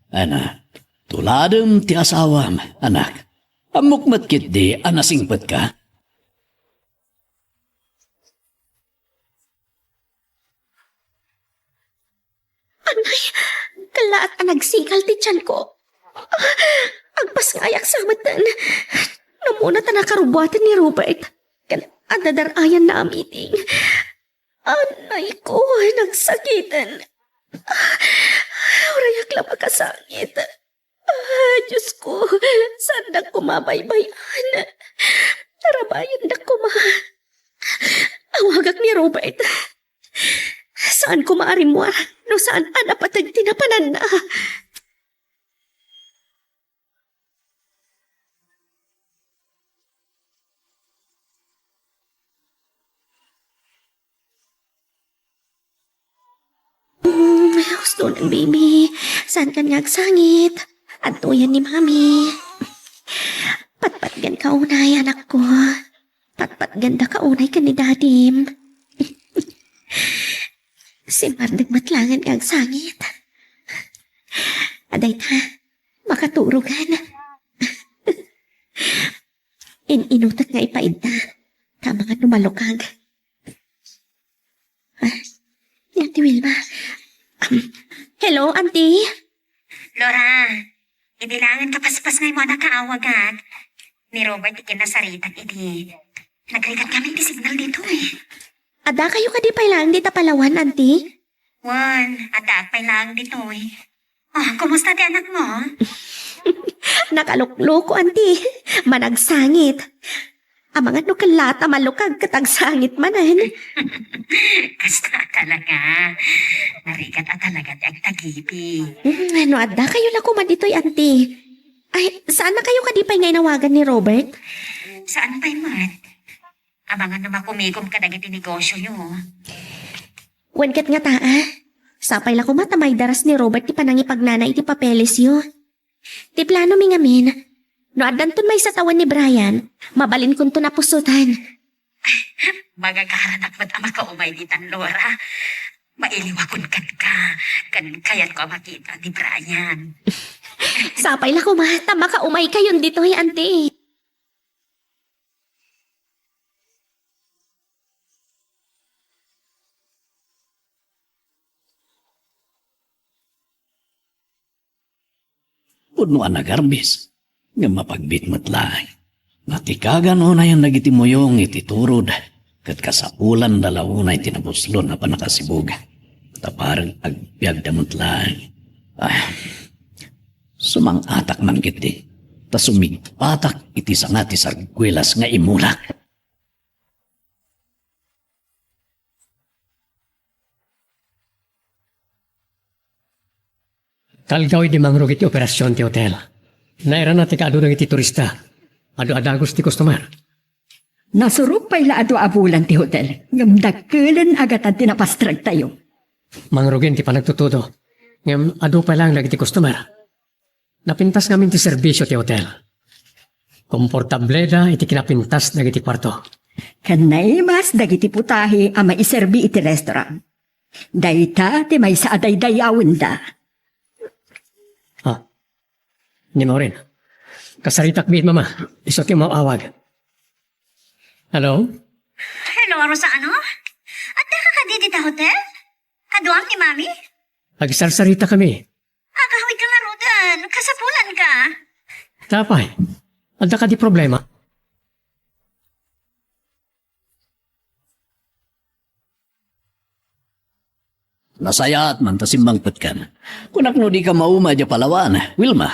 Ana, tuladem ti asawam, anak. Ammok met ketdi a nasingpetka. Anay, kellaat a nagsigal ti tianko. Agpasngayak sa metten. Namuna ta nakarubuaten ni Robert. Ken adda dar-ayanna a meeting. Anay ko, nagsakiten. Uray ak la makasangit. Ah, Diyos ko, saandak koma baybay-an. Tarabayandak koma. Awagak ni Robert. Saan koma a rimmuar no saan a napateg ti napananna. Mm, husto lang, baby. Saankan nga agsangit? Adtoyan ni Mami. Patpatgan ka unay, anak ko. Patpatgan da ka unay ken ni Dadim. Simmardeng met laeng nga agsangit. Adayta, makaturogan. In-inutek nga ipaidda. Tama nga no malukag. Ah, ni Ate Wilma. Um, hello, Auntie? Laura, idi laeng kapaspas nga immo a nakaawagak. Ni Robert ti kinasaritak idi nagrigat ngamin ti signal ditoy. Adda kayo kadi pay laeng dita Palawan, Auntie? Wen, addaak pay laeng ditoy. Oh, kumusta ti anakmo? Nakalukloko, Auntie. Managsangit. Amangan no kellaat a malukag ket agsangit manen. Kasta talaga. Narigat a talaga ti agtagipi. Mm, no adda kayo la koma ditoy, Auntie. Ay, saan na kayo kadi pay nga inawagan ni Robert? Saan pay met? Amangan no makumigom kadagiti negosyoyo. Wen ket ngata, a? Sapay la koma ta maidaras ni Robert ti panangipagnana iti papelesyo. Ti planomi ngamin, no addanton maysa tawen ni Brian, mabalinkonton a pusotan. Magagaranak met a makaumay ditan, Laura. Mailiwakon kenka, ken kayatko a makita ni Brian. Sapay la koma, ta makaumaykayon ditoy, anti. Pudno a nagarbis, ngem mapagbit met laeng. Natikagan unayen dagiti muyong iti turod, ket kasapulanda la unay ti nabuslon a pannakasibug. Ta parang agbiagda met laeng. Ah, sumang-atak man ketdi, ta sumigpatak iti sanga ti sarguelas nga imulak. Talgaw idi mangrugi ti operasion ti hotel. Nairana ti kaadu dagiti turista. Adu a dagus ti customer. Nasurok pay la a dua a bulan ti hotel, ngem dakkelen a gatad ti napastragtayo. Mangrugin ti panagtutudo, ngem adu pay laeng dagiti customer. Napintas ngamin ti serbisio ti hotel. Komportableda iti kinapintas dagiti kuarto. Ken naimas dagiti putahe a maiserbi iti restaurant. Dayta ti maysa a daydayawenda. Ah, ni Maureen. Kasaritak met, Mama. Isu ti umaw-awag. Hello? Hello, Rosano? Addaka kadi dita hotel? Kaduam ni Mami? Agsarsaritakami. Agawidka ngaruden. Kasapulanka. Apay, adda kadi problema? Nasayaat man ta simmangpetkan. Kunak no dika mauma idiay Palawan, Wilma.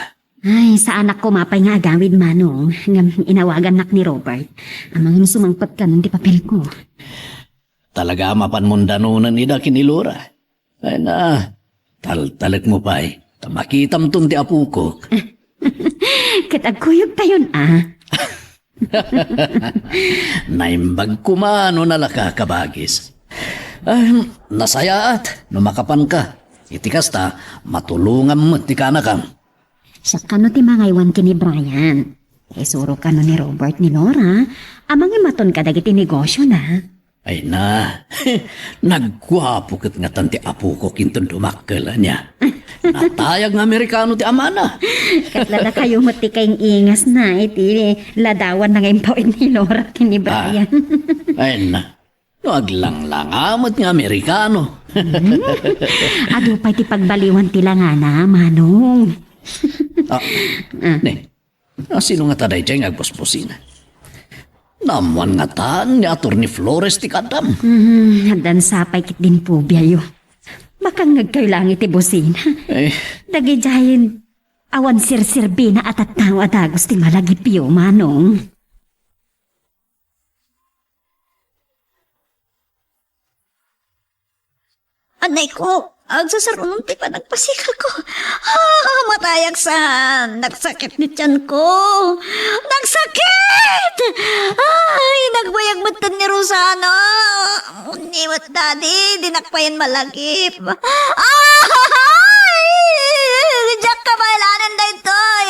Ay, saanak koma pay nga agawid, Manong, ngem inawagannak ni Robert. Amangan sumangpetkanon ti papelko. Talaga a mapanmon danonen ida ken ni Laura. Ay na, taltalekmo pay, ta makitamton ti apokok. Ket agkuyogtayon a. Naimbag koma no nalaka, kabagis. Ay, nasayaat no makapanka. Iti kasta, matulongam met ti kaanakam. Sakano ti mangaywan ken ni Brian? Isurokan no ni Robert ni Laura a mangimaton kadagiti negosiona. Ay na, nagguapo ket ngatan ti apokok inton dumakkel, ania? Natayag nga Amerikano ti amana. Ket la dakayo met ti kaing-ingasna iti ladawanna nga impawid ni Laura ken ni Brian. Ah, ay na, no aglanglanga met nga Amerikano. Hmm. Adu pay ti pagbaliwan ti langana, Manong. Ah, ah. Ne, a, sino ngata daydiay nga agbusbusina? Naammoan ngatan ni Attorney Flores ti kaaddam. Hmm, addan sapay ketdin pobiayo. Makangngegkayo laeng iti busina. Eh. Dagidiay awan serserbina a tattao a dagus ti malagipyo, Manong. Anay ko, agsasarunon ti panagpasikalko. Ah, matayak san. Nagsakit ni tiyan ko. Nagsakit! Ay, nagbayag metten ni Rosana. Ni met, Daddy, dinak payen malagip. Ay! Diak kabaelan daytoy.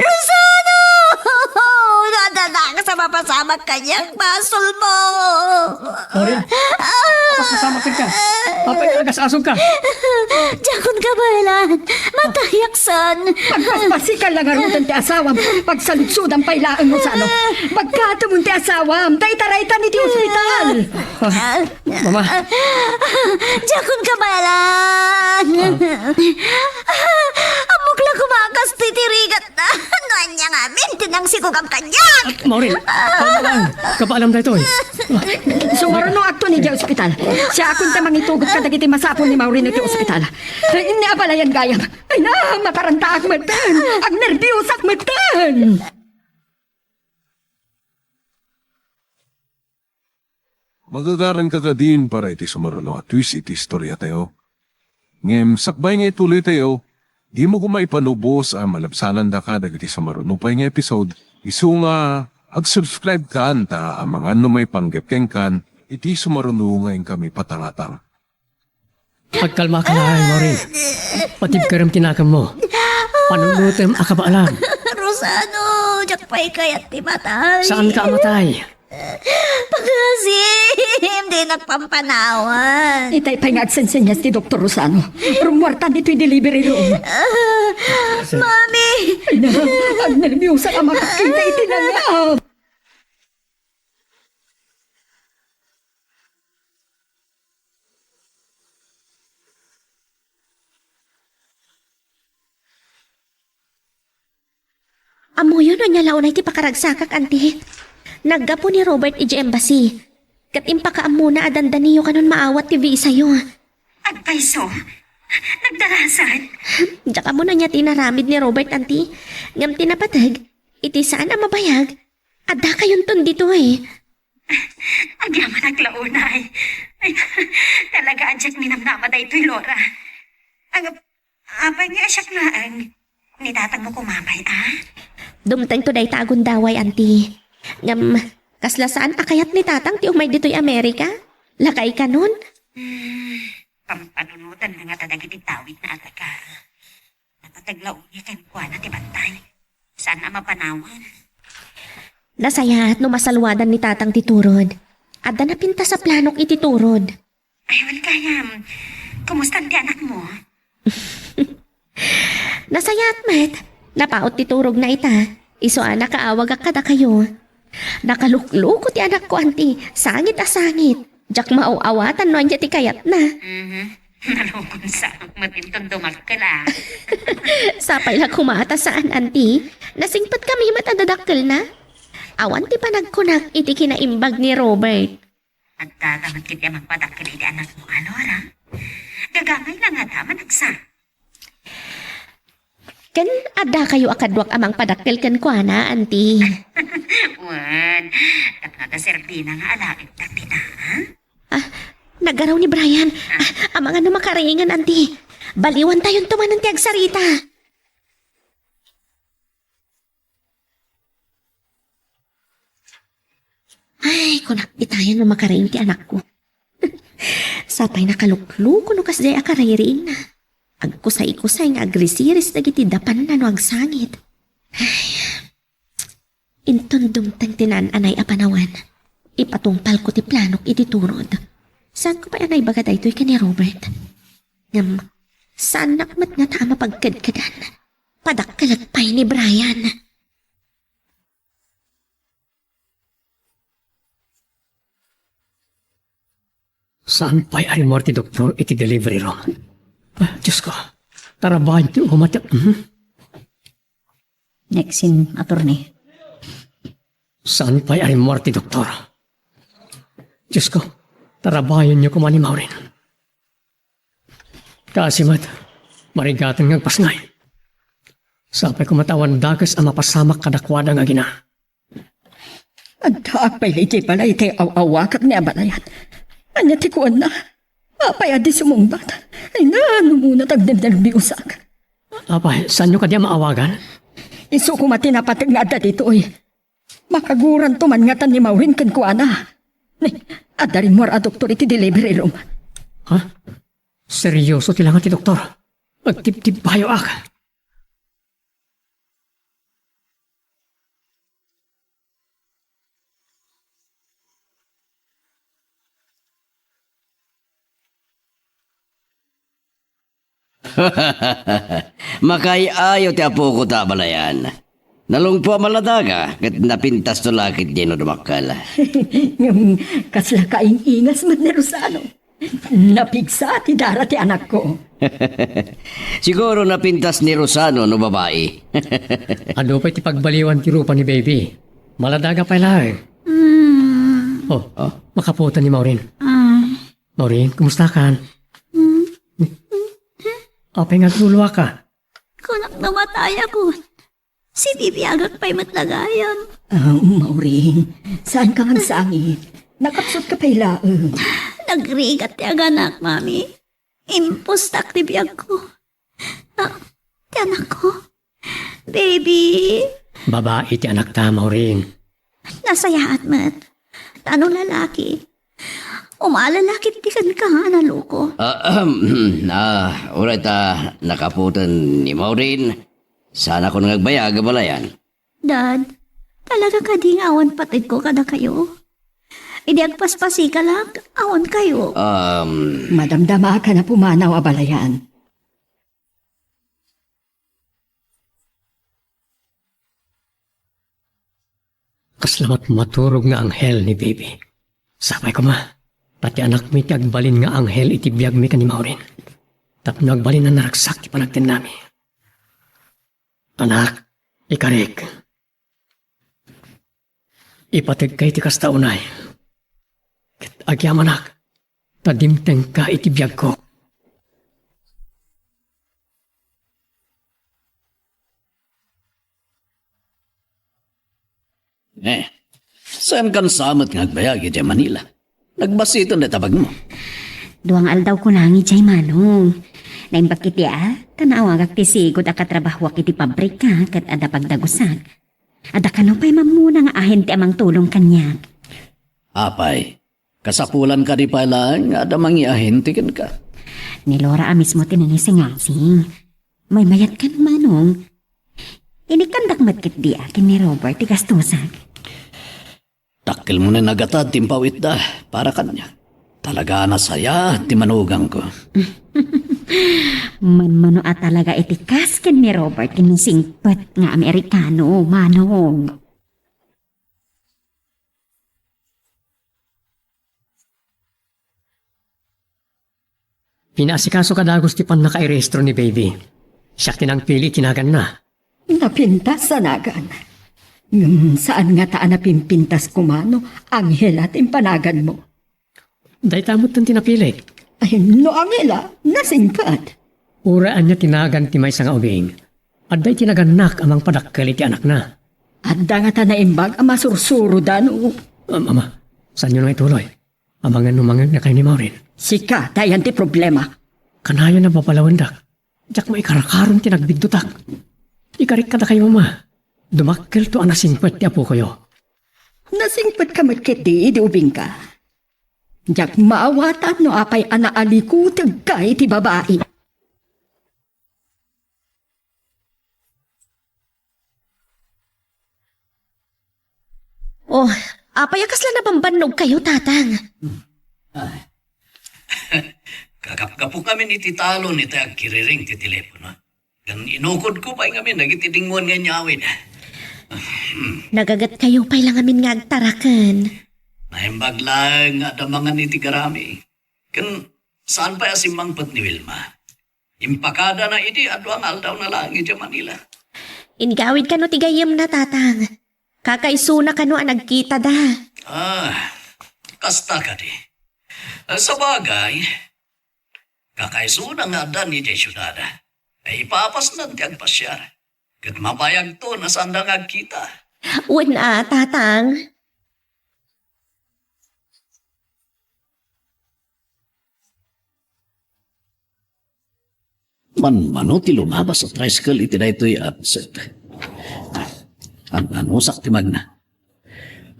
Rosana! Nadadaka sa mapasamak kaniak, basolmo. Maureen, apasamak kenka. Apay, agas-asongka. Diakon kabaelan. Matayak san. Agpaspasikal la ngaruden ti asawam. Pagsaludsodam pay laeng, Rosana. Pagkatemon ti asawam. Dayta raytan iti ospital. Ah, Mama. Diakon kabaelan. Ah. Ammok la koma a kastoy ti rigatna. No ania ngamin ti nangsikogam kaniak. Maureen, kalma lang. Kabaelam daytoy. Sumarunoakton idiay ospital. Siakon ti mangitugot kadagiti masapul ni Maureen iti ospital. Ni abalayan gayam. Ay na, matarantaak metten. Agnerbiosak metten. Magagaranka kadin para iti sumaruno a twist iti istoriatayo. Ngem sakbay nga ituloytayo, dimo koma ipanubos a malabsanandaka dagiti sumaruno pay nga episode, isu nga ag-subscribekan ta amangan no maipanggep kenkan iti sumaruno nga inkami patangatang. Agkalmaka laeng, Maureen. Patibkerem ti nakemmo. Panunotem a kabaelam. Rosano, diak pay kayat ti matay. Saanka a matay. Pakasim, dinak pampanawan. Itay pay nga agsensenyas ti Doktor Rosano. Rummuartan ditoy delivery room. Ah, Mami! Ay na, agnerbiyosa ka makakita iti nangam. Ammoyo no ania la unay ti pakaragsakak, anti. Naggapu ni Robert idiay embassy. Ket impakaammona a dandaniyo kanon maawat ti visayo. Agpayso? Nagdarasat? Diak ammo no ania ti inaramid ni Robert, anti. Ngem ti napateg, iti saan a mabayag, adda kayonton ditoy. Agyamanak la unay. Ay, talaga a diak minamnama daytoy, Laura. Ang, apay nga siak laeng? Ni tatangmo koma pay, a? Dumtengto dayta a gundaway, anti. Ngem, kasla saan a kayat ni tatang ti umay ditoy Amerika? Lakay kanon? Hmm, pampanunotan na nga ta dagiti tawid na adaga. Napateg la unay kenkuana ti bantay. Saan a mapanawan. Nasayaat no masalwadan ni tatang ti turod. Adda napintas a planok iti turod. Ay, wen gayam. Kumustan ti anakmo? Nasayaat met. Napaut ti turogna ita. Isu a nakaawagak kadakayo. Nakalukluko ti anakko, anti. Sangit a sangit. Diak maaw-awatan no ania ti kayatna. Mhm. Nalukonsak met inton dumakkel, a. Sapay la koma ta saan, anti. Nasingpetkami met a dadakkelna. Awan ti panagkunak iti kinaimbag ni Robert. Adda ta met ketdi a mangpadakkel iti anakmo, a, Laura? Gagamay la ngata a managsa. Ken addakayo a kaduak a mangpadakkel kenkuana, anti? Wen, tapno adda serbina nga alaentak dita, a? Ah, naggaraw ni Brian. Ah. Ah, amangan no makariingen, anti. Baliwantayonto manen ti agsarita. Ay, kunak itayan no makariing ti anakko. Sapay nakalukluko no kasdiay a kaririingna. Agkusay-kusay nga agrisiris dagiti dapanna no agsangit. Ay, inton dumteng ti naan-anay a panawen, ipatungpalko ti planok iti turod. Saanko pay a naibaga daytoy ken ni Robert. Ngem, saannak met ngata a mapagkedkedan. Padakkelek pay ni Brian. Saan pay a rimmuar ti doktor iti delivery room? Ah, Diyos ko, tarabayan ti uma ti, mhm. Next scene, attorney. Saan pay a rimmuar ti doktor? Diyos ko, tarabayanyo koma ni Maureen. Kaasi met, marigaten nga agpasngay. Sapay koma ta awan dakes a mapasamak kadakuada nga agina. Addaak pay la idiay balay ti aw-awakak ni abalayan. Ania ti kuanna? Apay a di sumungbat? Ay, nano muna ti agnernerbiusak. Apay, saanyo kadi a maawagan? Isu koma ti napateg nga adda ditoy. Makaguranto man ngatan ni Maureen kenkuana. Ni, adda rimmuar a doktor iti delivery room. Ha? Seryoso ti langa ti doktor. Agtibtibbayoak. Makaay-ayo ti apoko ta abalayan. Nalungpo a maladaga ket napintasto la ketdi no dumakkel. Ngem, kasla kaing-ingas met ni Rosano. Napigsa ti dara ti anakko. Siguro napintas ni Rosano no babai. Adu pay ti pagbaliwan ti rupa ni baby. Maladaga pay laeng. Mm. Oh, oh, makaputan ni Maureen. Ah. Maureen, kumusta kan? Mm. Apay nga agluluaka? Kunak no matayakon. Sibibiagak pay met la gayam. Ah, Maureen, saan ka nga agsangit? Nakapsut ka pay laeng. Nagrigat ti aganak, Mami. Impostak ti biagko. Ah, ti anakko. Baby. Babai ti anakta, Maureen. Nasayaat met. Ta no lalaki, umala la ketdi kenka a naluko. Ah, ahem. Ah, uray ta nakaputan ni Maureen. Saanakon nga agbayag, abalayan. Dad, talaga kadi nga awan pategko kadakayo? Idi agpaspasikalak, awan kayo. Um, Madamdama ka na pumanaw a balayan. Kasla met maturog nga anghel ni Baby. Sapay koma, ta ti anakmi ti agbalin nga anghel iti biagmi ken ni Maureen. Tapno agbalin a naragsak ti panagtennami. Anak, ikarik. Ipategka iti kasta unay. Ket agyamanak, ta dimtengka iti biagko. Eh, saan kan sa met nga agbayag idiay Manila? Nagbasiten dayta bagmo. Dua nga aldaw ko lang idiay, Manong. Naimbag iti a, ta naawagak ti sigud a katrabahoak iti pabrika ket adda pagdagusak. Adda kano pay mammuna nga ahente a mangtulong kaniak. Apay, kasapulan kadi pay laeng nga adda mangiahente kenka? Ni Laura a mismo ti nangisingasing. Maymayat kano, Manong. Inikkandak met ketdi a ken ni Robert ti gastusak. Dakkel mo nga nagatad ti impawitda para kaniak. Talaga a nasayaat ti manugangko. Manmano a talaga iti kas ken ni Robert ti nasingpet nga Amerikano, Manong. Pinaasikaso ka dagus ti pannakairehistro ni Baby. Siak ti nangpili ti naganna. Napintas a nagan. Ngem saan ngata a napimpintas koma no Angela ti impanaganmo? Dayta metten ti napili. Ay, no Angela, nasingpet. Uray ania ti nagan ti maysa nga ubing, adda iti nagannak a mangpadakkel iti anakna. Adda ngata naimbag a masursuroda no. Am-, ama, saanyo nga ituloy? Amangan no mangngegna kayo ni Maureen. Sika, dayan ti problema. Kanayon a papalawendak. Diak maikarkaron ti nagbiddutak. Ikarik kadakayo, Ama. Dumakkelto a nasingpet ti apokayo. Nasingpetka met ketdi idi ubingka. Diak maawatan no apay a naalikutegka iti babai. Oh, apay a kasla nabambannogkayo, Tatang? Ay. Kagapgapok ngamin iti talon iti agkiriring ti telepono. Ken inukodko pay ngamin dagiti dingoan nga inyawid. Nagagetkayo pay la ngamin nga agtaraken. Naimbag laeng nga adda mangan iti garami. Ken saan pay a simmangpet ni Wilma. Impakadana idi a dua nga aldawna laeng idiay Manila. Inggawid kano ti gayyemna, Tatang? Kakaisuna kano a nagkitada? Ah, kasta kadi. Sabagay, kakaisuna nga addan idiay siudad. Ay ipapasnan ti agpasiar. Ket mabayagto no saanda nga agkita. Wen a, Tatang. Manmano ti lumabas a tricycle iti daytoy a paset. An-anusak ti magna.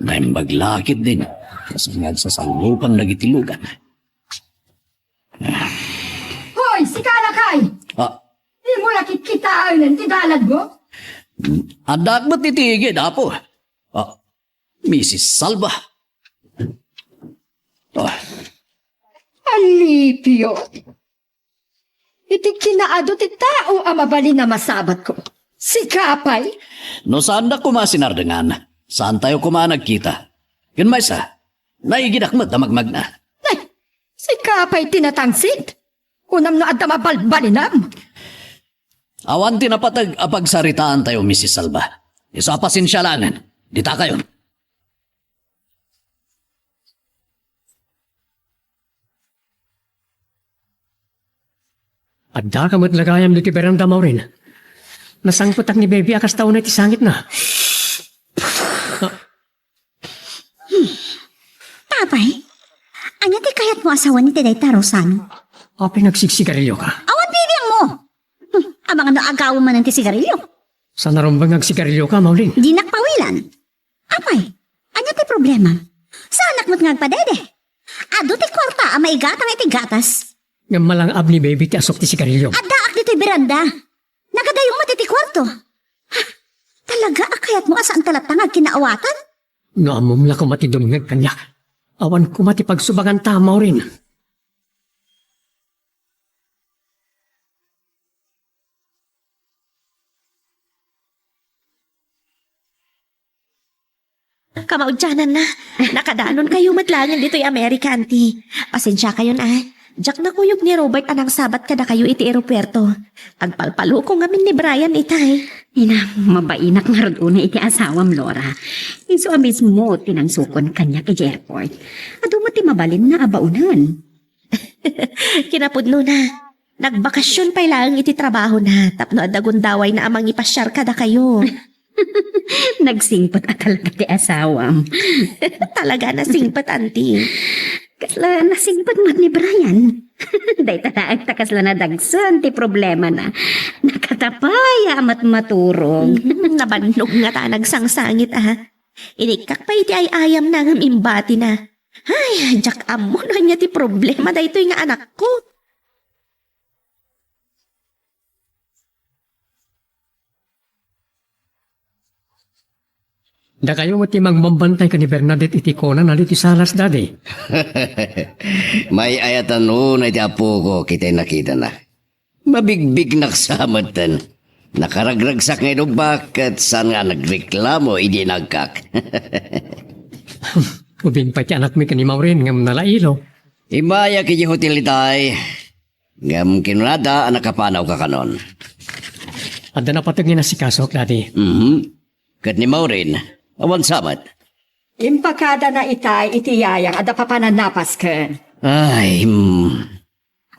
Naimbag la ketdin. Kas nga agsasallukan dagiti lugan. Hoy, sika lakay! Ah. Dimo la kitkitaen ti daladmo? Addaak met iti igid, Apo. Ah, Misis Salva. Ah. Alipio. Iti kinaadu ti tao a mabalin a masabatko. Sika pay? No saandak koma a sinardengan, saantayo koma a nagkita. Ken maysa, naigidak met a magmagna. Ay, sika pay ti natangsit? Kunam no adda mabalbalinam? Awan ti napateg a pagsaritaantayo, Misis Salva. Isu a pasensia laengen. Ditakayon. Addaka met la gayam ditoy beranda, Maureen. Nasangpetak ni Baby a kasta unay ti sangitna. Apay, ania ti kayatmo a sawen iti dayta, Rosan? Apay, nagsigsigarilio ka? Awan bibiangmo! Hmm, amangan no agawem manen ti sigarilio. Saan a rumbeng nga agsigarilio ka, Maureen? Dinak pawilan. Apay, ania ti problema? Saanak met nga agpadede. Adu ti kuarta a maigatang iti gatas. Ngem malang-ab ni Baby ti asuk ti sigarilio. Addaak ditoy beranda. Nagadayo met iti kuarto. Ha? Talaga a kayatmo a saanta latta nga agkinaawatan? No ammom la koma ti dumngeg kaniak. Awan koma ti pagsubaganta, Maureen. Kamaudiananna, nakadanonkayo met laengen ditoy Amerika, Auntie. Pasensiakayon, a. Diak nakuyog ni Robert a nangsabat kadakayo iti eropuerto. Agpalpaloko ngamin ni Brian itay. Ina, mabainak ngarud unay iti asawam, Laura. Isu a mismo ti nangsukon kaniak iti airport. Adu met ti mabalinna a baonen. Kinapudnona, nagbakasyon pay laeng iti trabahona tapno adda gundawayna a mangipasiar kadakayo. Nagsingpet a talaga ti asawam. Talaga nasingpet, Auntie. Kasla nasingpet met ni Brian. Dayta laeng ta kasla nadagsen ti problemana. Nakatapaya a met maturog. Mhm, nabannog ngata nagsangsangit, a. Inikkak pay iti ay-ayamna ngem imbatina. Ay, diak ammo no ania ti problema daytoy nga anakko. Dakayo met ti mangbambantay ken ni Bernadette iti kunana ditoy salas, Daddy. May-ayatan unay ti apokok iti nakitana. Mabigbignak sa metten. Nakaragragsak nga inubbak ket saan nga nagreklamo idi inagkak. Ubing pay ti anakmi ken ni Maureen ngem nalailo. Immayak iti hotel itay. Ngem kinunada a nakapanawka kanon. Adda napateg nga inasikasok, Daddy. Mhm. Ket ni Maureen, awan sa met. Impakadana itay iti yayang adda papanan napas ken. Ay, mm.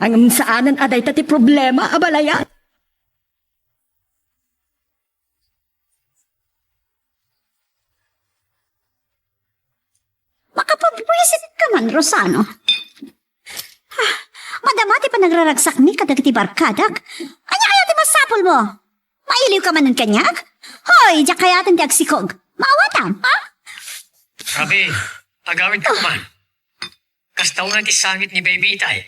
Ngem saanen a dayta ti problema a balayan. Makapabwisit ka man, Rosano. Ah, madama ti panagraragsakmi kadagiti barkadak. Ania kaya ti masapulmo? Mailiwka manen kaniak? Hoy, diak kayaten ti agsikog. Maawatam, ha? Rabi, agawidka koma. Kasta unay ti sangit ni baby itay.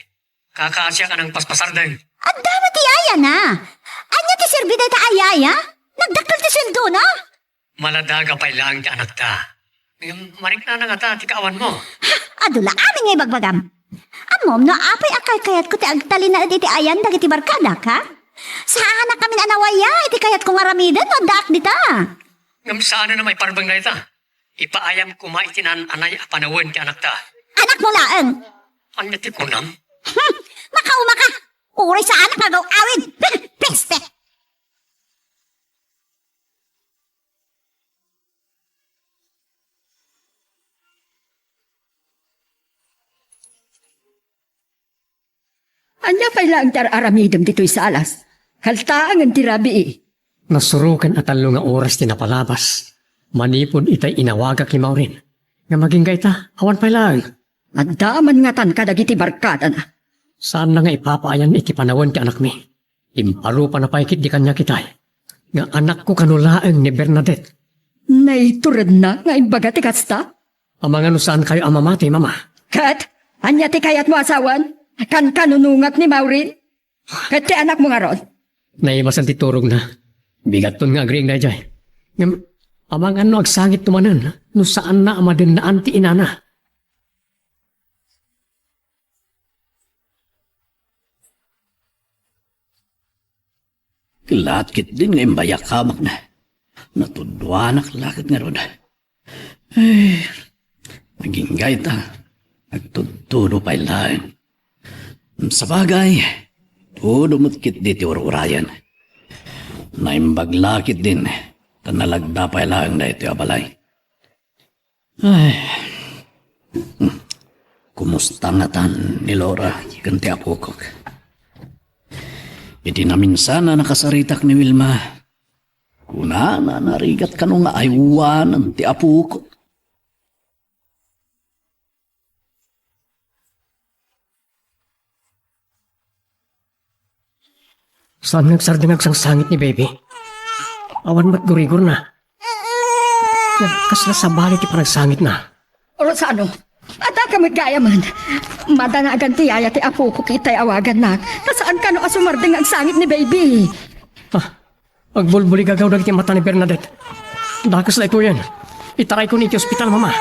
Kakaasiak a nangpaspasardeng. Adda met ti ayana. Ania ti serbi dayta a yaya? Nagdakkel ti sueldona? Maladaga pay laeng ti anakta. Ngem mariknana ngata ti kaawanmo. Ha, adu la amin nga ibagbagam. Ammom no apay a kaykayatko ti agtalinaed iti ayan dagiti barkadak, ha? Saanak amin a nawaya iti kayatko nga aramiden no addaak dita. Ngem saanen a maiparbeng dayta. Ipaayam koma iti naan-anay a panawen ti anakta. Anakmo laeng. Ania ti kunam? Hmm, makauma ka. Uray saanak nga agaw-awid. Peste! Ania pay laeng ti ar-aramidem ditoy salas? Kaltaangen ti rabii. Nasuroken a tallo nga oras ti napalabas manipud itay inawagak ni Maureen. Ngem agingga ita, awan pay laeng. Adda man ngatan kadagiti barkadana. Saanna nga ipapaayan iti panawen ti anakmi. Imparupana pay ketdi kaniak itay nga anakko kano laeng ni Bernadette. Naituredna nga imbaga ti kasta? Amangan no saankayo a mamati, Mama. Ket, ania ti kayatmo a sawen? Kankanunongak ni Maureen? Ket ti anakmo ngarud? Naimasen ti turogna. Bigatton nga agriing daydiay. Ngem, amangan no agsangitto manen no saanna a madennaan ti inana. Laat ketdin nga imbayak hamakna. Natudduanak la ket ngarud. Ay, agingga ita, agtudtudo pay laeng. Sabagay, todo met ketdi ti ur-urayen. Naimbag la ketdin, ta nalagda pay laeng daytoy a balay. Ay. Hmm. Kumusta ngatan ni Laura ken ti apokok? Idi naminsan a nakasaritak ni Wilma, kunana narigat kano nga aywanen ti apokok. Saan nga agsardeng agsangit ni baby? Awan met gurigorna. Kasla sabali ti panagsangitna. Rosano, adda ka met gayamen. Madanagan ti yaya ti apokok itay awagannak. Ta saan kano a sumardeng nga agsangit ni baby. Ah, agbulbuligagaw dagiti mata ni Bernadette. Dakes daytoyen. Itarayko iti ospital, Mama.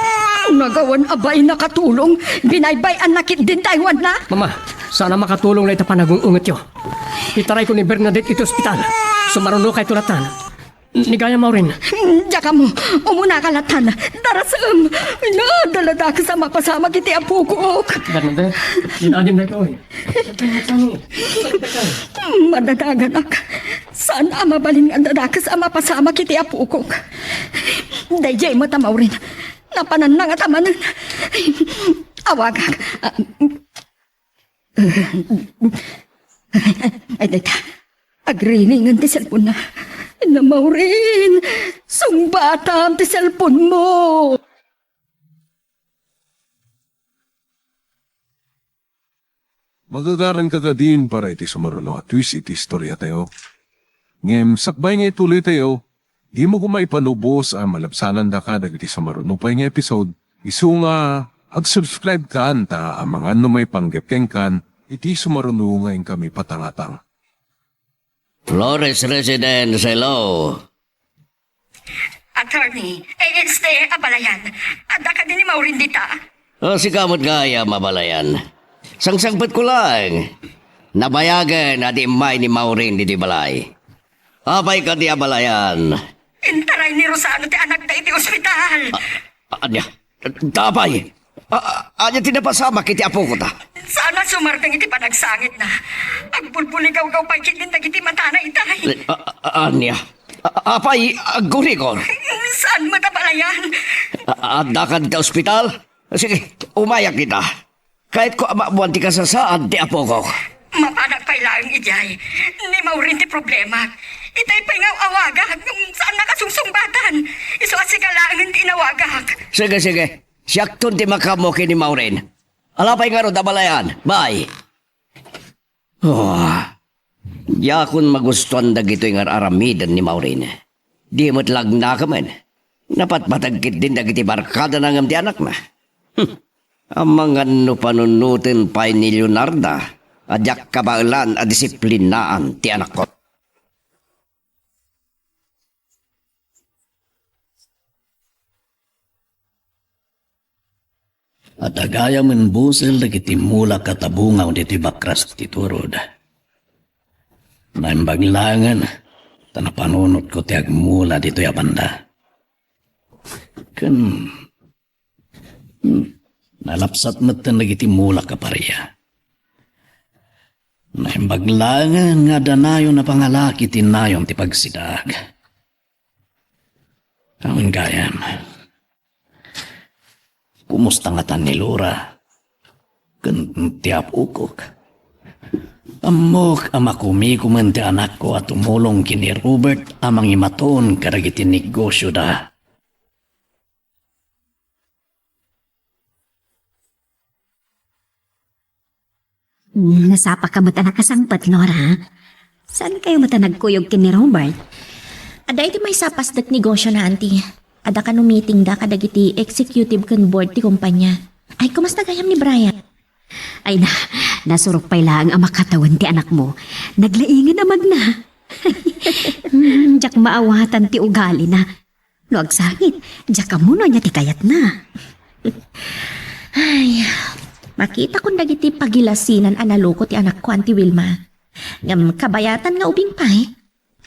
Nagawan a bain a katulong, binaybay-anna ketdin ti aywanna. Mama, saan a makatulong dayta panagung-ungetyo. Itarayko ni Bernadette iti ospital. Sumarunokayto latan. Ni gayam, Maureen. Diak ammo, umunaka latan. Darasem. Ay, nadala dakes a mapasamak iti apokok. Bernadette, inadim daytoy. Madadaganak. Saan a mabalin nga adda dakes a mapasamak iti apokok. Daydiay met a, Maureen. Napananna ngata manen. Awagak. Ay, dayta. Agriningen ti cellphone-na. Na, Maureen, sungbatam ti cellphone-mo. Magagaranka kadin para iti sumaruno a twist iti istoriatayo. Ngem sakbay nga ituloytayo, dimo koma ipanubos a malabsanandaka dagiti sumaruno pay nga episode, isu nga ag-subscribe kan ta amangan no maipanggep kenkan iti sumaruno nga inkami patangatang. Flores Residence, hello. Attorney, eh, este, abalayan. Adda kadi ni Maureen dita? Ah, sika met gayam, abalayan. Sangsangpetko laeng. Nabayagen a di immay ni Maureen ditoy balay. Apay kadi, abalayan? Intaray ni Rosano ti anakda iti ospital. Ah, ania? Apay? A-, a-, ania ti napasamak iti apokota? Saan a sumardeng iti panagsangitna. Agbulbuligawgaw pay ketdin dagiti matana itay. Eh, a-, a-, ania? A-, apay, aggurigor? Saan met, abalayan? A-, adda kadi ta ospital? Sige, umayak ita. Kayatko a maammoan ti kasasaad ti apokok. Mapanak pay laeng idiay. Ni Maureen ti problema. Itay pay nga awagak ngem saan a kasungsungbatan. Isu a sika laengen ti inawagak. Sige, sige. Siakton ti makaammo ken ni Maureen. Ala pay ngarud, abalayan. Bye. Oh. Diakon magustuan dagitoy nga ar-aramiden ni Maureen. Di met lagnakemen. Napatpateg ketdin dagiti barkadana ngem ti anakna. Hmm. Amangan no panunoten pay ni Leonarda a diak kabaelan a disiplinaan ti anakko. Adda gayamen busel dagiti mulak a tabungaw ditoy bakras ti turod. Naimbag laengen ta napanunotko ti agmula ditoy a banda. Ken, hmm, nalapsat metten dagiti mulak a paria. Naimbag laengen nga adda nayon a pangalaki ti nayon ti pagsidaak. Awan gayam. Kumusta ngatan ni Laura? Ken ti apokok? Ammok a makumikumen ti anakko a tumulong ken ni Robert a mangimaton kadagiti negosyoda. Hmm, nasapaka met a nakasangpet, Laura. Saan kayo met a nagkuyog ken ni Robert? Adda iti maysa a pasdek negosyona, Auntie. Adda kano meetingda kadagiti executive ken board ti kumpanya. Ay, kumusta gayam ni Brian? Ay na, nasurok pay laeng a makatawen ti anakmo. Naglaingen a magna. Hmm, diak maawatan ti ugalina. No agsangit, diak ammo no ania ti kayatna. Ay, makitakon dagiti pagilasinan a naloko ti anakko, Auntie Wilma. Ngem kabayatan nga ubing pay,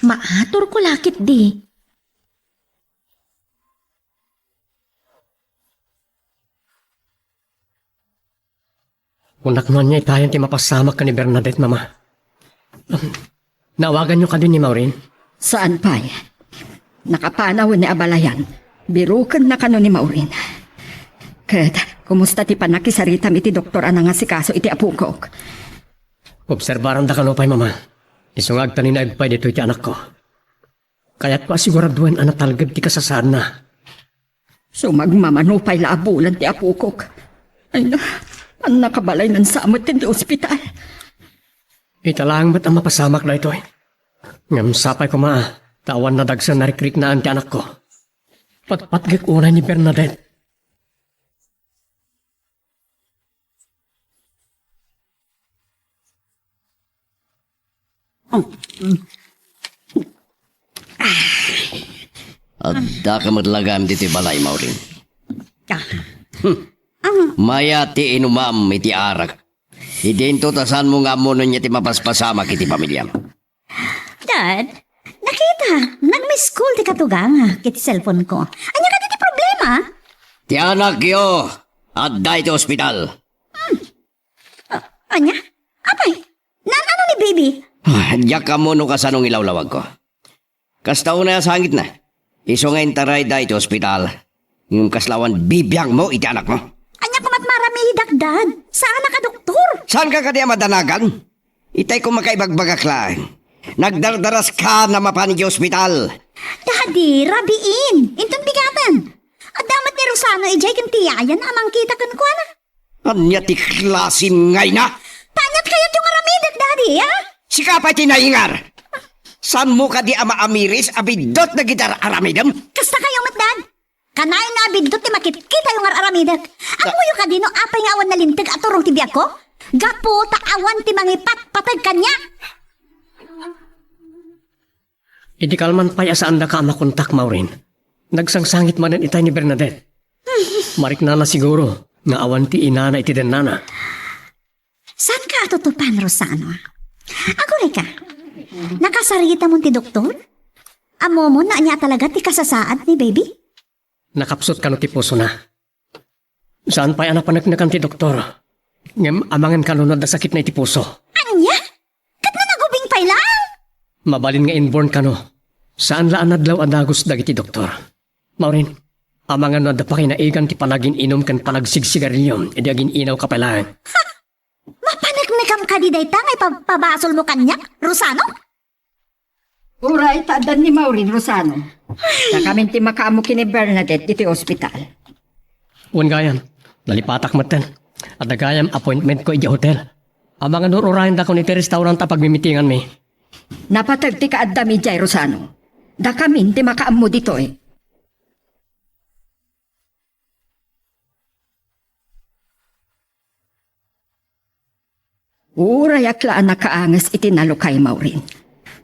maaturko la ketdi. Kunak no ania itayon ti mapasamak ken ni Bernadette, Mama. Naawaganyo kadi ni Maureen? Saan pay. Nakapanawen ni abalayan. Birukenna kano ni Maureen. Ket, kumusta ti pannakisaritam iti doktor a nangasikaso iti apokok? Obserbaranda kano pay, Mama. Isu nga agtalinaed pay ditoy ti anakko. Kayatko a siguraduen a natalged ti kasasaadna. Sumagmamano pay la a bulan ti apokok. Ay na, annakabalaynan sa met ti ospital. Ita laeng met a mapasamak daytoy. Ngem sapay koma ta awan nadagsen a rikriknaan ti anakko. Patpatgek unay ni Bernadette. Addaka met la gayam ditoy balay, Maureen. Ah, Hmm. Mayat ti inumam iti arak. Idinto ta saanmo nga ammo no ania ti mapaspasamak iti pamiliam. Dad, nakita, nag-miss call ti katugangak iti cellphone ko. Ania kadi ti problema? Ti anakyo, adda iti ospital. Ah, ania? Apay, naan-ano ni baby? Ah, diak ammo no kasano nga ilawlawagko. Kasta unay a sangitna. Isu nga intarayda iti ospital. Ngem kasla awan bibiangmo iti anakmo. Ania koma ti maaramidak, Dad? Saanak a doktor. Saanka kadi a madanagan? Itay koma kaibagbaga laeng. Nagdardaraska a mapan iti ospital. Dadi, rabiin. Inton bigaten. Adda met ni Rosano idiay ken ti yayana a mangkita kenkuana. Ania ti klase nga ina? Ania ti kayatyo nga aramidek, Daddy, ha? Sika pay ti naingar! Saanmo kadi a maamiris a biddut dagiti ar-aramidem? Kasta kayo met, Dad. Kanayon nga abiddut ti makitkitayo nga ar-aramidek. Ammoyo kadi no apay nga awan nalinteg a turong ti biagko? Gapu ta awan ti mangipatpateg kaniak. Idi kalman pay a saandaka a makontak, Maureen, nagsangsangit manen itay ni Bernadette. Mariknana siguro nga awan ti inana iti dennana. Saanka a tutupan, Rosano? Agurayka, nakasaritamon ti doktor? Ammomon no ania talaga ti kasasaad ni baby? Nakapsut kano ti pusona. Saan pay a napaneknekan ti doktor. Ngem amangan kano no adda sakitna iti puso. Ania? Ket no nagubing pay laeng? Mabalin nga inborn kano. Saan la a nadlaw a dagus dagiti doktor. Maureen, amangan no adda pakainaigan ti panagin-inum ken panagsigsigarilio idi agin-inawka pay laeng. Mapaneknekam kadi dayta nga ipabasolmo kaniak, Rosano? Uray ta addan ni Maureen, Rosano. Dakamin ti makaammo ken ni Bernadette iti ospital. Wen gayam, nalipatak metten. Adda gayam appointmentko idiay hotel. Amangan no ur-urayendakon iti restaurant a pagmimitinganmi. Napateg ti kaaddam idiay, Rosano. Dakamin ti makaammo ditoy. Uurayak la a nakaanges iti nalukay, Maureen.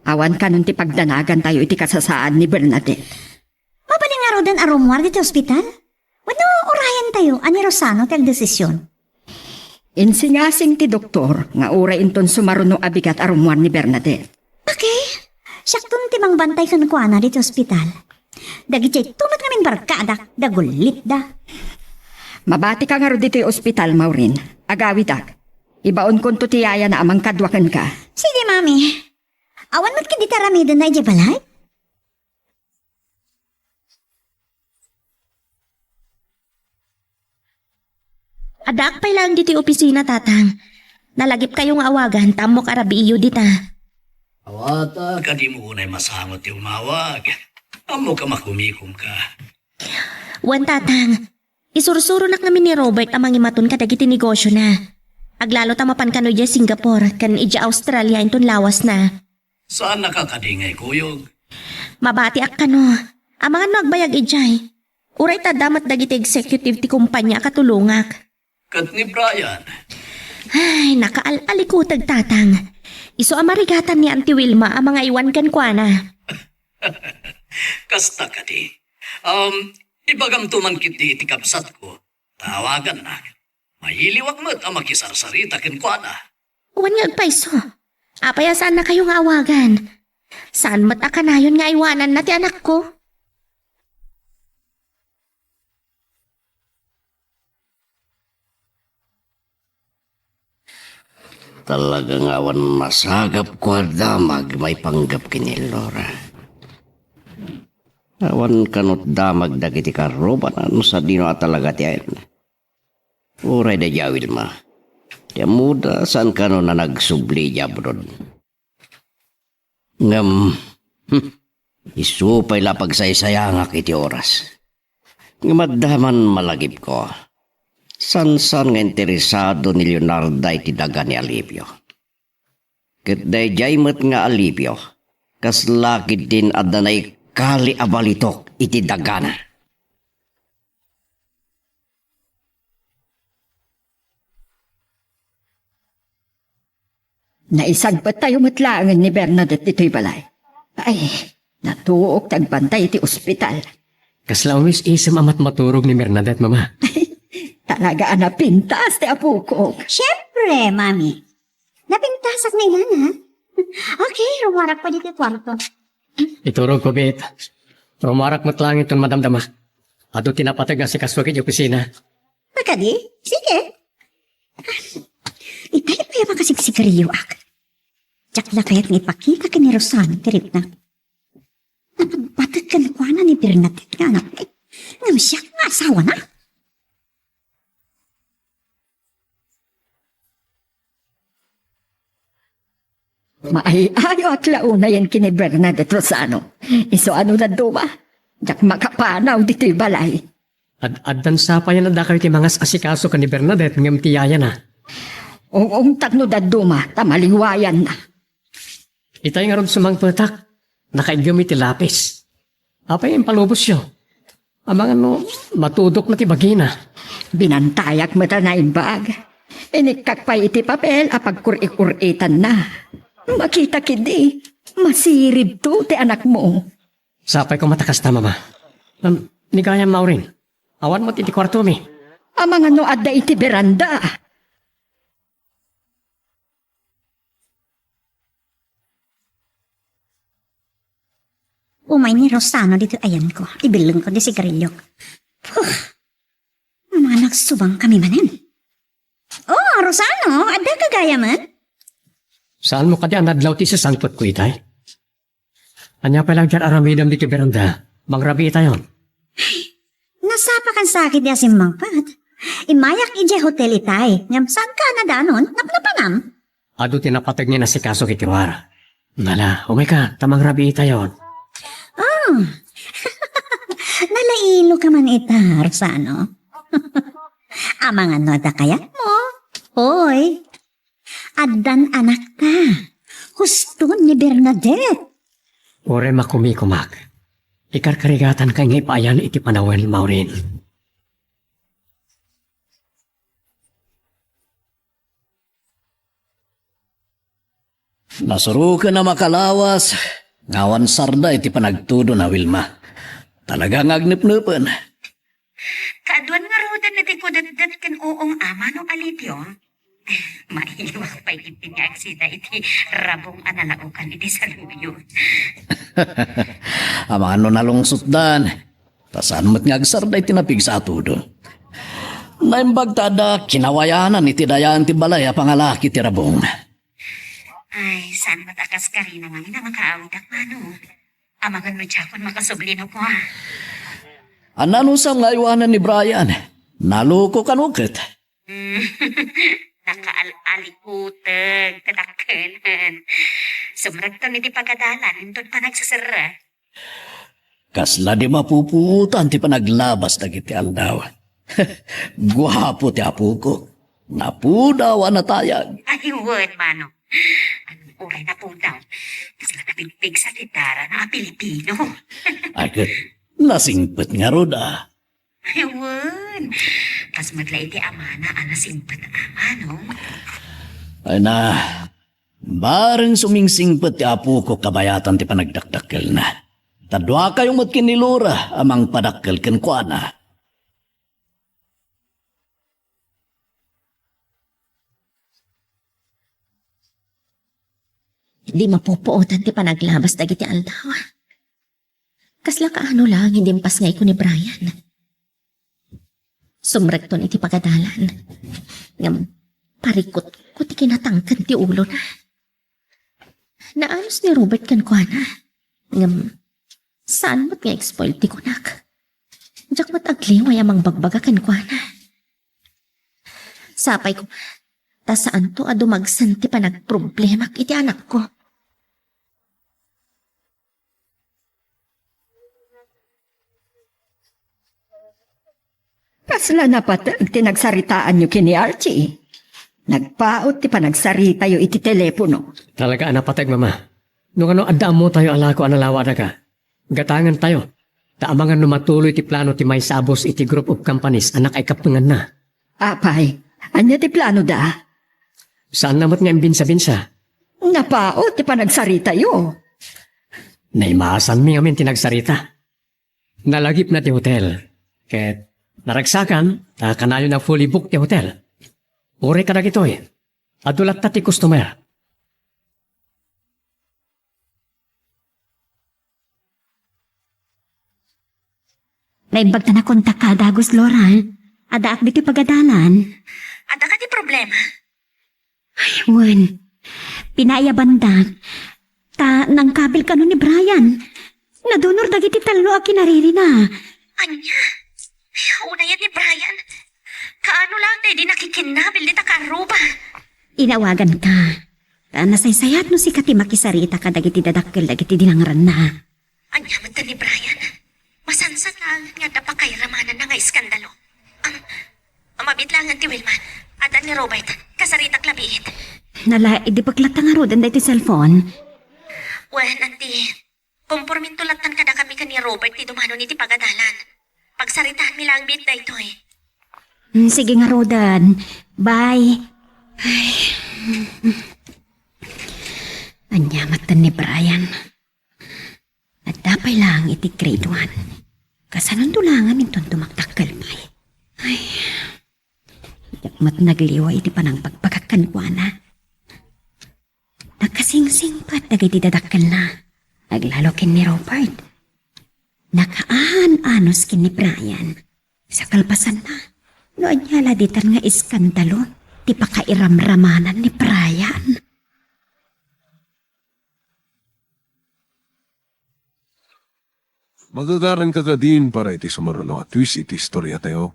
Awan kanon ti pagdanagantayo iti kasasaad ni Bernadette. Mabalin ngaruden a rummuar ditoy ospital? Wenno urayantayo a ni Rosano ti agdesision? Insingasing ti doktor nga uray inton sumaruno a bigat a rummuar ni Bernadette. Okay. Siakton ti mangbantay kenkuana ditoy ospital. Dagiti met ngamin barkadak, dagulitda. Mabatika ngarud ditoy ospital, Maureen. Agawidak. Ibaonkonto ti yayana a mangkadua kenka. Sige, Mami. Awan met kadi ti aramidenna idiay balay? Addaak pay laeng ditoy opisina, Tatang. Nalagipkayo nga awagan, ta ammok a rabiiyo dita. Awatak, a dimo unay masango ti umawag. Ammok a makumikomka. Wen, Tatang. Isursuronak ngamin ni Robert a mangimaton kadagiti negosiona. Aglalo ta mapan kano idiay Singapore ken idiay Australia inton lawasna. Saannaka kadi nga ikuyog? Mabatiak kano. Amangan no agbayag idiay. Uray ta adda met dagiti executive ti kompania a katulongak. Ket ni Brian? Ay, nakaal-alikuteg, Tatang. Isu a marigatan ni Auntie Wilma a mangaywan kenkuana. Kasta kadi. Um, ibagamto man ketdi iti kabsatko. Tawagannak. Mailiwak met a makisarsarita kenkuana. Wen nga agpayso. Apay a saannakayo nga awagan? Saan met a kanayon nga aywananna ti anakko? Talaga nga awan masagapko a damag maipanggep ken ni Laura. Awan kano damag dagiti karrubana no sadino a talaga ti ayanna. Uray daydiay a Wilma. Ti ammoda, saan kano a nagsubli idiay abroad. Ngem, hmm, isu pay la pagsaysayangak iti oras. Ngem adda man malagipko. Saan-saan nga interesado ni Leonarda iti daga ni Alipio. Ket daydiay met nga Alipio, kasla ketdin adda naikali a balitok iti dagana. Naisagbattayo met laengen ni Bernadette ditoy balay. Ay, natuok ti agbantay iti ospital. Kasla umis-isem a matmaturog ni Bernadette, Mama. Talaga a napintas ti apokok. Siempre, Mami. Napintasak nga inana. Okay, rumarak pa ditoy kuarto. Iturogko, Beth. Rumarak met laeng inton madamdama. Adu ti napateg nga asikaso iti opisina. Kadi? Sige. Itay pay a makasigsigariyoak. Diak la kayat nga ipakita ken ni Rosana ti rikna. Napagpateg kenkuana ni Bernadette nga anak, ngem siak nga asawana. Maay-ayoak la unayen ken ni Bernadette, Rosana. Isu a no dadduma, diak makapanaw ditoy balay. Ad-, addan sapayan a dakayo ti mangas-asikaso ken ni Bernadette ngem ti yayana. Ung-ung tapno dadduma, ta maliwayanna. Itay ngarud sumangpetak, nakaiggem iti lapis. Apay impalubosyo? Amangan no matudokna ti bagina. Binantayak met a naimbag. Inikkak pay iti papel a pagkur-ikur-itanna. Makita ketdi, masiribto ti anakmo. Sapay koma ta kasta, Mama. Am, ni gayam, Maureen. Awan met iti kuartomi. Amangan no adda iti beranda. Umay ni Rosana ditoy ayanko. Ibillengko ti sigariliok. Puh! Managsubang kami manen. Oh, Rosana, adda ka gayamen? Saanmo kadi a nadlaw ti sasangpetko itay? Ania pay laeng ti ar-aramidem ditoy beranda? Mangrabiitayon. Nasapakan sakit di a simmangpet. Immayak idiay hotel itay. Ngem saanka a nadanon? Napnapanam? Adu ti napateg nga inasikaso iti ruar. Nala, umayka, ta mangrabiitayon. Oh. Nalailo ka man ita, Rosana. Amangan no adda kayatmo. Hoy. Addan anakta. Huston ni Bernadette. Uray makumikumak. Ikarkarigatanka nga ipaayan iti panawen, Maureen. Nasuroken a makalawas, nga awan sarda iti panagtudona, Wilma. Talaga nga agnepnepen. Kaaduan ngaruden iti kudetdet ken uong a mano a litio. Mailiwak pay ketdi nga agsida iti rabong a nalaokan iti saluyot. Amangan no nalungsotdan, ta saan met nga agsarda iti napigsa a tudo. Naimbag ta adda kinawayanan iti dayaan ti balay a pangalaki ti rabong. Ay, saan met a kas karina ngamin a makaawidak, mano? Amangan no diakon makasubli no kua. Ania no saan nga aywanan ni Brian? Naloko kano ket? Mm. Nakaal-alikuteg, kadakkelan. Sumrekton iti pagadalan, inton panagseserrek. Kasla di mapupuotan ti panaglabas dagiti aldaw. Guapo ti apoko. Napudaw a natayag. Ay, wen, mano. Anong uray napudaw? Kasla napigpigsa ti darana a Pilipino. Ay, ket nasingpet ngarud, a. Ay, wen. Kas met la iti amana a nasingpet a mano. Ay na, bareng sumingsingpet ti apoko kabayatan ti panagdakdakkelna. Ta duakayo met ken ni Laura a mangpadakkel kenkuana. Di mapupuotan ti panaglabas dagiti aldaw. Kasla kaano laeng idi impasngayko ni Brian. Sumrekton iti pagadalan. Ngem parikutko ti kinatangken ti ulona. Naanus ni Robert kenkuana. Ngem saan met nga spoil ti kunak. Diak met agliway a mangbagbaga kenkuana. Sapay koma, ta saanto a dumagsen ti panagproblemak iti anakko. Kasla napateg ti nagsaritaanyo ken ni Archie. Nagpaut ti panagsaritayo iti telepono. Talaga a napateg, Mama. No kano, adda ammotayo a lako a nalawa a daga. Gatangentayo. Ta amangan no matuloy ti plano ti maysa a boss iti group of companies a nakaikaptenganna. Apay, ania ti planoda? Saanna met nga imbinsa-binsa. Napaut ti panagsaritayo. Naimasanmi ngamin ti nagsarita. Nalagipna ti hotel, ket Naragsakan, ta kanayon a fully booked ti hotel. Uray kadagitoy, adu latta ti customer. Naimbag ta nakontakka a dagus, Laura. Addaak ditoy pagadalan. Adda kadi problema? Ay, wen. Pinaiyabandak. Ta nangkabil kano ni Brian. Nadunor dagiti tallo a kinaririna. Ania? Ay, unay ni Brian. Kaano laeng ta idi nakikinnabil dita karruba? Inawaganka. Ta nasaysayat no sika ti makisarita kadagiti dadakkel dagiti dinangranna. Ania met ni Brian? Masansan laeng nga adda pakairamananna nga iskandalo. Am, mabiit laengen ti Wilma. Adda ni Robert. Kasaritak labiit. Nala, idi peklat ta ngaruden daytoy cellphone. Wen, anti, komporminto lattan kadakami ken ni Robert ti dumanon iti pagadalan. Pagsaritaanmi laeng biit daytoy. Mm, sige ngaruden. Bye. Ay. Ania met ni Brian? Adda pay laeng iti grade one. Kasanonto laeng inton dumakdakkel pay? Ay, diak met nagliwa iti panangbagbagak kenkuana. Nakasingsingpet dagiti dadakkelna. Aglalo ken ni Robert. Nakaan-anos ken ni Brian. Sa kalpasanna, no ania la ditan nga iskandalo ti pakairamramanan ni Brian? Magagaranka kadin para iti sumaruno a twist iti istoriatayo.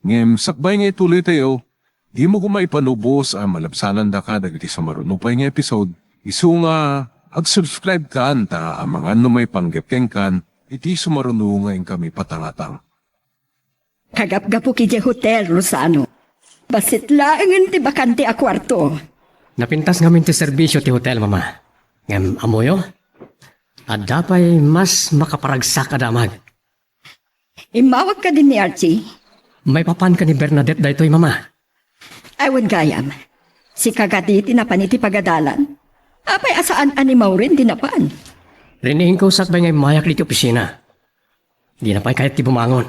Ngem sakbay nga ituloytayo, dimo koma ipanubos a malabsanandaka dagiti sumaruno pay nga episode, isu nga ag-subscribe kan ta amangan no maipanggep kenkan iti sumaruno nga inkami patangatang. Kagapgapuak idiay hotel, Rosano. Bassit laengen ti bakante a kuarto. Napintas ngamin ti serbisio ti hotel, Mama. Ngem ammoyo, adda pay mas makaparagsak a damag. Immawag kadin ni Archie? Maipapan ken ni Bernadette daytoy, Mama. Ay, wen gayam. Sika kadi ti napan iti pagadalan? Apay a saan a ni Maureen ti napan? Riniingko sakbay nga immayak ditoy opisina. Dina pay kayat ti bumangon.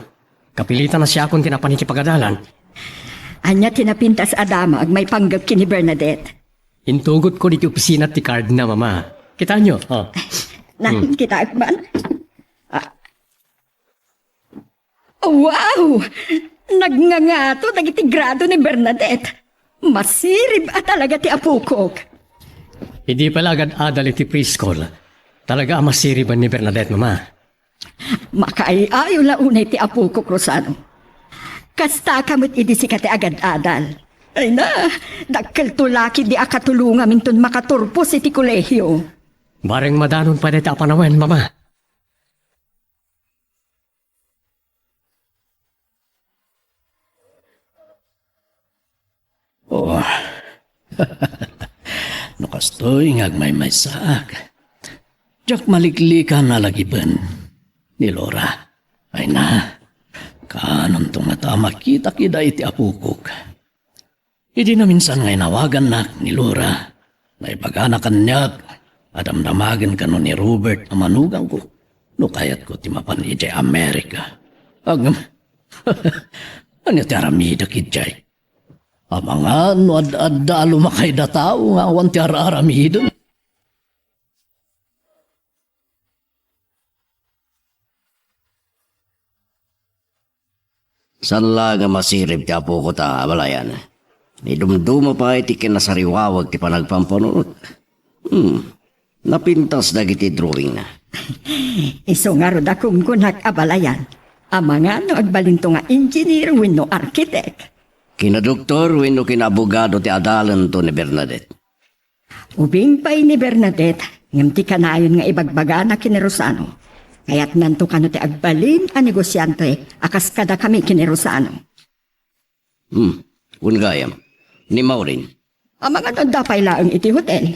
Kapilitan a siakon ti napan iti pagadalan. Ania ti napintas a damag maipanggep ken ni Bernadette? Intugotko ditoy opisina ti cardna, Mama. Kitaenyo, oh. Na, Hmm. kitaek man? Ah. Wow! Nagngangato dagiti grado ni Bernadette. Masirib a talaga ti apokok. Idi pay la agad-adal iti preschool, talaga a masiriben ni Bernadette, Mama. Makaay-ayo la unay ti apokok, Rosano. Kastaka met idi sika ti agad-adal. Ay na, dakkelto la ketdi a katulongam inton makaturpos iti kolehio. Bareng madanon pay dayta a panawen, Mama. Oh. No kastoy nga agmaymaysaak, diak maliklikan a lagipen ni Laura. Ay na, kaanonto ngata a makitak ida iti apokok. Idi naminsan nga inawagannak ni Laura, naibagana kaniak a damdamagen kano ni Robert a manugangko no kayatko ti mapan idiay Amerika. Ngem, ania ti aramidek idiay? Amangan no ad-adda a lumakayda tao nga awan ti ar-aramiden. Saan la nga masirib ti apoko ta abalayan? Idumduma pay ti kinasariwawag ti panagpampanunot. Hmm. Napintas dagiti drawingna. Isu ngarud a kunkunak abalayan. Amangan no agbalinto nga engineer wenno architect. Kinadoktor wenno kinaabogado ti adalento ni Bernadette. Ubing pay ni Bernadette, ngem ti kanayon nga ibagbagana ken ni Rosano. Kayatnanto kano ti agbalin a negosiante a kas kadakami ken ni Rosano. Hmm, wen gayam. Ni Maureen? Amangan adda pay laeng iti hotel.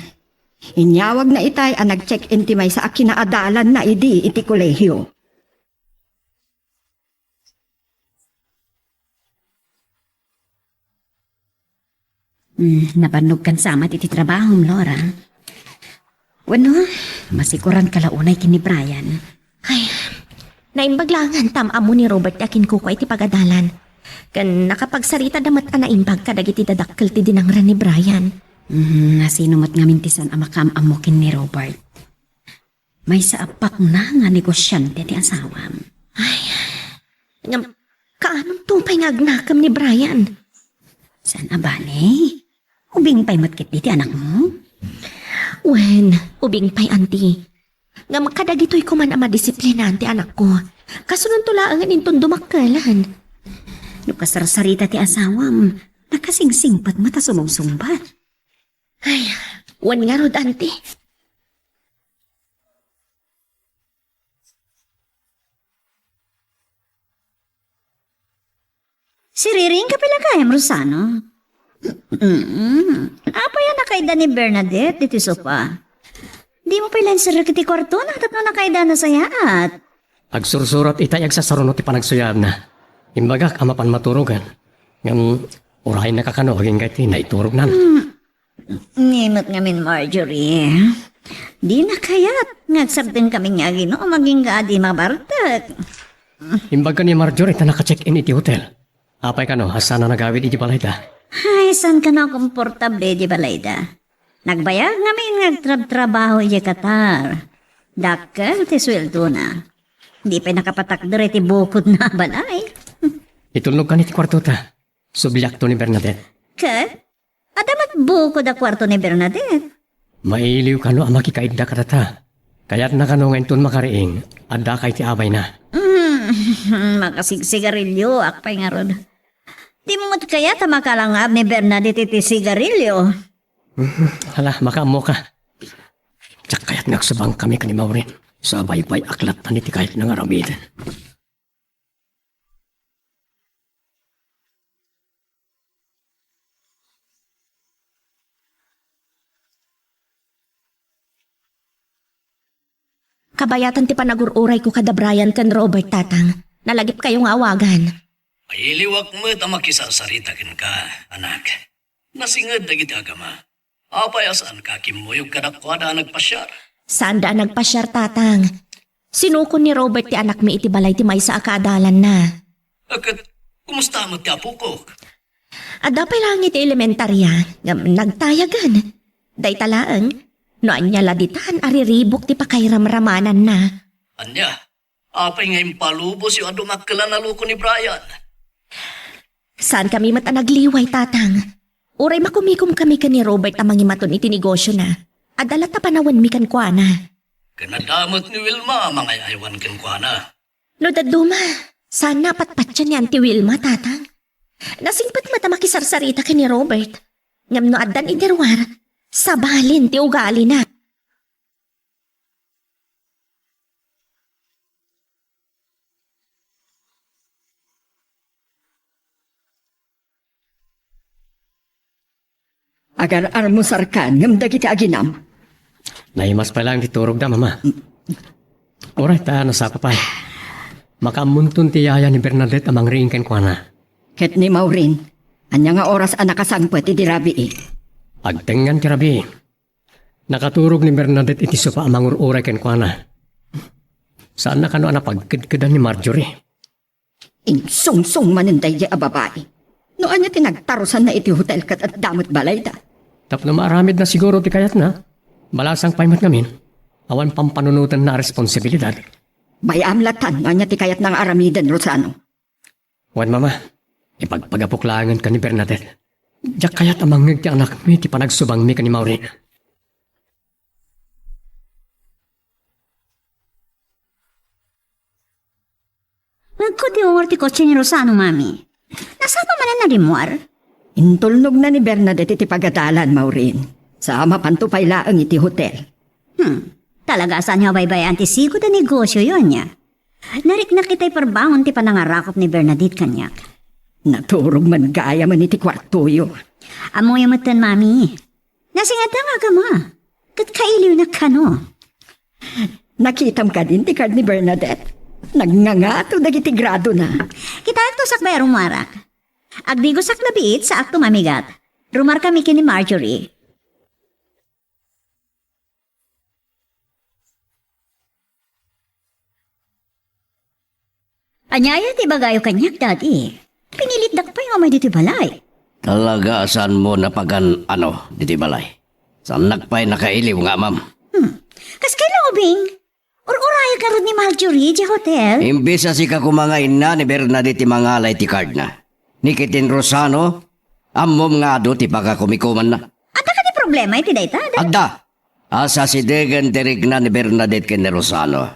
Inyawagna itay a nag-check-in ti maysa a kinaadalanna idi iti kolehio. Hmm, nabannogkan sa met iti trabahom, Laura. Wenno, masikoranka la unay ken ni Brian. Ay, Naimbag laengen ta am-ammo ni Robert ti akinkukua iti pagadalan. Ken nakapagsaritana met a naimbag kadagiti dadakkel ti dinangran ni Brian. Hmm, nasino met ngamin ti saan a makaam-ammo ken ni Robert? Maysa a pakna nga negosiante ti asawam. Ay, ngem, kaanonto pay nga agnakem ni Brian? Saan a bale? Ubing pay met ketdi ti anakmo? Wen, ubing pay, anti. Ngem kadagitoy koman a madisiplinaan ti anakko. Kasunonto laengen inton dumakkelen. No kasarsarita ti asawam, nakasingsingpet met a sumungsungbat. Ay, wen ngarud, anti. Siriring ka pay la gayam, Rosano. Mm. Apay a nakaida ni Bernadette ditoy sofa? Dimo pay la inserrek iti kuartona tapno nakaida a nasayaat. Agsursurat itay agsasarunot ti panagsuyaatna. Imbagak a mapan maturogen. Ngem, urayennaka kano agingga iti naiturognan. Hmm. Ni met ngamin, Marjorie. Dina kayat nga agsardengkami nga aginom agingga a di mabartek. Imbagka ni Marjorie ta naka-check-in iti hotel. Apay kano, a saan a nagawid iti balayda? Ay, saan kano a komportable iti balayda? Nagbayag ngamin nga agtrabtrabaho iti Qatar. Dakkel ti sueldona. Di pay nakapatakder iti bukodna a balay. Itulnog kano iti kuartota. Subliakto ni Bernadette. Ket? Adda met bukod a kuarto ni Bernadette. Mailiw kano a makikaidda kadata. Kayatna kano nga inton makariing, addaka iti abayna. Mm, makasigsigarilioak pay ngarud. Dimo met kayat a makalangab ni Bernadette iti sigarilio? Mhm, hala, makaammoka. Diak kayat nga agsubangkami ken ni Maureen. Sa baybay-ak latta iti kayatna nga aramiden. Kabayatan ti panagur-urayko kada Brian ken Robert, Tatang. Nalagipkayo nga awagan. Mailiwak met a makisarsarita kenka, anak. Nasinged dagiti agama. Apay a saanka a kimmuyog kadakuada a nagpasiar? Saanda a nagpasiar, Tatang. Sinukon ni Robert ti anakmi iti balay ti maysa a kaadalanna. A ket, kumusta met ti apokok? Adda pay laeng iti elementaria, ngem nagtayagen. Dayta laeng, no ania la ditan a riribuk ti pakairamramananna. Ania? Apay nga impalubosyo a dumakkel a naluko ni Brian? Saankami met a nagliway, Tatang. Uray makumikomkami ken ni Robert a mangimaton iti negosiona, adda latta panawenmi kenkuana. Ken adda met ni Wilma a mangay-aywan kenkuana. No dadduma, saan a patpatian ni Auntie Wilma, Tatang. Nasingpet met a makisarsarita ken ni Robert. Ngem no addan iti ruar, sabalen ti ugalina. Agar-armusarkan ngem dagiti aginam. Naimas pay laeng ti turogda, Mama. Uray ta nasapa pay. Makaammonton ti yaya ni Bernadette a mangriing kenkuana. Ket ni Maureen, ania nga oras a nakasangpet idi rabii? Agtengngan ti rabii. Nakaturog ni Bernadette iti sofa a mangur-uray kenkuana. Saanna kano a napagkedkedan ni Marjorie? Insungsong manen daydiay a babai. No ania ti nagtarusanna iti hotel ket adda met balayda. Tapno maaramidna siguro ti kayatna, balasang pay met ngamin. Awan pampanunotenna a responsibilidad. Bay-am latan no ania ti kayatna nga aramiden, Rosano. Wen, Mama, ipagpagapok laengen ken ni Bernadette. Diak kayat a mangngeg ti anakmi ti panagsubangmi ken ni Maureen. Ngegko ti ungor ti kotse ni Rosano, Mami. Nasapa manen a rimmuar? Intulnogna ni Bernadette iti pagadalan, Maureen. Sa mapanto pay laeng iti hotel. Hmm. Talaga a saan nga abaybayan ti sigud a negosioyo, ania? Nariknak itay parbangon ti panangarakop ni Bernadette kaniak. Naturog man gayamen iti kuartoyo. Ammoyo metten, Mami. Nasingetan nga agama. Ket kailiwnak kano. Nakitam kadin ti card ni Bernadette? Nagngangato dagiti gradona. Kitaek to sakbay a rummuarak. Agdigosak la biit, saakto mamigat. Rummuarkami ken ni Marjorie. Ania aya ti ibagayo kaniak, Daddy? Pinilitdak pay nga umay ditoy balay. Talaga a saanmo napagan-ano ditoy balay? Saannak pay nakailiw nga amam. Hmm. Kas kay laubing, ur-urayag ngarud ni Marjorie idiay hotel. Imbes a sika koma nga inna ni Bernadette ti mangala iti cardna. Ni Kitin Rosano, ammom nga adu ti pakakumikumanna. Adda kadi problema iti dayta, Dad? Adda. Asidegen ti rikna ni Bernadette ken ni Rosano.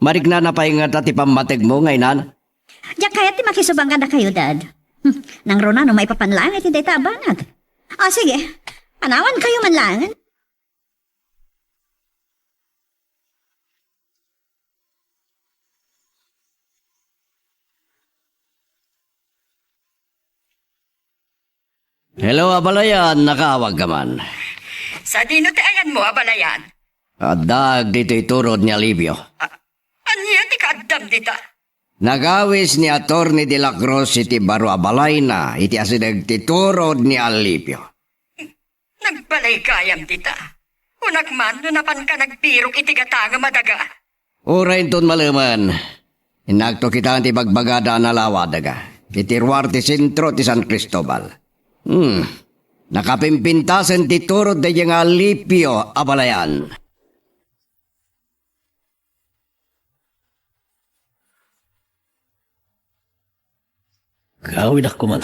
Mariknana pay ngata ti pammategmo nga inana? Diak kayat ti makisubang kadakayo, Dad. Hmm, nangruna no maipapan laeng iti dayta a banag. O, sige. Panawankayo man laengen. Hello, abalayan, nakaawag ka man. Sadino ti ayanmo, abalayan? Addaak ditoy turod ni Alipio. A-, ania ti kaaddam dita? Nagawis ni Attorney de la Cruz iti baro a balayna iti asideg ti turod ni Alipio. Nagbalay gayam dita. Kunak man no napanka nagbirok iti gatangem a daga. Uray inton malemen, innakto kitaen ti bagbagada a nalawa a daga iti ruar ti sentro ti San Cristobal. Hmm. Nakapimpintasen ti turod daydiay nga Alipio, abalayan. Gawidak koman.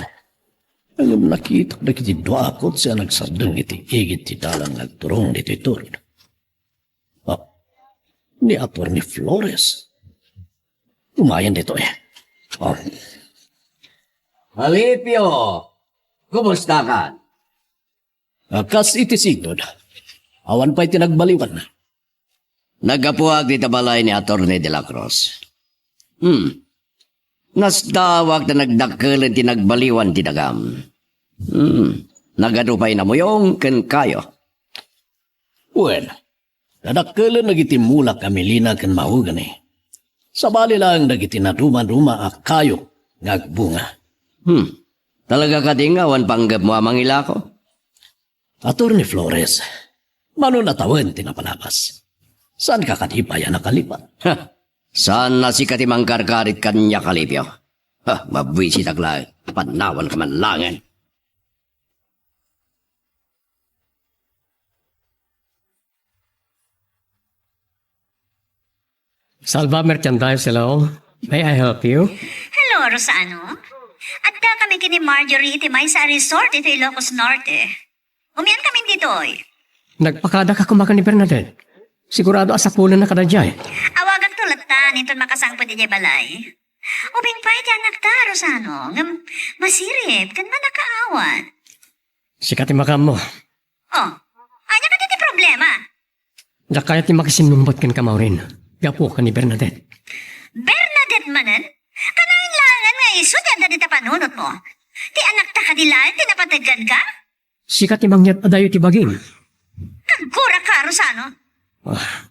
Ngem nakitak dagiti dua a kotse a nagsardeng iti igid ti dalan nga agturong ditoy turod. Ah, ni Attorney Flores. Umayen ditoy. Oh. Alipio, kumusta kan? Ah, kas iti sigud, awan pay ti nagbaliwan. Naggapuak dita balay ni Attorney de la Cruz. Hmm. Nasdaawak ta nagdakkelen ti nagbaliwan ti dagam. Hmm. Nagadu pay namuyong kenkayo. Wen, nadakkelen dagiti mulak a milina ken mahogany. Sabali laeng dagiti nadumaduma a kayo nga agbunga. Hmm. Talaga kadi nga awan panggepmo a mangilako? Attorney Flores, mano a tawen ti napalabas. Saanka kadi pay a nakalipat? Ha! Saan a sika ti mangkarkarit kaniak, Alipio? Ha, mabuisitak laeng. Panawanka man laengen. Salva Merchandise, hello. May I help you? Hello, Rosano. Adda kami ken ni Marjorie iti maysa a resort iti Ilocos Norte. Umian kami ditoy. Nagpakada ka koma ken ni Bernadette. Sigurado a sapulenna kadaydiay. Awagakto latta inton makasangpet idiay balay. Ubing pay ti annakta, Rosano, ngem masirib ken mannakaawat. Sika ti makaammo. Oh, ania kadi ti problema? Diak kayat ti makisimmungbat kenka, Maureen, gapu ken ni Bernadette. Bernadette manen? Kanayon laengen nga isu ti adda dita panunotmo. Ti annakta kadi laeng ti napategganka? Sika ti mangyat-adayo ti bagim. Aggurak ka, Rosano. Ah,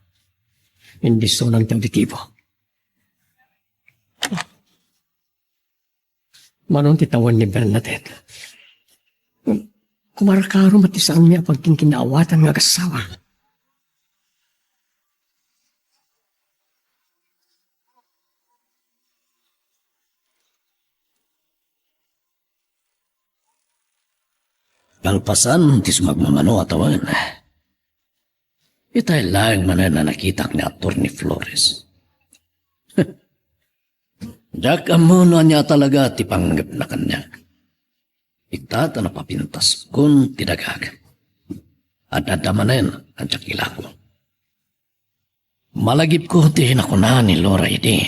indisonante auditivo. Mano ti tawen ni Bernadette? Kumarkaro met ti saanmi a pagkinkinnaawatan nga agassawa. Kalpasan ti sumagmamano a tawen, itay laeng manen a nakitak ni Attorney Flores. Diak ammo no ania talaga ti panggepna kaniak. Ita ta napapintaskon ti dagak. Adda manen a diak ilako. Malagipko ti nakuna ni Laura idi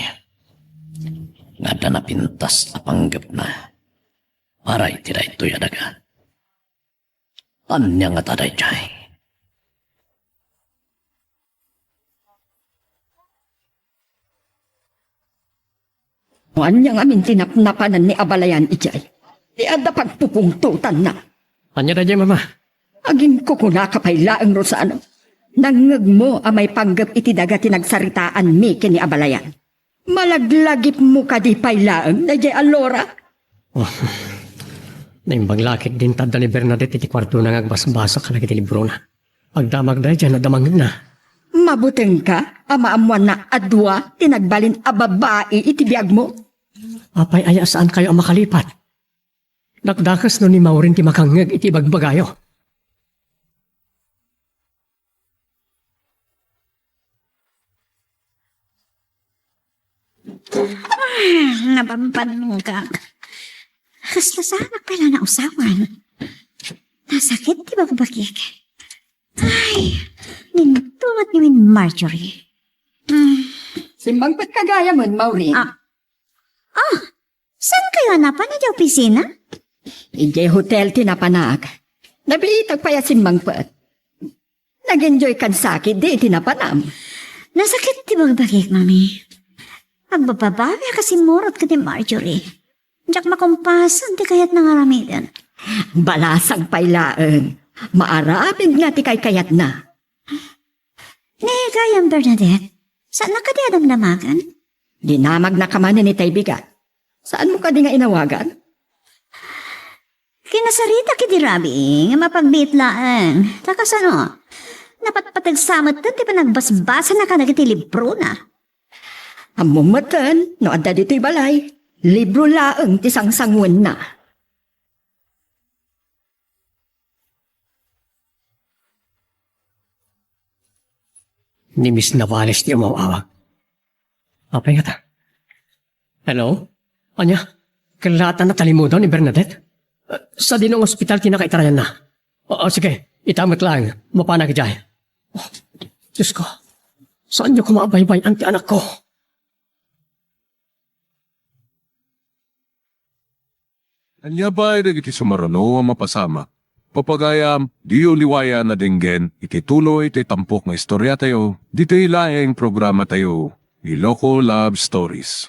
nga adda napintas a panggepna para iti daytoy a daga. Ania ngata daydiay? No ania ngamin ti napnapanan ni abalayan idiay, ti adda pagpupungtotanna. Ania daydiay, Mama? Aginkukunaka pay laeng, Rosano. Nangngegmo a maipanggep iti daga ti nagsaritaanmi ken ni abalayan. Malaglagipmo kadi pay laeng daydiay a Laura? Oh, naimbag la ketdin ta adda ni Bernadette iti kuartona nga agbasbasa kadagiti librona. Agdamag daydiay, nadamangna. Mabutengka a maammoanna a dua ti nagbalin a babai iti biagmo? Apay aya a saankayo a makalipat? Dakdakes no ni Maureen ti makangngeg iti ibagbagayo. Ah, nabambanogak. Kasta saanak pay la nausawan. Nasakit ti bagbagik. Ay, nintumat ni Marjorie. Mm. Simmangpet ka gayam, Maureen. Ah. Ah, saankayo a napan idiay opisina? Idiay hotel ti napanak. Nabiitak pay a simmangpet. Nag-enjoy kan sakit di iti napanam. Nasakit ti bagbagik, Mami. Agbababawak a simmurot ken ni Marjorie. Diak makumpasan ti kayatna nga aramiden. Balasang pay laeng. Maaramidna ti kaykayatna. Ni gayam, Bernadette, saannak kadi a damdamagen? Dinamagnaka manen itay bigat. Saanmo kadi nga inawagan? Kinasaritak idi rabii nga mapagbiit laeng. Ta kasano? Napatpateg sa metten ti panagbasbasana kadagiti librona. Ammom metten no adda ditoy balay, libro laeng ti sangsanguenna. Ni Miss Navales ti umaw-awag. Apay ngata? Hello? Ania? Ket laeng a natalimudaw ni Bernadette? Eh, sadino nga ospital ti nakaitarayanna? O, o, sige, ita met laeng. Mapanak idiay. Oh, Diyos ko. Saanyo koma a baybay-an ti anakko? Ania pay dagiti sumaruno a mapasamak? Pagayam, diyo liwayan a denggen iti tuloy ti tampok nga istoriatayo, ditoy laeng programatayo, Iloko Love Stories.